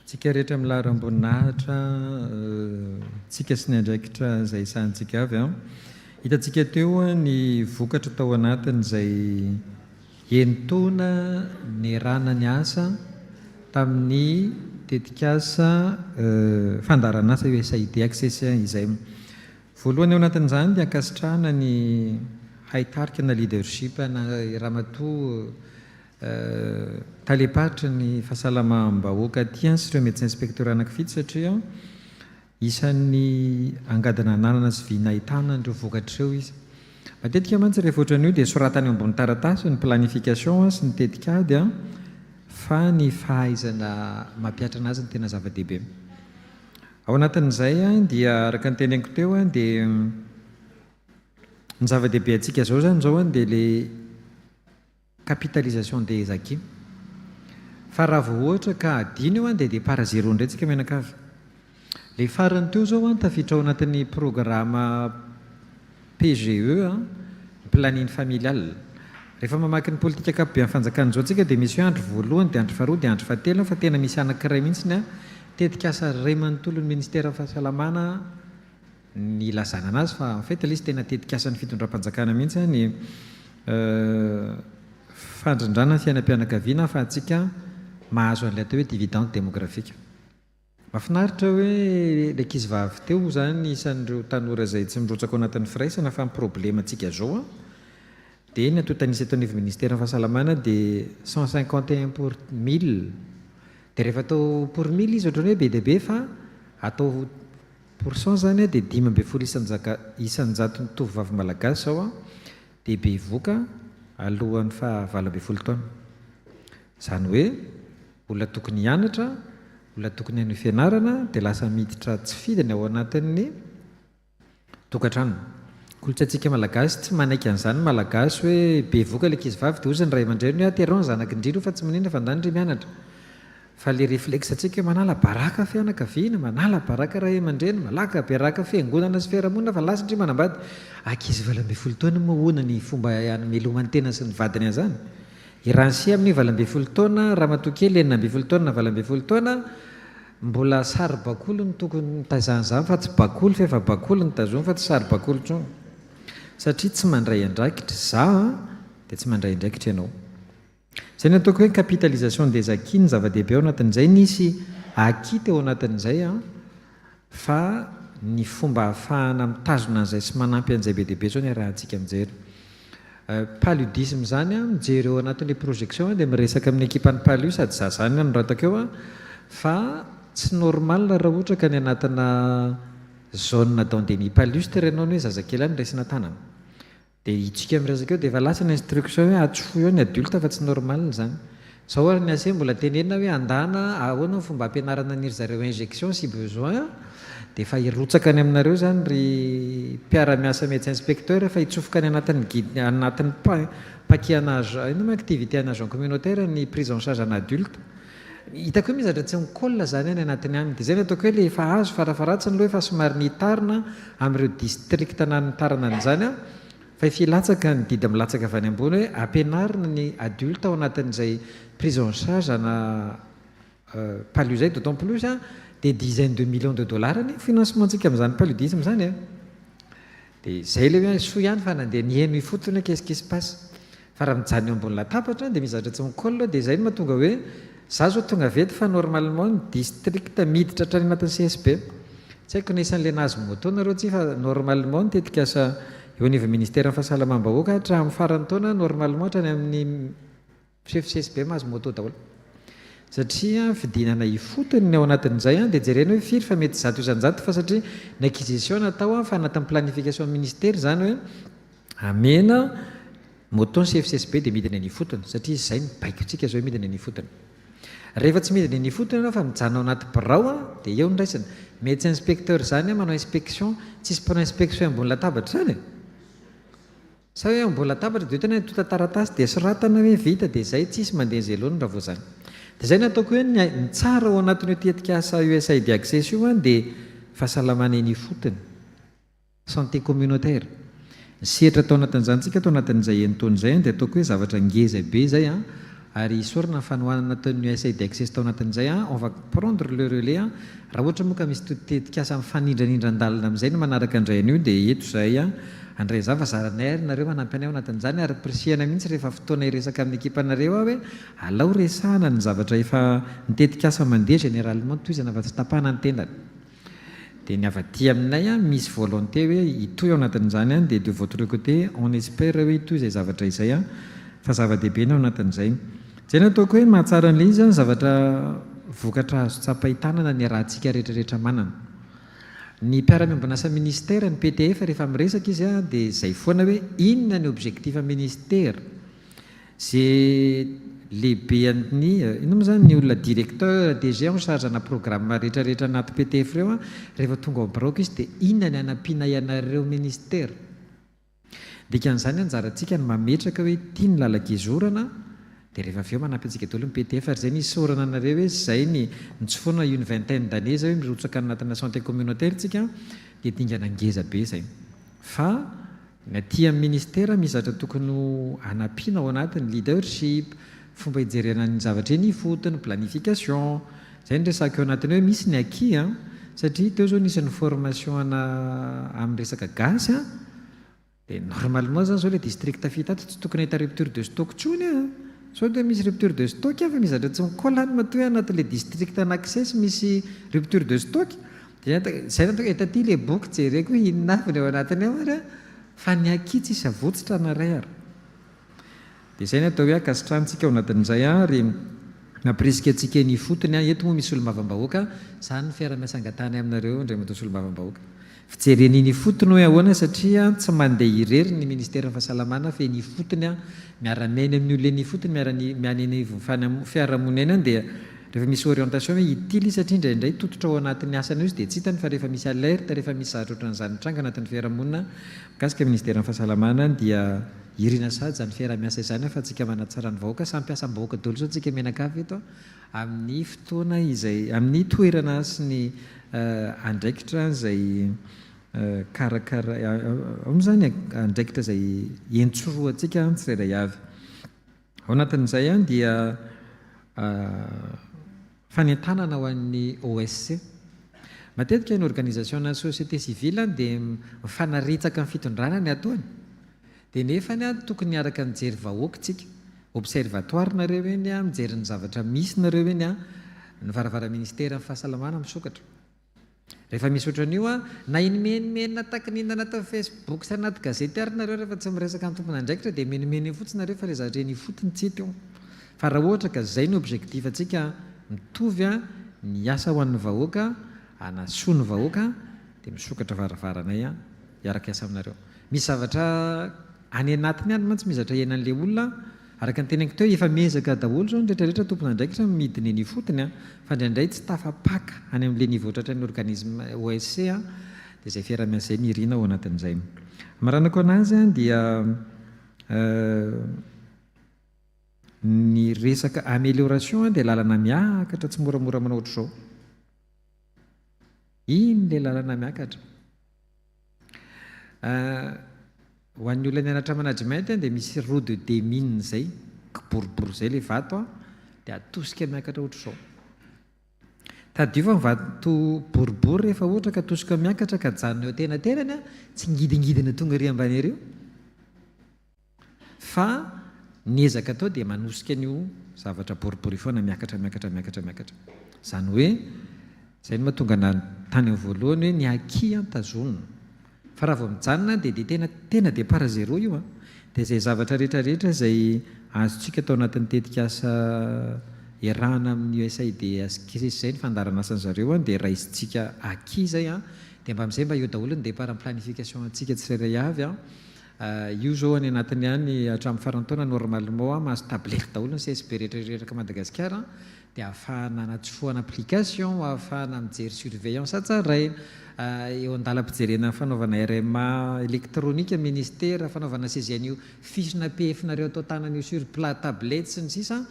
Tsika rehetra amin'ny laharam-boninahitra, tsika sy ny andraikitra izay sahanintsika avy. Hitantsika teo ny vokatra tao anatin'izay enin-taona niarahana niasa tamin'ny tetikasa fandaharanasa USAID Access izay. Voalohany ao anatin'izany dia ankasitrahana ny haitarika na leadership na Ramatoa Talem-paritry ny fahasalamam-bahoaka aty sy ireo médecin inspecteur anankifito satria isan'ny angady nananana sy vy nahitana an'ireo vokatra ireo izy. Matetika mantsy rehefa ohatran'io dia soratana eo ambony taratasy ny planification sy ny tetikady fa ny fahaizana mampihatra anazy no tena zava-dehibe. Ao anatin'izay dia araka ny teneniko teo dia ny zava-dehibe antsika izao izany izao dia ilay Capitalisation des acquis. Fa raha vao ohatra ka adino io an dia départ à zéro indray tsika mianakavy. Ilay farany teo izao an tafiditra ao anatin'ny programa PGE an, ny planning familial. Rehefa mamaky ny politika ankapoben'ny fanjakana izao tsika dia misy hoe andro voalohany dia andro faharoa dia andro fahatelo fa tena misy anankiray mihitsy ny tetikasa iray manontolo ny ministeran'ny fahasalamana ny ilazana anazy fa en fait ilay izy tena tetikasan'ny fitondram-panjakana mihitsy ny fandrindrana ny fiainam-pianakaviana ahafahantsika mahazo an'ilay atao hoe dividende démographique. Mahafinaritra hoe ilay ankizivavy teo izany isan'ireo tanora izay tsy mirotsaka ao anatin'ny firaisana fa ny problemantsika izao an dia ny antontan'isa eto anivon'ny ministeran'ny fahasalamana dia 151 pour mille dia rehefa atao pour mille izy ohatran'ny hoe be dia be fa atao Pour cent zany dia 15 isan-jaton'ny tovovavy malagasy izao dia bevoka alohan'ny faha 18 taona. Izany hoe olona tokony hianatra, olona tokony hanohy fianarana dia lasa miditra tsy fidiny ao anatin'ny tokantrano. Kolontsaintsika malagasy tsy manaiky an'izany ny malagasy hoe bevoka ilay ankizivavy dia hozy ny ray aman-dreniny hoe aterao ny zanak'i ndry aloha fa tsy maninona fa ndany ndry mianatra. Fa le reflexe antsika hoe manala baraka fianakaviana, manala baraka ray aman-dreny, malaka beraka fiangonana sy fiarahamonina fa lasa ndry manambady. Ankizy 18 taona moa ahoana ny fomba hamelomany tena sy ny vadiny an'izany? I Ranse amin'io 18 taona, ramatoa kely 16 taona na 18 taona, mbola saribakoly no tokony nitaizana izany fa tsy bakoly fa efa bakoly no tazominy fa tsy saribakoly intsony. Satria tsy mandray andraikitra za dia tsy mandray andraikitra ianao. Izay no ataoko hoe capitalisation des acquis ny zava-dehibe ao anatin'izay. Nisy acquis teo anatin'izay an, fa ny fomba ahafahana mitazona an'izay sy manampy an'izay be dia be izao no iarahantsika mijery. Paludisme izany an, mijery eo anatin'ilay projection aho dia miresaka amin'ny ekipan'ny palu sady za izany no anoratako eo an, fa tsy normal raha ohatra ka ny anatina zone d'endémie palustre ianao ny hoe zazakely any raisina tanana. Dia itsika miresaka eo dia efa lasa ny instruction hoe atsofohy eo ny adulte fa tsy normal izany. Zao ary ny ase mbola tenenina hoe andana ahoana ny fomba ampianarana an'iry zareo injection si besoin dia efa hirotsaka any aminareo izany ry mpiara-miasa médecin inspecteur fa hitsofoka any anatin'ny guide anatin'ny paquet ana agent inona moa activité ana agent communautaire ny prise en charge ana adulte. Hitako hoe misy zavatra tsy mi-colle izany any anatiny any. Dia izay no ataoko hoe ilay efa azo farafaharatsiny aloha efa somary nitarina amin'ireo district nanitarana an'izany an, fa efa hilatsaka ny didy milatsaka avy any ambony hoe ampianarina ny adulte ao anatin'izay prise en charge ana palu izay, d'autant plus an, des dizaines de millions de dollars anie ny financement-ntsika amin'izany paludisme izany e. Dia izay ilay hoe soa ihany fa nandeha niheno ifotony hoe qu'est-ce qui se passe. Fa raha mijanona eo ambony latabatra dia misy zavatra tsy mi-colle dia izay no mahatonga hoe za zao tonga avy eto fa normalement ny district miditra hatrany anatin'ny CSB. Tsy haiko na isan'ilay nahazo moto nareo tsia fa normalement ny tetikasa eo anivon'ny ministeran'ny fahasalamam-bahoaka hatramin'ny faran'ny taona normalement hatrany amin'ny Chef CSB mahazo moto daholo. Satria fidinana ifotony ny ao anatin'izay dia jerena hoe firy fa mety 100% fa satria ny acquisition natao fa anatin'ny planification ministera izany hoe amena moto ny chef CSB dia midina any ifotony satria izay ny baikontsika izao hoe midina any ifotony. Rehefa tsy midina eny ifotony ianao fa mijanona ao anaty birao an, dia eo no raisina. Médecin inspecteur izany an, manao inspection, tsisy mpanao inspection ambony latabatra izany e! Sa hoe ambony latabatra dia ohatrany hoe antontan-taratasy dia soratana hoe vita dia izay, tsisy mandeha izay laoniny raha vao izany. Dia izay no ataoko hoe ny tsara ao anatin'io tetikasa USAID Access io an dia fahasalamana eny ifotony. Santé communautaire. Ny sehatra tao anatin'izany tsika tao anatin'izay enin-taona izay dia ataoko hoe zavatra ngeza be izay an, ary isaorana ny fanohanana nataon'ny USAID Access tao anatin'izay an, on va prendre le relais an, raha ohatra moa ka misy tetikasa mifanindranindran-dalana amin'izay ny manaraka indray an'io dia eto izahay an, handray izany fa zaranay ary nareo manampy anay ao anatin'izany ary ampirisihana mihitsy rehefa fotoana hiresaka amin'ny ekipanareo aho hoe alao resahana ny zavatra efa ny tetikasa mandeha généralement tohizana fa tsy tapahana ny tendany. Dia ny avy aty aminay an, misy volonté hoe hitohy ao anatin'izany an, dia de votre côté on espère hoe hitohy izay zavatra izay an, fa zava-dehibe ny ao anatin'izay. Izay no ataoko hoe mahatsara an'ilay izy an, zavatra vokatra azo tsapain-tanana ny iarahantsika rehetrarehetra manana. Ny mpiara-miombon'asa ministera, ny PTF rehefa miresaka izy an, dia izay foana hoe inona ny objectif ministera. Ze lehibean'ny inona moa zany ny olona directeur, DG en charge ana programme rehetra rehetra anaty PTF ireo an, rehefa tonga ao biraoko izy dia inona ny hanampianay anareo ministera? Dikan'izany anjarantsika ny mametraka hoe ity ny lalan-kizorana dia rehefa avy eo manampy antsika daholo ny PTF ary zay ny isaorana anareo hoe zay ny nitsofoana une vingtaine d'années zay hoe mirotsaka anatina santé communautaire tsika dia dingana ngeza be zay fa Ny aty amin'ny ministera misy zavatra tokony ho hanampiana ao anatiny, leadership, fomba hijerena ny zavatra eny ifotony, planification. Izay no resahako eo anatiny hoe misy ny acquis an, satria teo izao nisy ny formation ana amin'ny resaka gasy an, dia normalement izany izao ilay district tafita ato tsy tokony hahita rupture de stock intsony an. Sao dia misy rupture de stock fa misy zavatra tsy mi-colle any matoa hoe anatin'ilay district ana access misy rupture de stock. Dia zay no ataoko e, taty le boky jereko hoe inona avy ny ao anatiny ao ary an, fa ny aky tsisy avotsitra na iray ary. Dia izay no atao hoe ankasitrahantsika ao anatin'izay an, ary nampirisika antsika eny ifotony an, eto moa misy solombavambahoaka, izany ny fiarahamiasa angatahany aminareo Andriamatoa Solombavambahoaka. Fijerena eny ifotony hoe ahoana satria tsy mandeha irery ny Ministeran'ny Fahasalamana fa eny ifotony an, miara-miaina amin'ny olona eny ifotony, miara-miaina eny anivon'ny fiarahamonina eny an, dia Rehefa misy orientation hoe ity ilay satria indraindray tototra ao anatin'ny asany io izy dia tsy hitany fa rehefa misy alerte, rehefa misy zavatra ohatran'izany mitranga anatin'ny fiarahamonina mikasika ministeran'ny fahasalamana dia irina sahady izany fiaraha-miasa izany ahafahantsika manatsara ny vahoaka, samy mpiasam-bahoaka daholo izao tsika mianakavy eto amin'ny fotoana izay amin'ny toerana sy ny andraikitra izay karakara ao moa izany andraikitra izay iantsorohantsika tsirairay avy. Ao anatin'izay ihany dia fanentanana ho an'ny OSC. Matetika ny organisation-na société civile dia mifanaretsaka amin'ny fitondrana ny ataony. Dia nefany tokony hiaraka mijery vahoaka isika. Observatoire nareo eny, mijery ny zavatra misy nareo eny, ny varavaran'ny ministeran'ny fahasalamana misokatra. Rehefa misy ohatran'io an, na himenomenona taky ny inona anaty facebook sy anaty gazety ary nareo rehefa tsy miresaka amin'ny tompon'andraikitra dia mimenomena eo fotsiny nareo fa ilay zavatra eny ifotony tsy hita eo. Fa raha ohatra ka izay no objectif antsika mitovy an, ny hiasa ho an'ny vahoaka, hanasoa ny vahoaka dia misokatra varavaranay an, hiaraka hiasa aminareo. Misy zavatra any anatiny any mantsy misy zavatra iainan'ilay olona Araka ny teneniko teo, efa miezaka daholo izao ny rehetra rehetra tompon'andraikitra midina eny ifotony an, fa indraindray tsy tafapaka any amin'ilay niveau tratran'ny organisme OSC an, dia izay fiaraha-miasa izay no irina ao anatin'izay. Hamaranako anazy an dia ny resaka amélioration dia lalana miakatra tsy moramora manao ohatr'izao. Iny ilay lalana miakatra. Ho an'ny olona nianatra management dia misy roue de démine izay, kiboribory izay ilay vato dia atosika miakatra ohatr'izao. Tadidio fa ny vato boribory rehefa ohatra ka atosika miakatra ka ajanona eo antenatenany tsy ngidingidina tonga ery ambany ery io. Fa ny ezaka atao dia manosika an'io zavatra boribory io foana miakatra miakatra miakatra miakatra. Izany hoe izay no mahatonga ana tany amin'ny voalohany hoe ny aky an tazonina. Fa raha vao mijanona dia dia tena tena départ à zéro io an. Dia izay zavatra rehetra rehetra izay azontsika atao anatin'ny tetikasa iarahana amin'ny USAID sy izay ny fandaharan'asan-zareo an dia raisintsika aky izay an. Dia mba amin'izay mba eo daholo ny départ amin'ny planification antsika tsirairay avy an. Io zao any anatiny any hatramin'ny faran'ny taona normalement mahazo tablette daholo ny CSB rehetra reraka Madagasikara. Dia ahafahana anatsofohana application, ahafahana mijery surveillance hatsaraina, eo an-dalam-pijerena ny fanaovana RMA elektronika ministera, fanaovana saisie an'io fiche na PF-nareo atao tanana io sur plat tablette sy ny sisa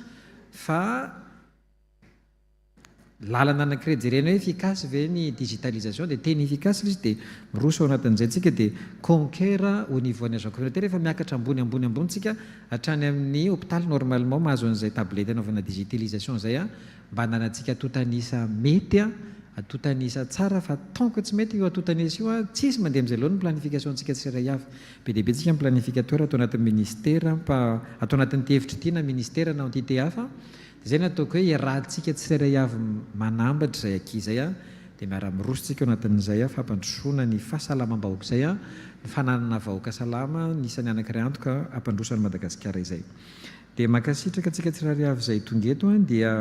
fa lalana anankiray jerena hoe efficace ve ny digitalisation dia tena efficace ilay izy dia miroso ao anatin'izay tsika dia conquer au niveau an'ny agent communautaire efa miakatra ambony ambony ambony tsika hatrany amin'ny hopitaly normalement mahazo an'izay tablette anaovana digitalisation izay an mba hananantsika antontan'isa mety an antontan'isa tsara fa tant que tsy mety io antontan'isa io an tsisy mandeha amin'izay loatra ny planification ntsika tsirairay avy be dia be tsika ny planificateur ato anatin'ny ministera mpa ato anatin'ity efitra ity na ministera na entité hafa Dia izay no ataoko hoe iarahantsika tsirairay avy manambatra izay aky izay an, dia miara-miroso tsika ao anatin'izay fampandrosoana ny fahasalamam-bahoaka izay an, ny fananana vahoaka salama ny isan'ny anankiray antoka hampandroso an'i Madagasikara izay. Dia mankasitraka antsika tsirairay avy izay tonga eto an, dia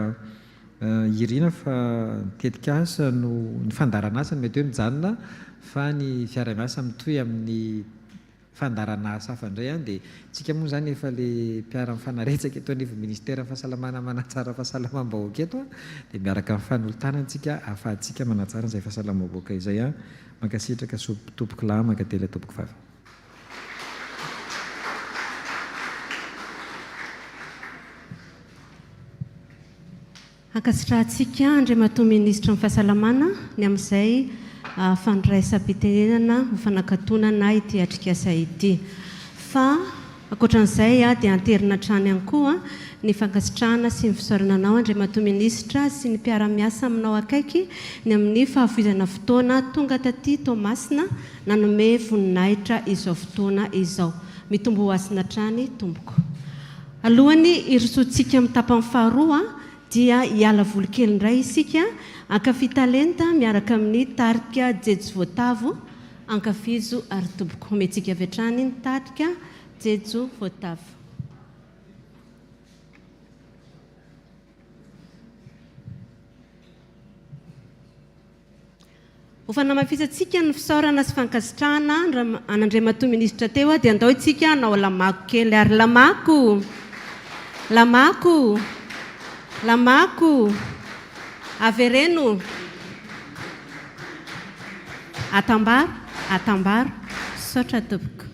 irina fa ny tetikasa no, ny fandaharan'asa no mety hoe mijanona fa ny fiaraha-miasa mitohy amin'ny fandaharan'asa hafa indray an, dia tsika moa izany efa le mpiara-mifanaretsaka eto anivon'ny ministeran'ny fahasalamana manatsara fahasalamam-bahoaka eto an, dia miaraka mifanolo-tanana tsika ahafahantsika manatsara an'izay fahasalamam-bahoaka izay an, mankasitraka tompoko lahy, mankatelina tompoko vavy. Ankasitrahantsika Andriamatoa Minisitry ny Fahasalamana ny amin'izay fandraisam-pitenenana ho fanakatonana ity atrikasa ity. Fa ankoatran'izay dia anterina hatrany ihany koa ny fankasitrahana sy ny fisaorana anao Andriamatoa Minisitra sy ny mpiara-miasa aminao akaiky ny amin'ny fahafoizana fotoana tonga taty Toamasina nanome voninahitra izao fotoana izao. Mitomboa hasina hatrany tompoko. Alohan'ny hirosoantsika amin'ny tapany faharoa dia hiala voly kely indray isika, hankafy talenta miaraka amin'ny tarika Jejo Voatavo, ankafizo ary tompoko. Omentsika avy hatrany ny tarika Jejo Voatavo. Ho fanamafisantsika ny fisaorana sy fankasitrahana an'Andriamatoa Minisitra teo dia andao isika hanao lamako kely ary lamako! Lamako! Lamako! Avereno! Atambaro! Atambaro! Misaotra tompoko.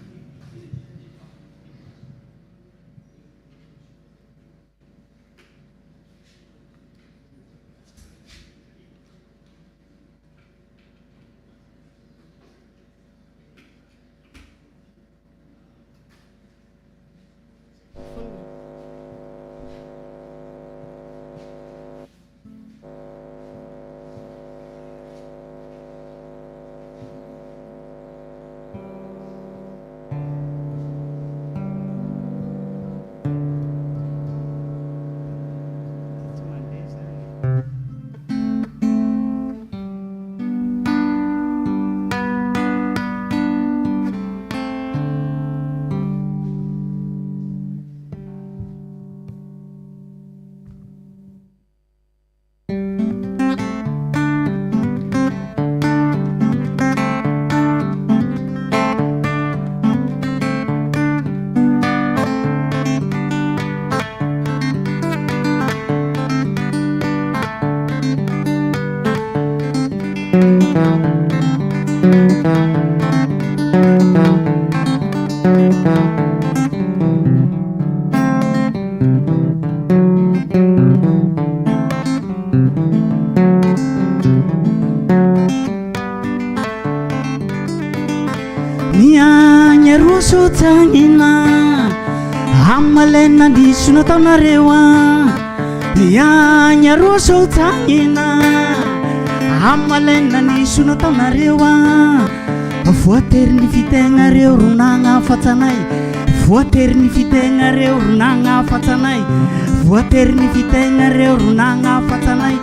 Ny agny aroso tsagnina Amalay nandiso nataonareo an Ny agny aroso tsagnina Amalay nandiso nataonareo an Voatery ny fitegnareo ro nagnafatsanay Voatery ny fitegnareo ro nagnafatsanay Voatery ny fitegnareo ro nagnafatsanay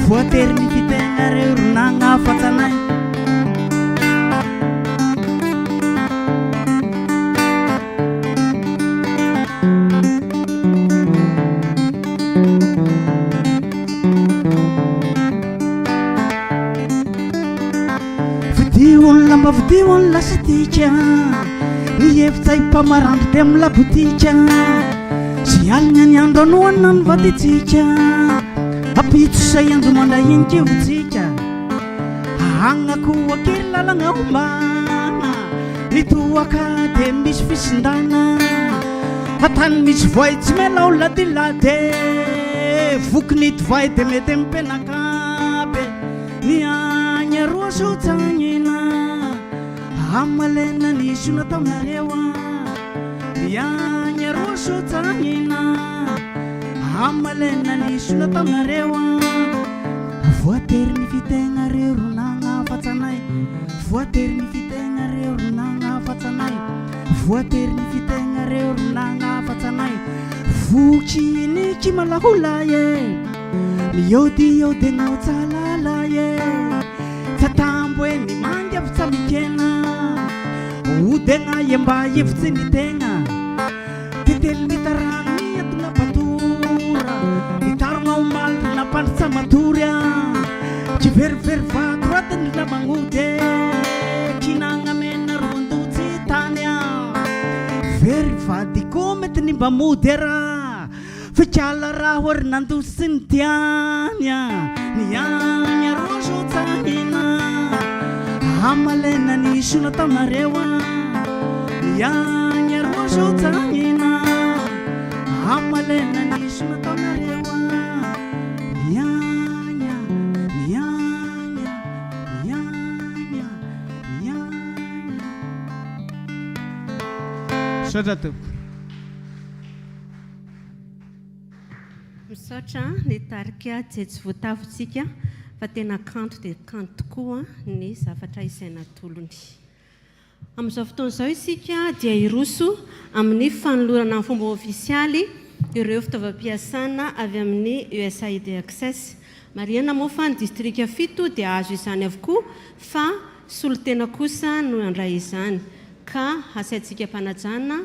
Voatery ny fitegnareo ro nagnafatsanay Vidio ny lamba vidio ny lasitika Ny hevitsay mpamarandry dia amin'ny labotika Sy alina ny andro anohana ny vadintsika. Ampitso izay andro mandrahin-kevitsika Agna koa kely lalagna ombana Ny toaka dia misy fisindana Tany misy voay tsy melao ladilady Voky ny divay dia mety mipenakabe Ny agny aroa sotsangina Amalena ny soa nataonareo Ny agny aroa sotsangina Amalena ny soa nataonareo Voatery ny fitegnareo ro nagnafatsa anay Voatery ny fitegnareo ro nagnafatsa anay Voatery ny fitegnareo ro nagnafatsa anay Voky ny kimalaholay e Miôdiôdy anao tsalalay e Tsatambo e ny mangy avy tsamikena Odegna e mba hevitsy ny tegna Tintely mitarano ny ato nampatora Nitarogna omaly ry nampandry tsamatory a Kiverivery vato ratiny ry namagnody e Kinagna mena roandoha tsy tany a Very vady koa mety ny mba mody e raha Fikala raho ary nandositry ny tiany a Ny agny aroso tsagnina Amalena ny soa nataonareo a Ny agny aroso tsagnina Amalena ny soa nataonareo a Ny agny a, ny agny a, ny agny a, ny agny a. Misaotra tompoko. Misaotra ny tarika Jejy Voatavo tsika fa tena kanto dia kanto tokoa ny zavatra izay natolony. Amin'izao fotoana izao isika dia hiroso amin'ny fanolorana amin'ny fomba ofisialy ireo fitaovam-piasana avy amin'ny USAID Access. Marihana moa fa ny distrika fito dia hahazo izany avokoa fa solontena kosa no handray izany ka hasaintsika am-panajana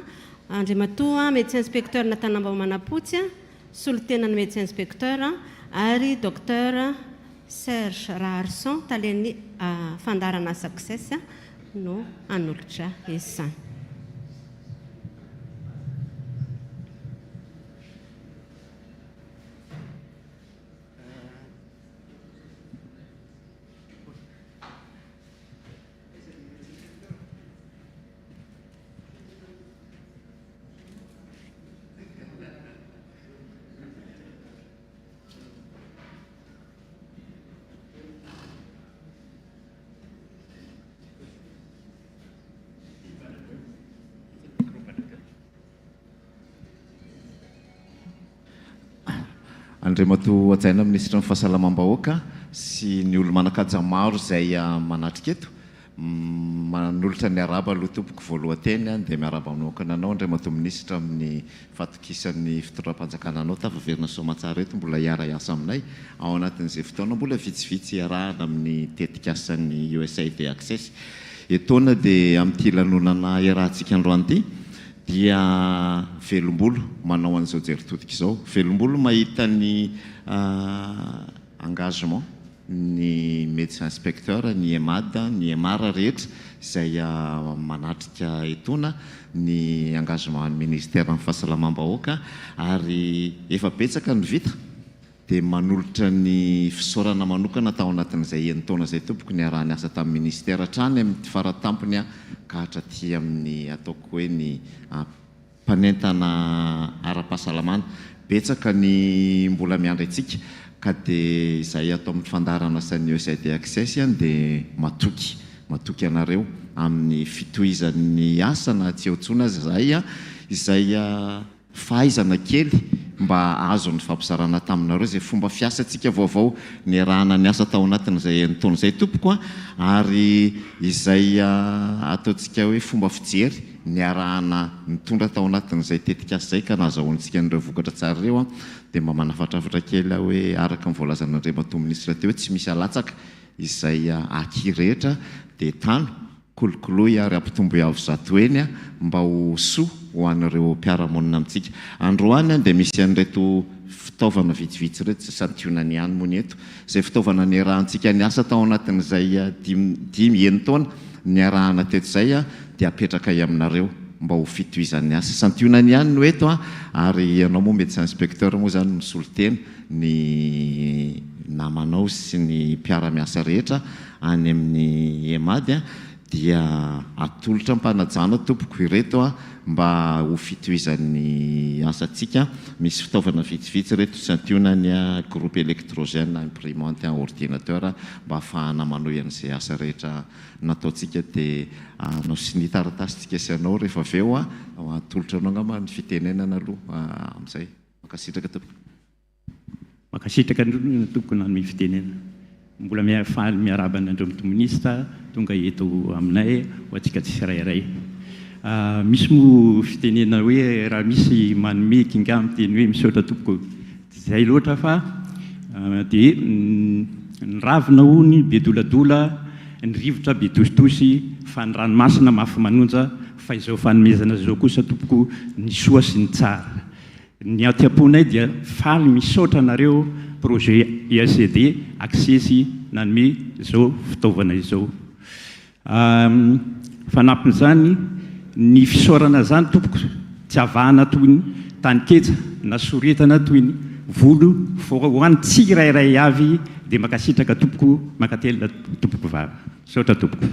Andriamatoa Médecin Inspecteur Natanambao Manampotsy, solontenan'ny Médecin Inspecteur, ary Docteur Serge Raharison, talen'ny fandaharanasa Access no hanolotra izany. Andriamatoa Hajaina Minisitry ny Fahasalamam-bahoaka sy ny olo-manan-kaja maro izay manatrika eto. Manolotra ny arahaba aloha tompoko voalohan-teny dia miarahaba manokana anao Andriamatoa Minisitra amin'ny fahatokisan'ny fitondram-panjakana anao tafaverina soamantsara eto mbola hiara-hiasa aminay ao anatin'izay fotoana mbola vitsivitsy hiarahana amin'ny tetikasan'ny USAID Access. Etoana dia amin'ity lanonana iarahantsika androany ity dia velombolo manao an'izao jery todika izao, velombolo mahita ny engagement ny médecin inspecteur, ny EMAD, ny EMAR rehetra izay manatrika etoana, ny engagement an'ny ministeran'ny fahasalamam-bahoaka ary efa betsaka no vita dia manolotra ny fisaorana manokana tao anatin'izay enin-taona izay tompoko niaraha-niasa tamin'ny ministera hatrany amin'ny faratampony ka hatraty amin'ny ataoko hoe ny Mpanentana ara-pahasalamana. Betsaka ny mbola miandry antsika ka dia izay ato amin'ny fandaharanasan'ny USAID Access ihany dia matoky, matoky anareo amin'ny fitohizan'ny asa na tsy eo intsony aza izahay, izay fahaizana kely mba azo nifampizarana taminareo izay fomba fiasantsika vaovao niarahana niasa tao anatin'izay enin-taona izay tompoko a, ary izay ataontsika hoe fomba fijery niarahana nitondra tao anatin'izay tetikasa izay ka nahazahoantsika an'ireo vokatra tsara ireo dia mba manafatrafatra kely aho hoe araka ny voalazan'Andriamatoa Minisitra teo hoe tsy misy alatsaka izay aky rehetra dia tano, kolokoloy ary ampitomboy avo zatoheny mba ho soa ho an'ireo mpiara-monina amintsika. Androany dia misy an'ireto fitaovana vitsivitsy ireto, santionany ihany moa ny eto, izay fitaovana niarahantsika niasa tao anatin'izay dimy, enin-taona niarahana teto izay dia apetrakay aminareo. mba ho fitohizan'ny asa. Santionany ihany no eto an, ary ianao moa médecin inspecteur moa izany misolo tena ny namanao sy ny mpiara-miasa rehetra any amin'ny EMAD dia atolotra am-panajana tompoko ireto an mba ho fitohizan'ny asantsika. Misy fitaovana vitsivitsy ireto, santionany an, groupe électrogène, imprimante, ordinateur mba hahafahana manohy an'izay asa rehetra nataontsika dia hanao sonia taratasintsika sy anao rehefa avy eo an, atolotra anao angamba ny fitenenana aloha amin'izay. Mankasitraka tompoko. Mankasitraka indrindra tompoko nanome fitenenana. Mbola miha faly miarahaba an'Andriamatoa Minisitra tonga eto aminay ho antsika tsirairay. Misy moa fitenenana hoe raha misy manome kinga miteny hoe misaotra tompoko. Tsy izay loatra fa dia ny ravina hono be doladola, ny rivotra be tositosy fa ny ranomasina mafy manonja fa izao fanomezana izao kosa tompoko ny soa sy ny tsara. Ny aty am-ponay dia faly misaotra anareo projet EACD Access nanome izao fitaovana izao. Fanampin'izany, ny fisaorana izany tompoko tsy avahana toy ny taninketsa na soritana toy ny volo fa ho an'ny tsirairay avy dia mankasitraka tompoko, mankatelina tompoko vavy. Misaotra tompoko.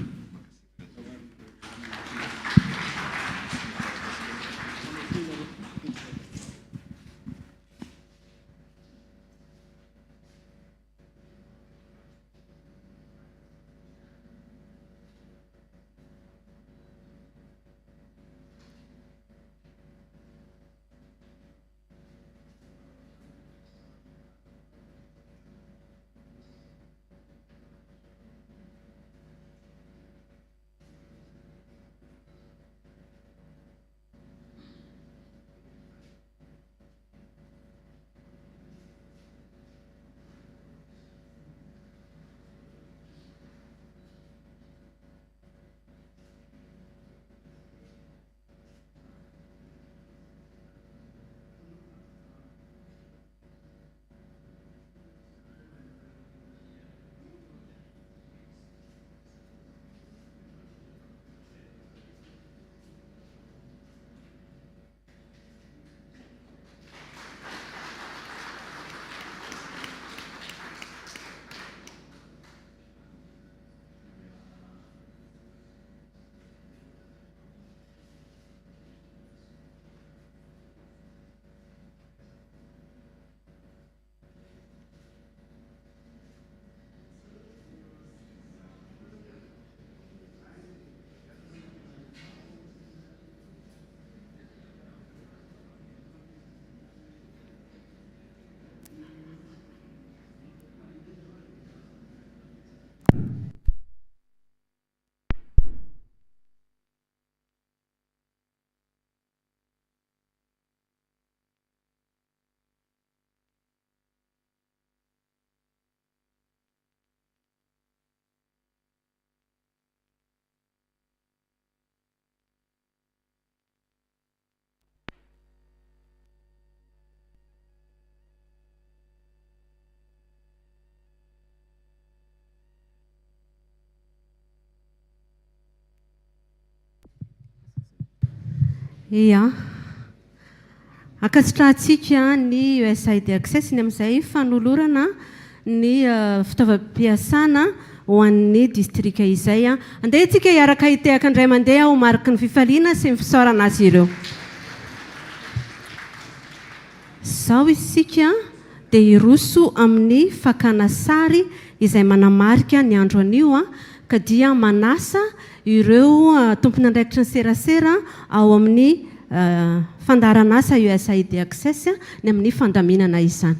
Ia. Ankasitrahantsika ny USAID Access ny amin'izay fanolorana ny fitaovam-piasana ho an'ny distrika izay. Andeha isika hiaraka hitehaka indray mandeha ho mariky ny fifaliana sy ny fisaorana azy ireo. Izao isika dia hiroso amin'ny fakana sary izay manamarika ny andro anio ka dia manasa ireo tompon'andraikitry ny serasera ao amin'ny fandaharanasa USAID Access ny amin'ny fandaminana izany.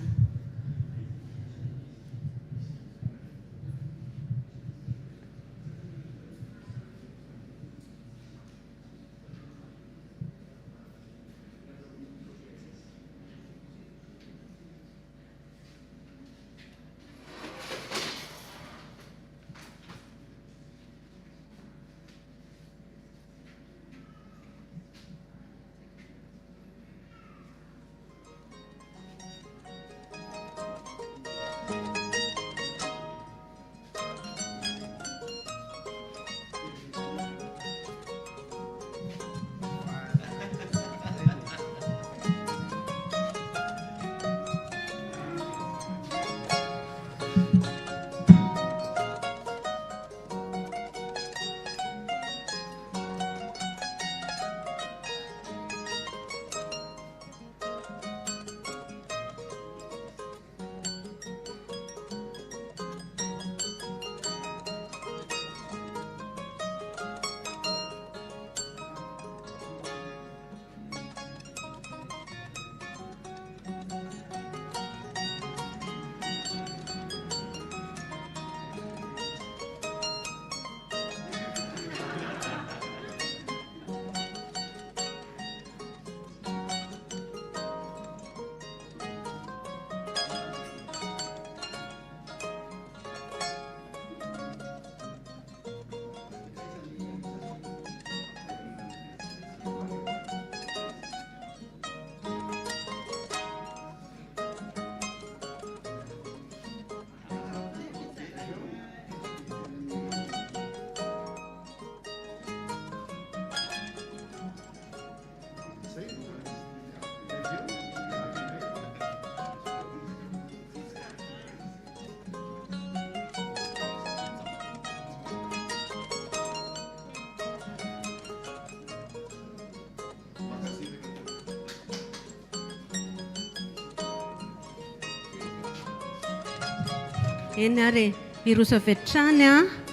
Eny ary e. Hiroso avy hatrany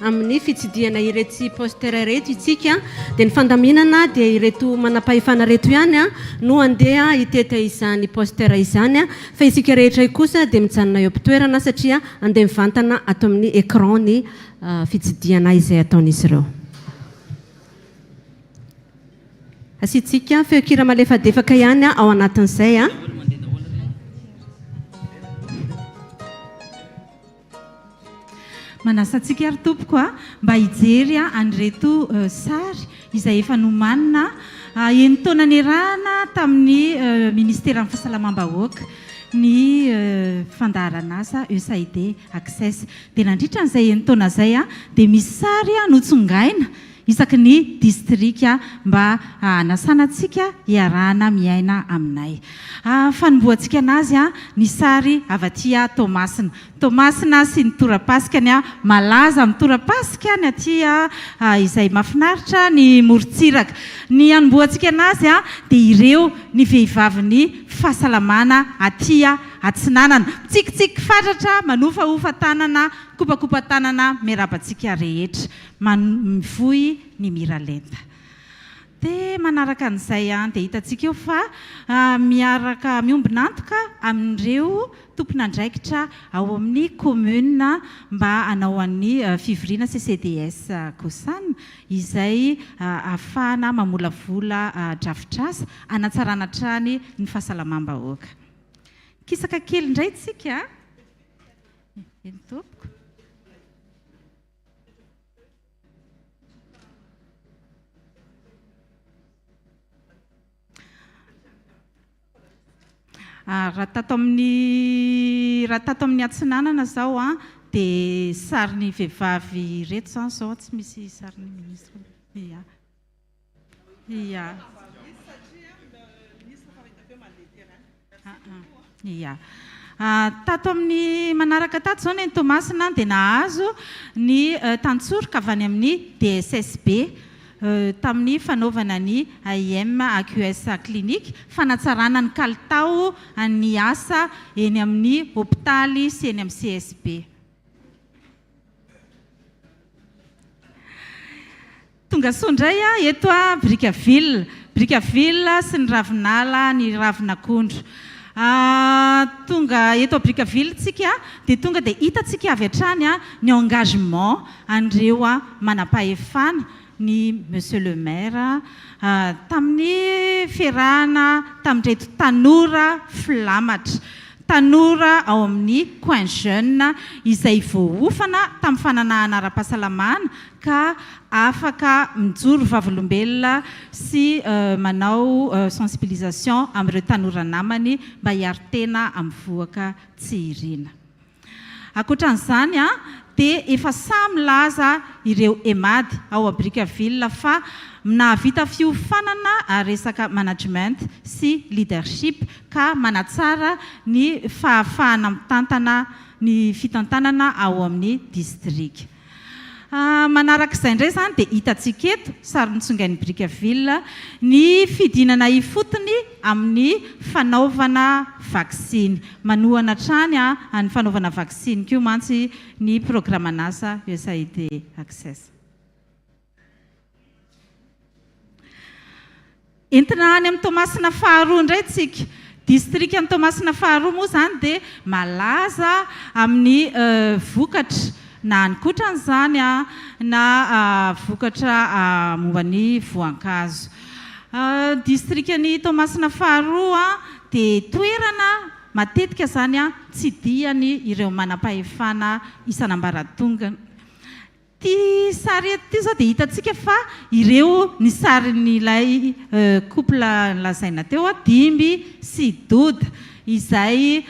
amin'ny fitsidihana iretsy poster ireto isika. Dia ny fandaminana dia ireto manam-pahefana ireto ihany no handeha hitety izany poster izany fa isika rehetra kosa dia mijanona eo am-pitoerana satria handeha mivantana ato amin'ny écran ny fitsidihana izay ataon'izy ireo. Asiantsika feon-kira malefadefaka ihany ao anatin'izay. Manasa antsika ary tompoko a, mba hijery an'ireto sary izay efa nomanina enin-taona niarahana tamin'ny Ministeran'ny Fahasalamam-bahoaka ny fandaharan'asa USAID Access. Dia nandritra an'izay enin-taona izay dia misy sary notsongaina isaky ny distrika mba hanasana antsika hiarahana miaina aminay. Fanombohantsika anazy ny sary avy aty Toamasina. Toamasina sy ny torapasikany, malaza amin'ny torapasika ny aty izay mahafinaritra ny morontsiraka. Ny hanombohantsika anazy dia ireo ny vehivavin'ny fahasalamana aty Atsinanana. Mitsikitsiky fatratra, manofahofa tanana, kopakopa-tanana, miarahaba antsika rehetra. Mivoy ny miralenta. Dia manaraka an'izay dia hitantsika eo fa miaraka miombon'antoka amin'ireo tompon'andraikitra ao amin'ny commune mba hanao an'ny fivoriana CCDS Cosan izay ahafahana mamolavola drafitr'asa hanatsarana hatrany ny fahasalamam-bahoaka. Kisaka kely indray tsika. Eny tompoko. Raha tato amin'ny raha tato amin'ny atsinanana izao an, dia sarin'ny vehivavy ireto izany izao tsy misy sarin'ny ministra. Ia. Ia. Ia. Tato amin'ny manaraka tato izao Neny Toamasina dia nahazo ny tantsoroka avy any amin'ny DSSB tamin'ny fanaovana ny AIM AQS Clinique, fanatsarana ny kalitao an'ny asa eny amin'ny hopitaly sy eny amin'ny CSB. Tonga soa indray aho eto a Brickaville. Brickaville sy ny ravinala, ny ravin'akondro. Tonga eto a Brickaville tsika dia tonga dia hitantsika avy hatrany ny engagement an'ireo manam-pahefana, ny Monsieur le Maire, tamin'ny fiarahana tamin'ireto tanora filamatra. Tanora ao amin'ny Coin Jeune izay voaofana tamin'ny fananahana ara-pahasalamana ka afaka mijoro vavolombelona sy manao sensibilisation amin'ireo tanora namany mba hiaro tena amin'ny vohoka tsy iriana. Ankoatran'izany dia efa sahy milaza ireo Emad ao Brickaville fa nahavita fiofanana resaka management sy leadership ka manatsara ny fahafahana mitantana ny fitantanana ao amin'ny distrika. Manaraka izay indray izany dia hitantsika eto, sary notsongain'i Brickaville, ny fidinana ifotony amin'ny fanaovana vaksiny. Manohana hatrany ny fanaovana vaksiny koa mantsy ny programan'asa USAID Access. Entina any amin'ny Toamasina faharoa indray tsika. Distrikan'i Toamasina faharoa moa izany dia malaza amin'ny vokatra na haninkotrana izany na vokatra momba ny voankazo. Distrikan'i Toamasina faharoa dia toerana matetika izany tsidihany ireo manam-pahefana isan'ambaratongany. Ity sary eto ity izao dia hitantsika fa ireo ny sarin'ilay couple nolazaina teo, Dimby sy Doda, izay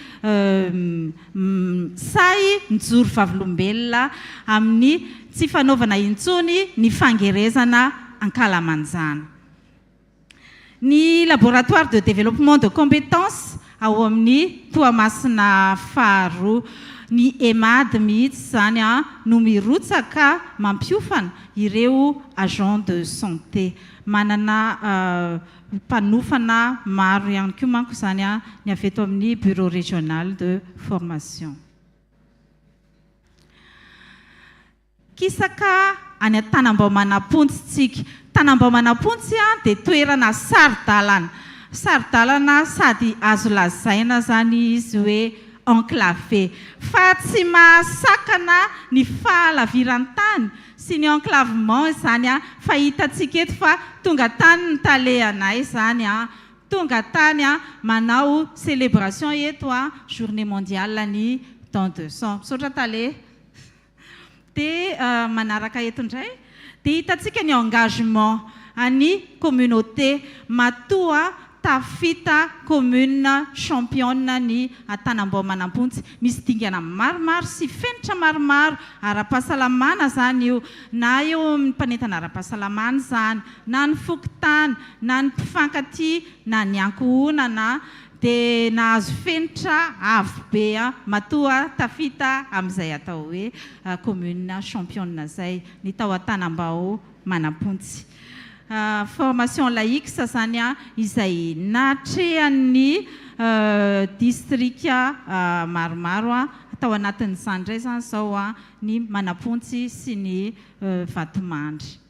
sahy mijoro vavolombelona amin'ny tsy fanaovana intsony ny fangerezana ankalamanjana. Ny Laboratoire de développement de compétences ao amin'ny Toamasina faharoa. Ny EMAD mihitsy izany no mirotsaka mampiofana ireo agents de santé. Manana mpanofana maro ihany koa manko izany ny avy eto amin'ny Bureau régional de formation. Kisaka any Antanambao Manampontsy tsika. Tanambao Manampontsy dia toerana saro-dalana. Saro-dalana sady azo lazaina izany izy hoe enclavé. Fa tsy mahasakana ny fahalaviran-tany sy ny enclavement izany fa hitantsika eto fa tonga tany ny tale anay izany tonga tany manao célébration eto journée mondiale ny don de sang. Misaotra tale. Dia manaraka eto indray dia hitantsika ny engagement an'ny communauté matoa tafita commune championne ny Antanambao Manampontsy. Misy dingana maromaro sy fenitra maromaro ara-pahasalamana izany io, na eo amin'ny mpanentana ara-pahasalamana izany, na ny fokontany, na ny mpifankatia, na ny ankohonana. Dia nahazo fenitra avo be matoa tafita amin'izay atao hoe commune championne izay ny tao Antanambao Manampontsy. Formation laïcs izany izay natrehan'ny distrika maromaro tao anatin'izany indray izany izao ny Manampontsy sy ny Vatomandry.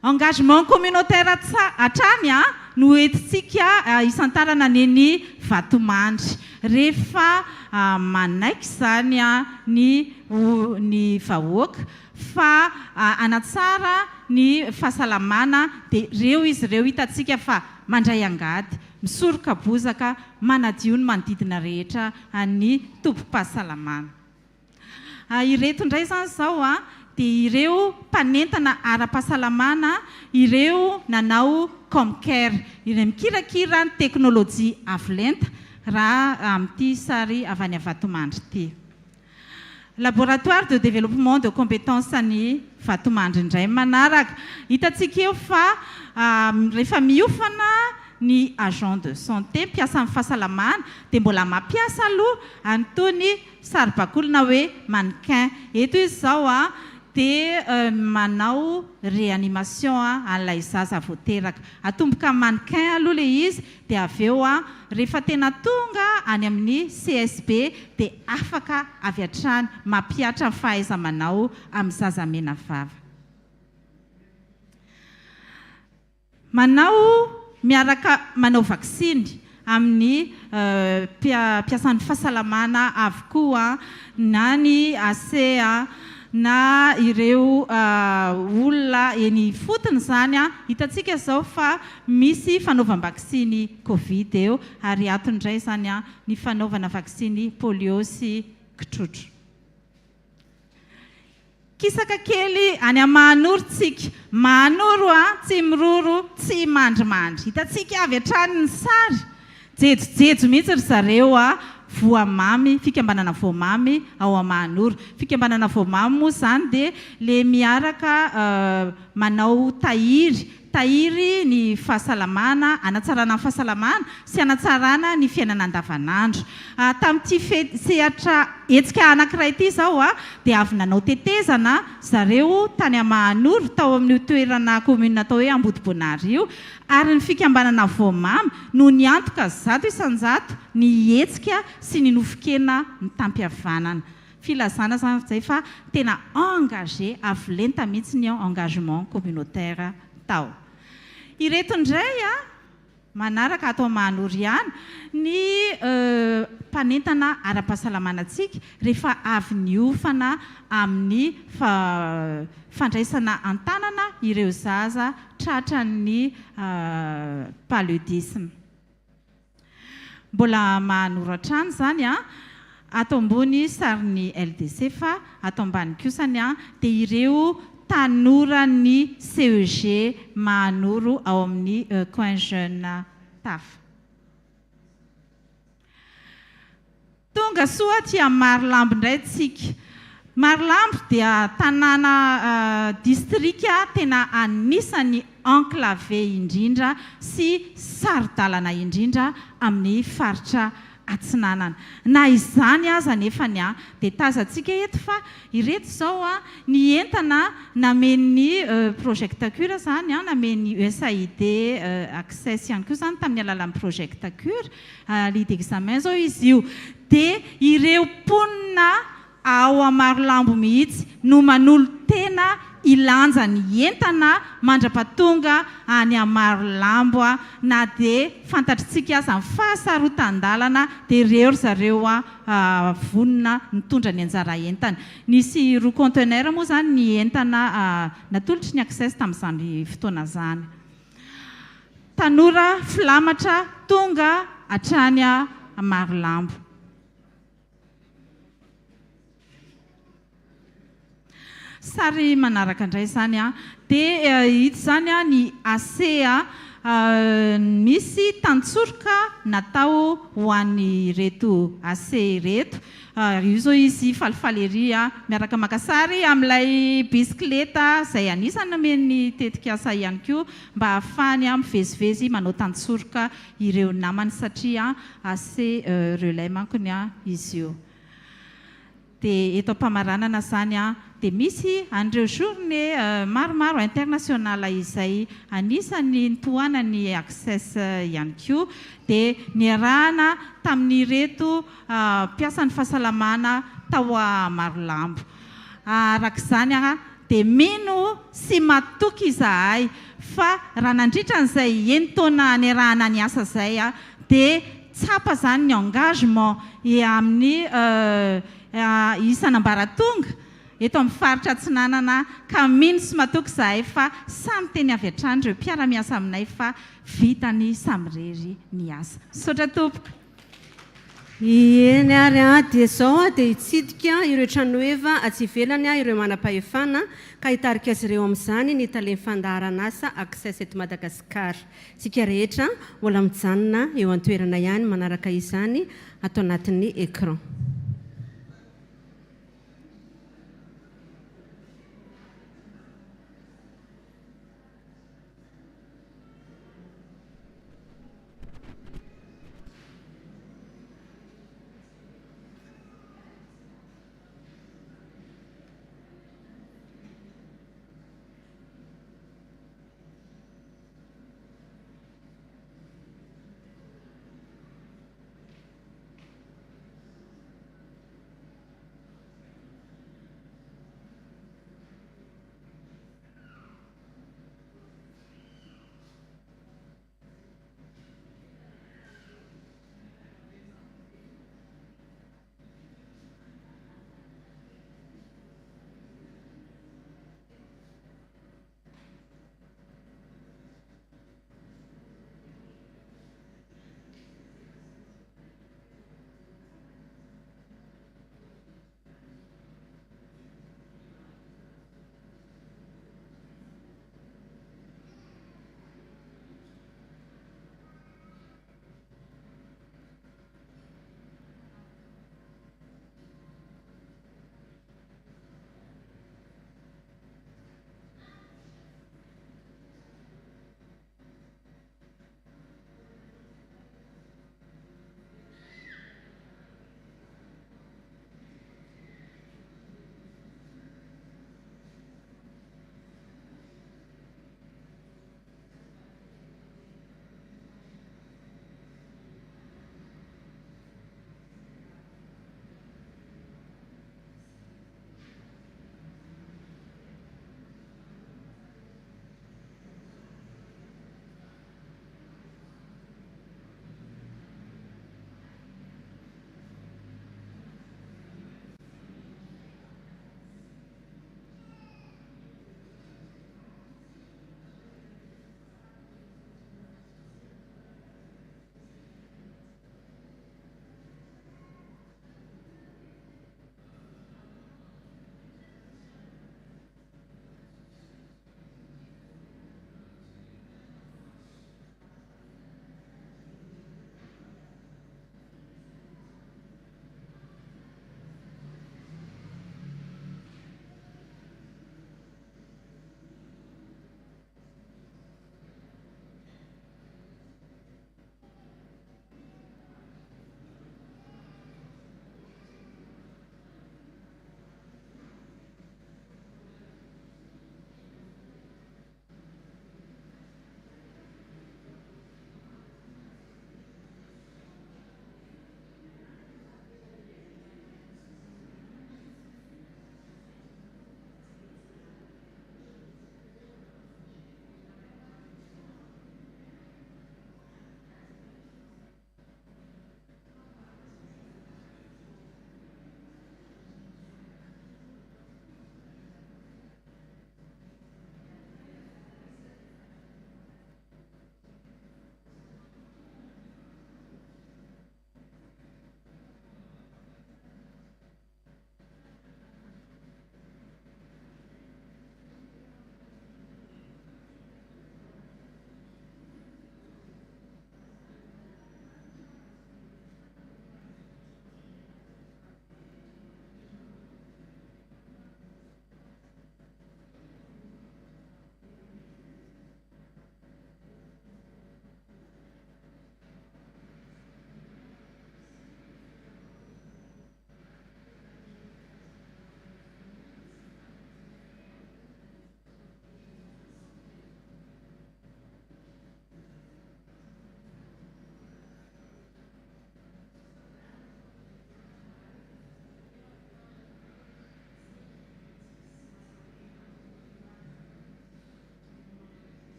Engagement communautaire hatrany no entintsika hisantarana ny eny Vatomandry. Rehefa manaiky izany ny ny vahoaka fa hanatsara ny fahasalamana dia ireo izy ireo hitantsika fa mandray angady, misoroka bozaka, manadio ny manodidina rehetra an'ny tobim-pahasalamana. Ireto indray izany izao dia ireo mpanentana ara-pahasalamana ireo nanao Comcare, ireo mikirakira ny teknolojia avo lenta raha amin'ity sary avy any Vatomandry ity. Laboratoire de développement de compétences any Vatomandry indray manaraka. Hitantsika eo fa rehefa miofana ny agent de santé, mpiasan'ny fahasalamana, dia mbola mampiasa aloha an'itony Saribakoly na hoe mannequin. Eto izy izao dia manao réanimation an'ilay zaza vao teraka. Atomboka amin'ny mannequin aloha ilay izy dia avy eo rehefa tena tonga any amin'ny CSB dia afaka avy hatrany mampihatra ny fahaiza-manao amin'ny zaza menavava. Manao miaraka manao vaksiny amin'ny mpiasan'ny fahasalamana avokoa na ny AC na ireo olona eny ifotony izany. Hitantsika izao fa misy fanaovam-baksiny Covid eo ary ato indray izany ny fanaovana vaksiny polio sy kitrotro. Kisaka kely any Mahanoro tsika. Mahanoro a, tsy miroro, tsy mandrimandry. Hitantsika avy hatrany ny sary. Jejojejo mihitsy ry zareo a, Voamamy, fikambanana Voamamy ao Mahanoro. Fikambanana Voamamy moa izany dia le miaraka manao tahiry, tahiry ny fahasalamana, hanatsarana ny fahasalamana sy hanatsarana ny fiainana andavanandro. Tamin'ity fe sehatra hetsika anankiray ity izao dia avy nanao tetezana zareo tany Mahanoro tao amin'io toerana commune atao hoe Ambodibonary io ary ny fikambanana Voamamy no niantoka 100% ny hetsika sy ny nofon-kena mitam-pihavanana. Filazana izany izay fa tena engagé avo lenta mihitsy ny engagement communautaire tao. Ireto indray manaraka ato Mahanoro ihany ny mpanentana ara-pahasalamana antsika rehefa avy niofana amin'ny fandraisana an-tanana ireo zaza tratran'ny paludisme. Mbola mahanoro hatrany izany an! Ato ambony sarin'ny LDC fa ato ambany kosany an dia ireo tanoran'ny CEG Mahanoro ao amin'ny Coin Jeune Tafa. Tonga soa aty amin'ny Marolambo indray tsika. Marolambo dia tanàna distrika tena anisan'ny enclavé indrindra sy saro-dalana indrindra amin'ny faritra Atsinanana. Na izany aza anefa ny dia tazantsika eto fa ireto izao ny entana namen'ny Project Cure izany, namen'ny USAID Access ihany koa izany tamin'ny alalan'ny Project Cure. Lit d'examen zao izy io. Dia ireo mponina ao Marolambo mihitsy no manolo-tena hilanja ny entana mandra-pahatonga any Marolambo na dia fantatritsika aza ny fahasarotan-dalana dia ireo ry zareo vonona nitondra ny anjara entany. Nisy roa conteneur moa izany ny entana natolotry ny Access tamin'izany fotoana izany. Tanora filamatra tonga hatrany Marolambo. Sary manaraka indray izany an. Dia ito izany an ny AC misy tantsoroka natao ho an'ireto AC ireto. Io izao izy falifaly ery miaraka maka sary amin'ilay bisikileta izay anisan'ny nomen'ny tetikasa ihany koa mba hahafahany mivezivezy manao tantsoroka ireo namany satria AC relais mankony izy io. Dia eto am-pamaranana izany dia misy an'ireo journée maromaro internationale izay anisan'ny nitohanan'ny Access ihany koa. Dia niarahana tamin'ireto mpiasan'ny fahasalamana tao Marolambo. Araka izany dia mino sy matoky izahay fa raha nandritra an'izay enin-taona niarahana niasa izay dia tsapa izany ny engagement amin'ny isan'ambaratonga eto amin'ny faritra Atsinanana ka mino sy matoky izahay fa samy teny avy hatrany ireo mpiara-miasa aminay fa vitany samirery ny asa. Misaotra tompoko. Eny ary an, dia izao aho dia hitsidika ireo tranoheva atsy ivelany ireo manam-pahefana ka hitarika azy ireo amin'izany ny talen'ny fandaharan'asa Access eto Madagasikara. Isika rehetra mbola mijanona eo an-toerana ihany manaraka izany ato anatin'ny écran.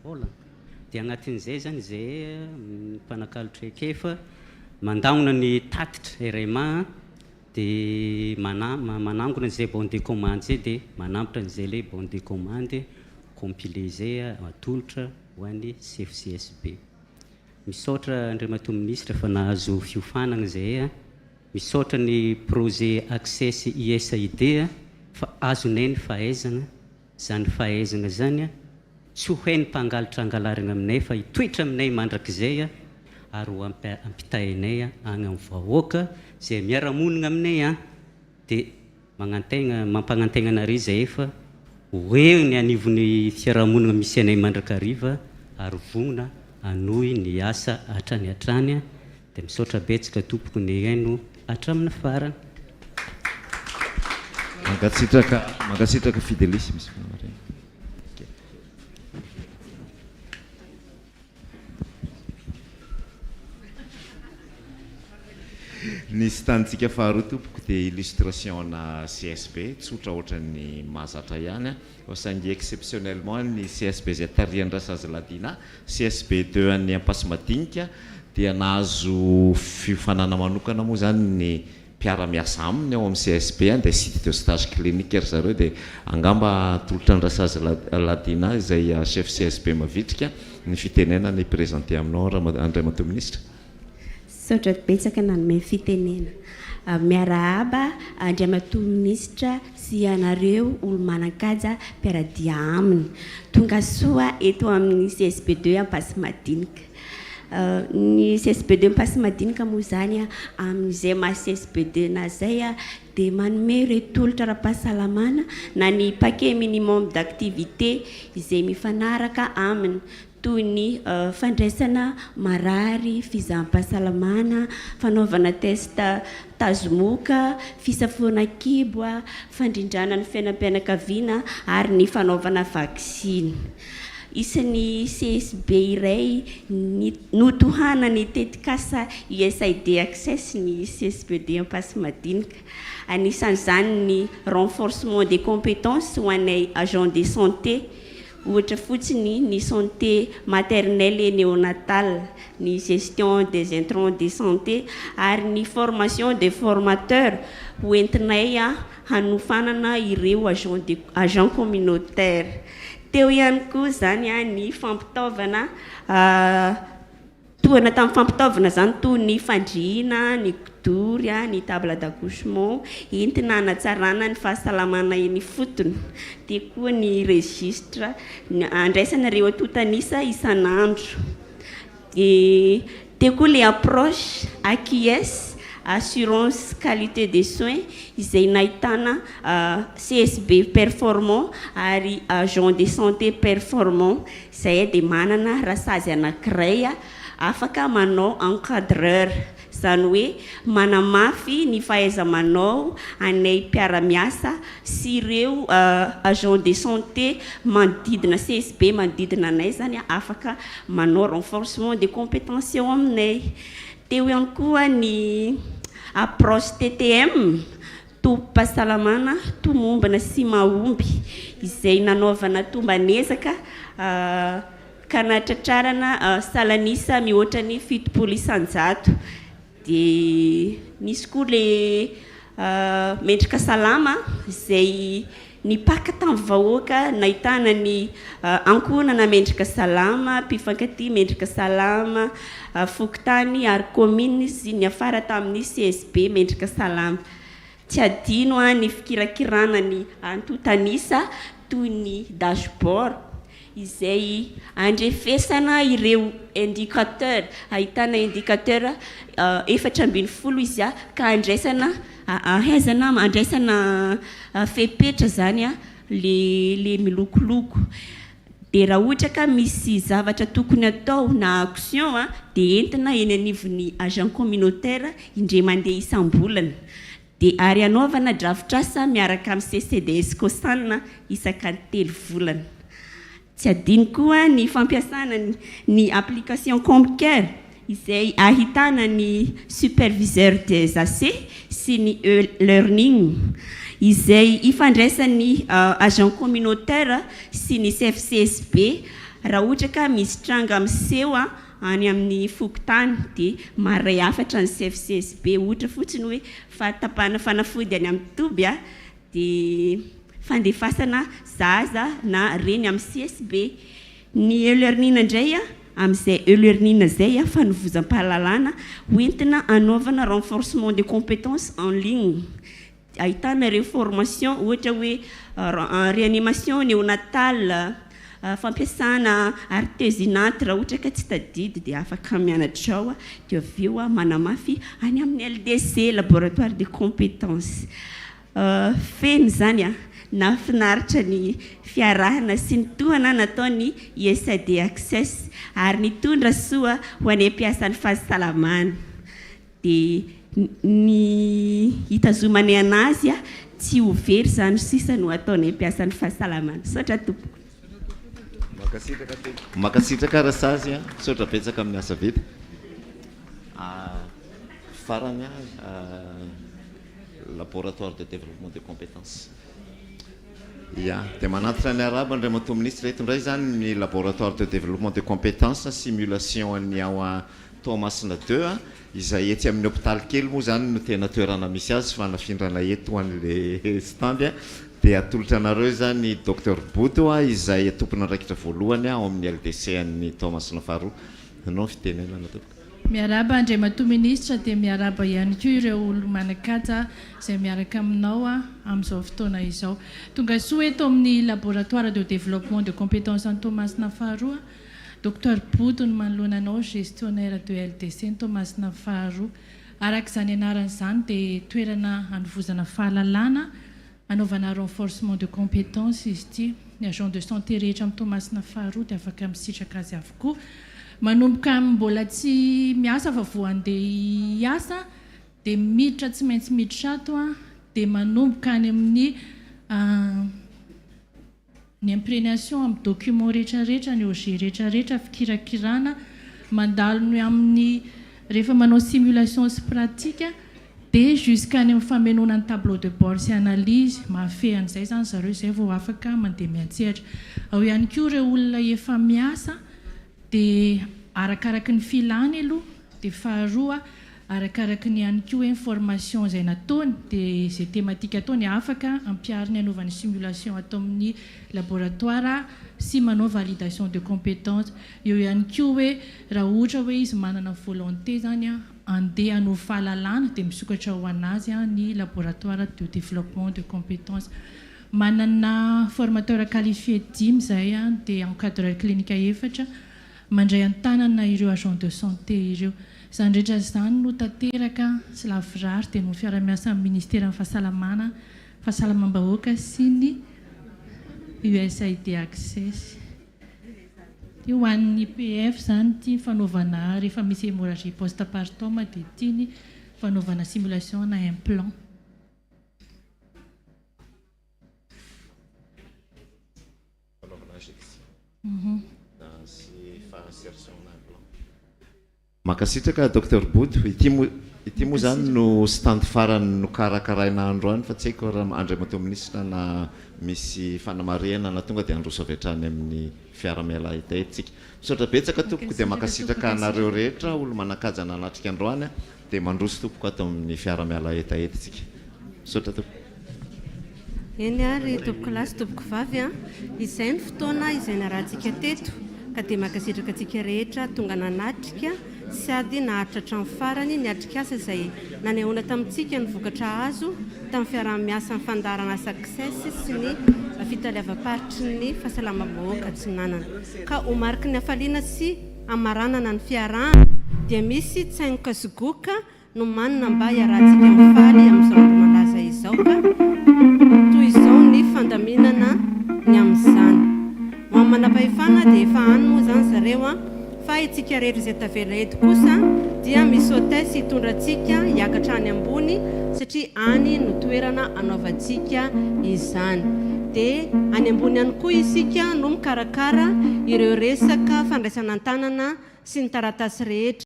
vola. Dia agnatin'izay zany izahay mpanakalo traikefa mandamina ny tatitra RMA dia manangona izay bon de commande izay dia manambotra an'izay ilay bon de commande compilé izay atolotra ho an'ny sefo CSB. Misaotra Andriamatoa Minisitra fa nahazo fiofanagna izahay a. Misaotra ny projet Access USAID fa azonay ny fahaizagna, izany fahaizagna izany tsy ho hain'ny mpangalatra angalarigna aminay fa hitoetra aminay mandrakizay ary ho ampitahainay agny amin'ny vahoaka izay miara-monigna aminay agny dia Magnantegna, mampagnantegna anareo izahay fa ho eo ny anivon'ny fiarahamonina misy anay mandrakariva ary vonona hanohy ny asa hatrany hatrany dia misaotra betsaka tompoko nihaino hatramin'ny farany. Mankasitraka, mankasitraka Fidelis, misy fanamarihana. Ny stand-tsika faharoa tompoko dia illustration ana CSB, tsotra ohatran'ny mahazatra ihany fa saingy exceptionnellement ny CSB izay tarihan'i Rasazy Ladina, CSB deux an'ny Ampasimadinika dia nahazo fiofanana manokana moa izany ny mpiara-miasa aminy ao amin'ny CSB any dia site de stage clinique ry zareo dia angamba atolotra an-dRasazy Ladina izay chef CSB mavitrika ny fitenenana hi-presenter aminao Andriamatoa Minisitra. Misaotra betsaka nanome fitenena. Miarahaba Andriamatoa Minisitra sy ianareo olo-manan-kaja mpiara-dia aminy. Tongasoa eto amin'ny CSB deux Ampasimadinika. Ny CSB deux Ampasimadinika moa izany amin'izay maha CSB deux anazy izay dia manome ireo tolotra ara-pahasalamana na ny paquet minimum d'activité izay mifanaraka aminy toy ny fandraisana marary, fizaham-pahasalamana, fanaovana test tazomoka, fisafoana kibo, fandrindrana ny fiainam-pianakaviana ary ny fanaovana vaksiny. Isan'ny CSB iray notohanan'ny tetikasa USAID Access ny CSBD Ampasimadinika. Anisan'izany ny renforcement des compétences ho anay agents de santé, ohatra fotsiny ny santé maternelle et néonatale, ny gestion des intrants de santé ary ny formation des formateurs ho entinay hanofanana ireo agents de agents communautaires. Teo ihany koa izany ny fampitaovana, tohana tamin'ny fampitaovana izany toy ny fandriana, ny kidoro, ny table d'accouchement, entina hanatsarana ny fahasalamana eny ifotony. Teo koa ny registre andraisana ireo antontan'isa isan'andro. Dia teo koa ilay approche AQS, assurance qualité des soins, izay nahitana CSB performant ary agent de santé performant. Izahay dia manana rasazy anankiray afaka manao encadreur. Izany hoe manamafy ny fahaiza-manao anay mpiara-miasa sy ireo agents de santé manodidina CSB manodidina anay izany afaka manao renforcement des compétences eo aminay. Teo ihany koa ny approche TTM, tobim-pahasalamana tomombana sy mahomby, izay nanaovana tomban'ezaka ka nahatratrarana salan'isa mihoatra ny 70%. Dia nisy koa ilay mendrika salama izay nipaka tamin'ny vahoaka nahitana ny ankohonana mendrika salama, mpifankatia mendrika salama, fokontany ary kaominina sy niafara tamin'ny CSB mendrika salama. Tsy adino ny fikirakirana ny antontan'isa toy ny dashboard izay andrefesana ireo indicateur, ahitana indicateur 14 izy ka andraisana ahaizana andraisana fepetra izany le le milokoloko. Dia raha ohatra ka misy zavatra tokony atao na action dia entina eny anivon'ny agent communautaire indray mandeha isam-bolana. Dia ary hanaovana drafitrasa miaraka amin'ny CCDS Cosan isaka ny telo volana. Tsy adino koa ny fampiasana ny application Compcare izay ahitana ny superviseur des AC sy ny e-learning izay ifandraisan'ny agent communautaire sy ny CFCSB. Raha ohatra ka misy tranga miseho any amin'ny fokontany dia maharay hafatra ny CFCSB ohatra fotsiny hoe fahatapahana fanafody any amin'ny toby dia fandefasana zaza na reny amin'ny CSB. Ny e-learning indray amin'izay e-learning izay fanovozam-pahalalana hoentina hanaovana renforcement de compétences en ligne. Ahitana ireo formation ohatra hoe réanimation néonatale, fampiasana artesinate raha ohatra ka tsy tadidy dia afaka mianatra ao dia avy eo manamafy any amin'ny LDC, laboratoire de compétences. Feno izany an! Nahafinaritra ny fiarahana sy ny tohana nataon'ny USAID Access ary nitondra soa ho an'ny mpiasan'ny fahasalamana. Dia ny hitazomanay anazy tsy ho very izany sisa no ataonay mpiasan'ny fahasalamana. Misaotra tompoko. Mankasitraka tompoko. Mankasitraka Rasazy a, misaotra betsaka amin'ny asa vita. Farany laboratoire de développement de compétences. Ya, dia manatitra ny arahaba Andriamatoa Minisitra, eto indray izany ny laboratoire de développement de compétences simulation an'ny ao Toamasina deux a, izay etsy amin'ny hopitaly kely moa izany no tena toerana misy azy fa nafindrana eto ho an'ilay stand a, dia atolotra anareo izany Docteur Bodo a, izay tompon'andraikitra voalohany ao amin'ny LDC an'ny Toamasina faharoa. Anao ny fitenenana tompoko. Miarahaba Andriamatoa Minisitra dia miarahaba ihany koa ireo olo-manan-kaja izay miaraka aminao amin'izao fotoana izao. Tongasoa eto amin'ny Laboratoire de développement de compétences any Toamasina faharoa. Docteur Bodo no manoloana anao, gestionnaire de LDC ny Toamasina faharoa. Araka izany anarana izany dia toerana hanovozana fahalalana, hanaovana renforcement de compétences izy ity. Ny agent de santé rehetra amin'ny Toamasina faharoa dia afaka misitraka azy avokoa. Manomboka amin'ny mbola tsy miasa fa vao handeha hiasa dia miditra tsy maintsy miditra ato dia manomboka any amin'ny Ny imprégnation amin'ny document rehetra rehetra, ny OG rehetra rehetra, fikirakirana, mandalo ny amin'ny rehefa manao simulation sy pratique dia jusqu'à any amin'ny famenoana ny tableau de bord sy analyse, mahafehy an'izay izany zareo izay vao afaka mandeha miantsehatra. Ao ihany koa ireo olona efa miasa dia arakaraky ny filany aloha dia faharoa Arakaraky ny ihany koa hoe ny formation izay nataony dia izay thématique ataony afaka ampihariny hanaovany simulation ato amin'ny laboratoire sy manao validation de compétence. Eo ihany koa hoe raha ohatra hoe izy manana volonté izany handeha hanovo fahalalana dia misokatra ho an'azy ny laboratoire de développement de compétence. Manana formateur qualifié dimy izahay dia encadreur clinique efatra mandray an-tanana ireo agent de santé ireo. Izany rehetra izany no tanteraka sy lavorary dia noho ny fiaraha-miasa amin'ny Ministeran'ny Fahasalamana, Fahasalamam-bahoaka sy ny USAID Access. Ity ho an'ny PF izany ity ny fanaovana rehefa misy hémorragie post-partum dia ity ny fanaovana simulation na implant. Fanaovana injection sy fa-insertion na implant. Mankasitraka Docteur Bodo, ity moa ity moa izany no stand farany nokarakaraina androany fa tsy haiko raha Andriamatoa Minisitra na misy fanamarihana na tonga dia handroso avy hatrany amin'ny fiara miala hetaheta isika. Misaotra betsaka tompoko dia mankasitraka anareo rehetra olo-manankaja nanatrika androany Dia mandroso tompoko ato amin'ny fiara miala hetaheta isika. Misaotra tompoko. Eny ary tompokolahy sy tompokovavy a! Izay ny fotoana izay niarahantsika teto ka dia mankasitraka antsika rehetra tonga nanatrika sady naharitra hatramin'ny farany ny atrikasa izay nanehoana tamintsika ny vokatra azo tamin'ny fiaraha-miasan'ny fandaharanasa Access sy ny fitaleavam-paritry ny fahasalamam-bahoaka Atsinanana ka ho mariky ny hafaliana sy hamaranana ny fiarahana dia misy tsaingoka sy goka nomanina mba hiarahantsika mifaly amin'izao andro malaza izao ka toy izao ny fandaminana ny amin'izany. Ho an'ny manam-pahefana dia efa any moa izany zareo an, fa itsika rehetra izay tavela eto kosa dia misy hôtesse hitondra antsika hiakatra any ambony satria any no toerana hanaovantsika izany. Dia any ambony ihany koa isika no mikarakara ireo resaka fandraisana an-tanana sy ny taratasy rehetra.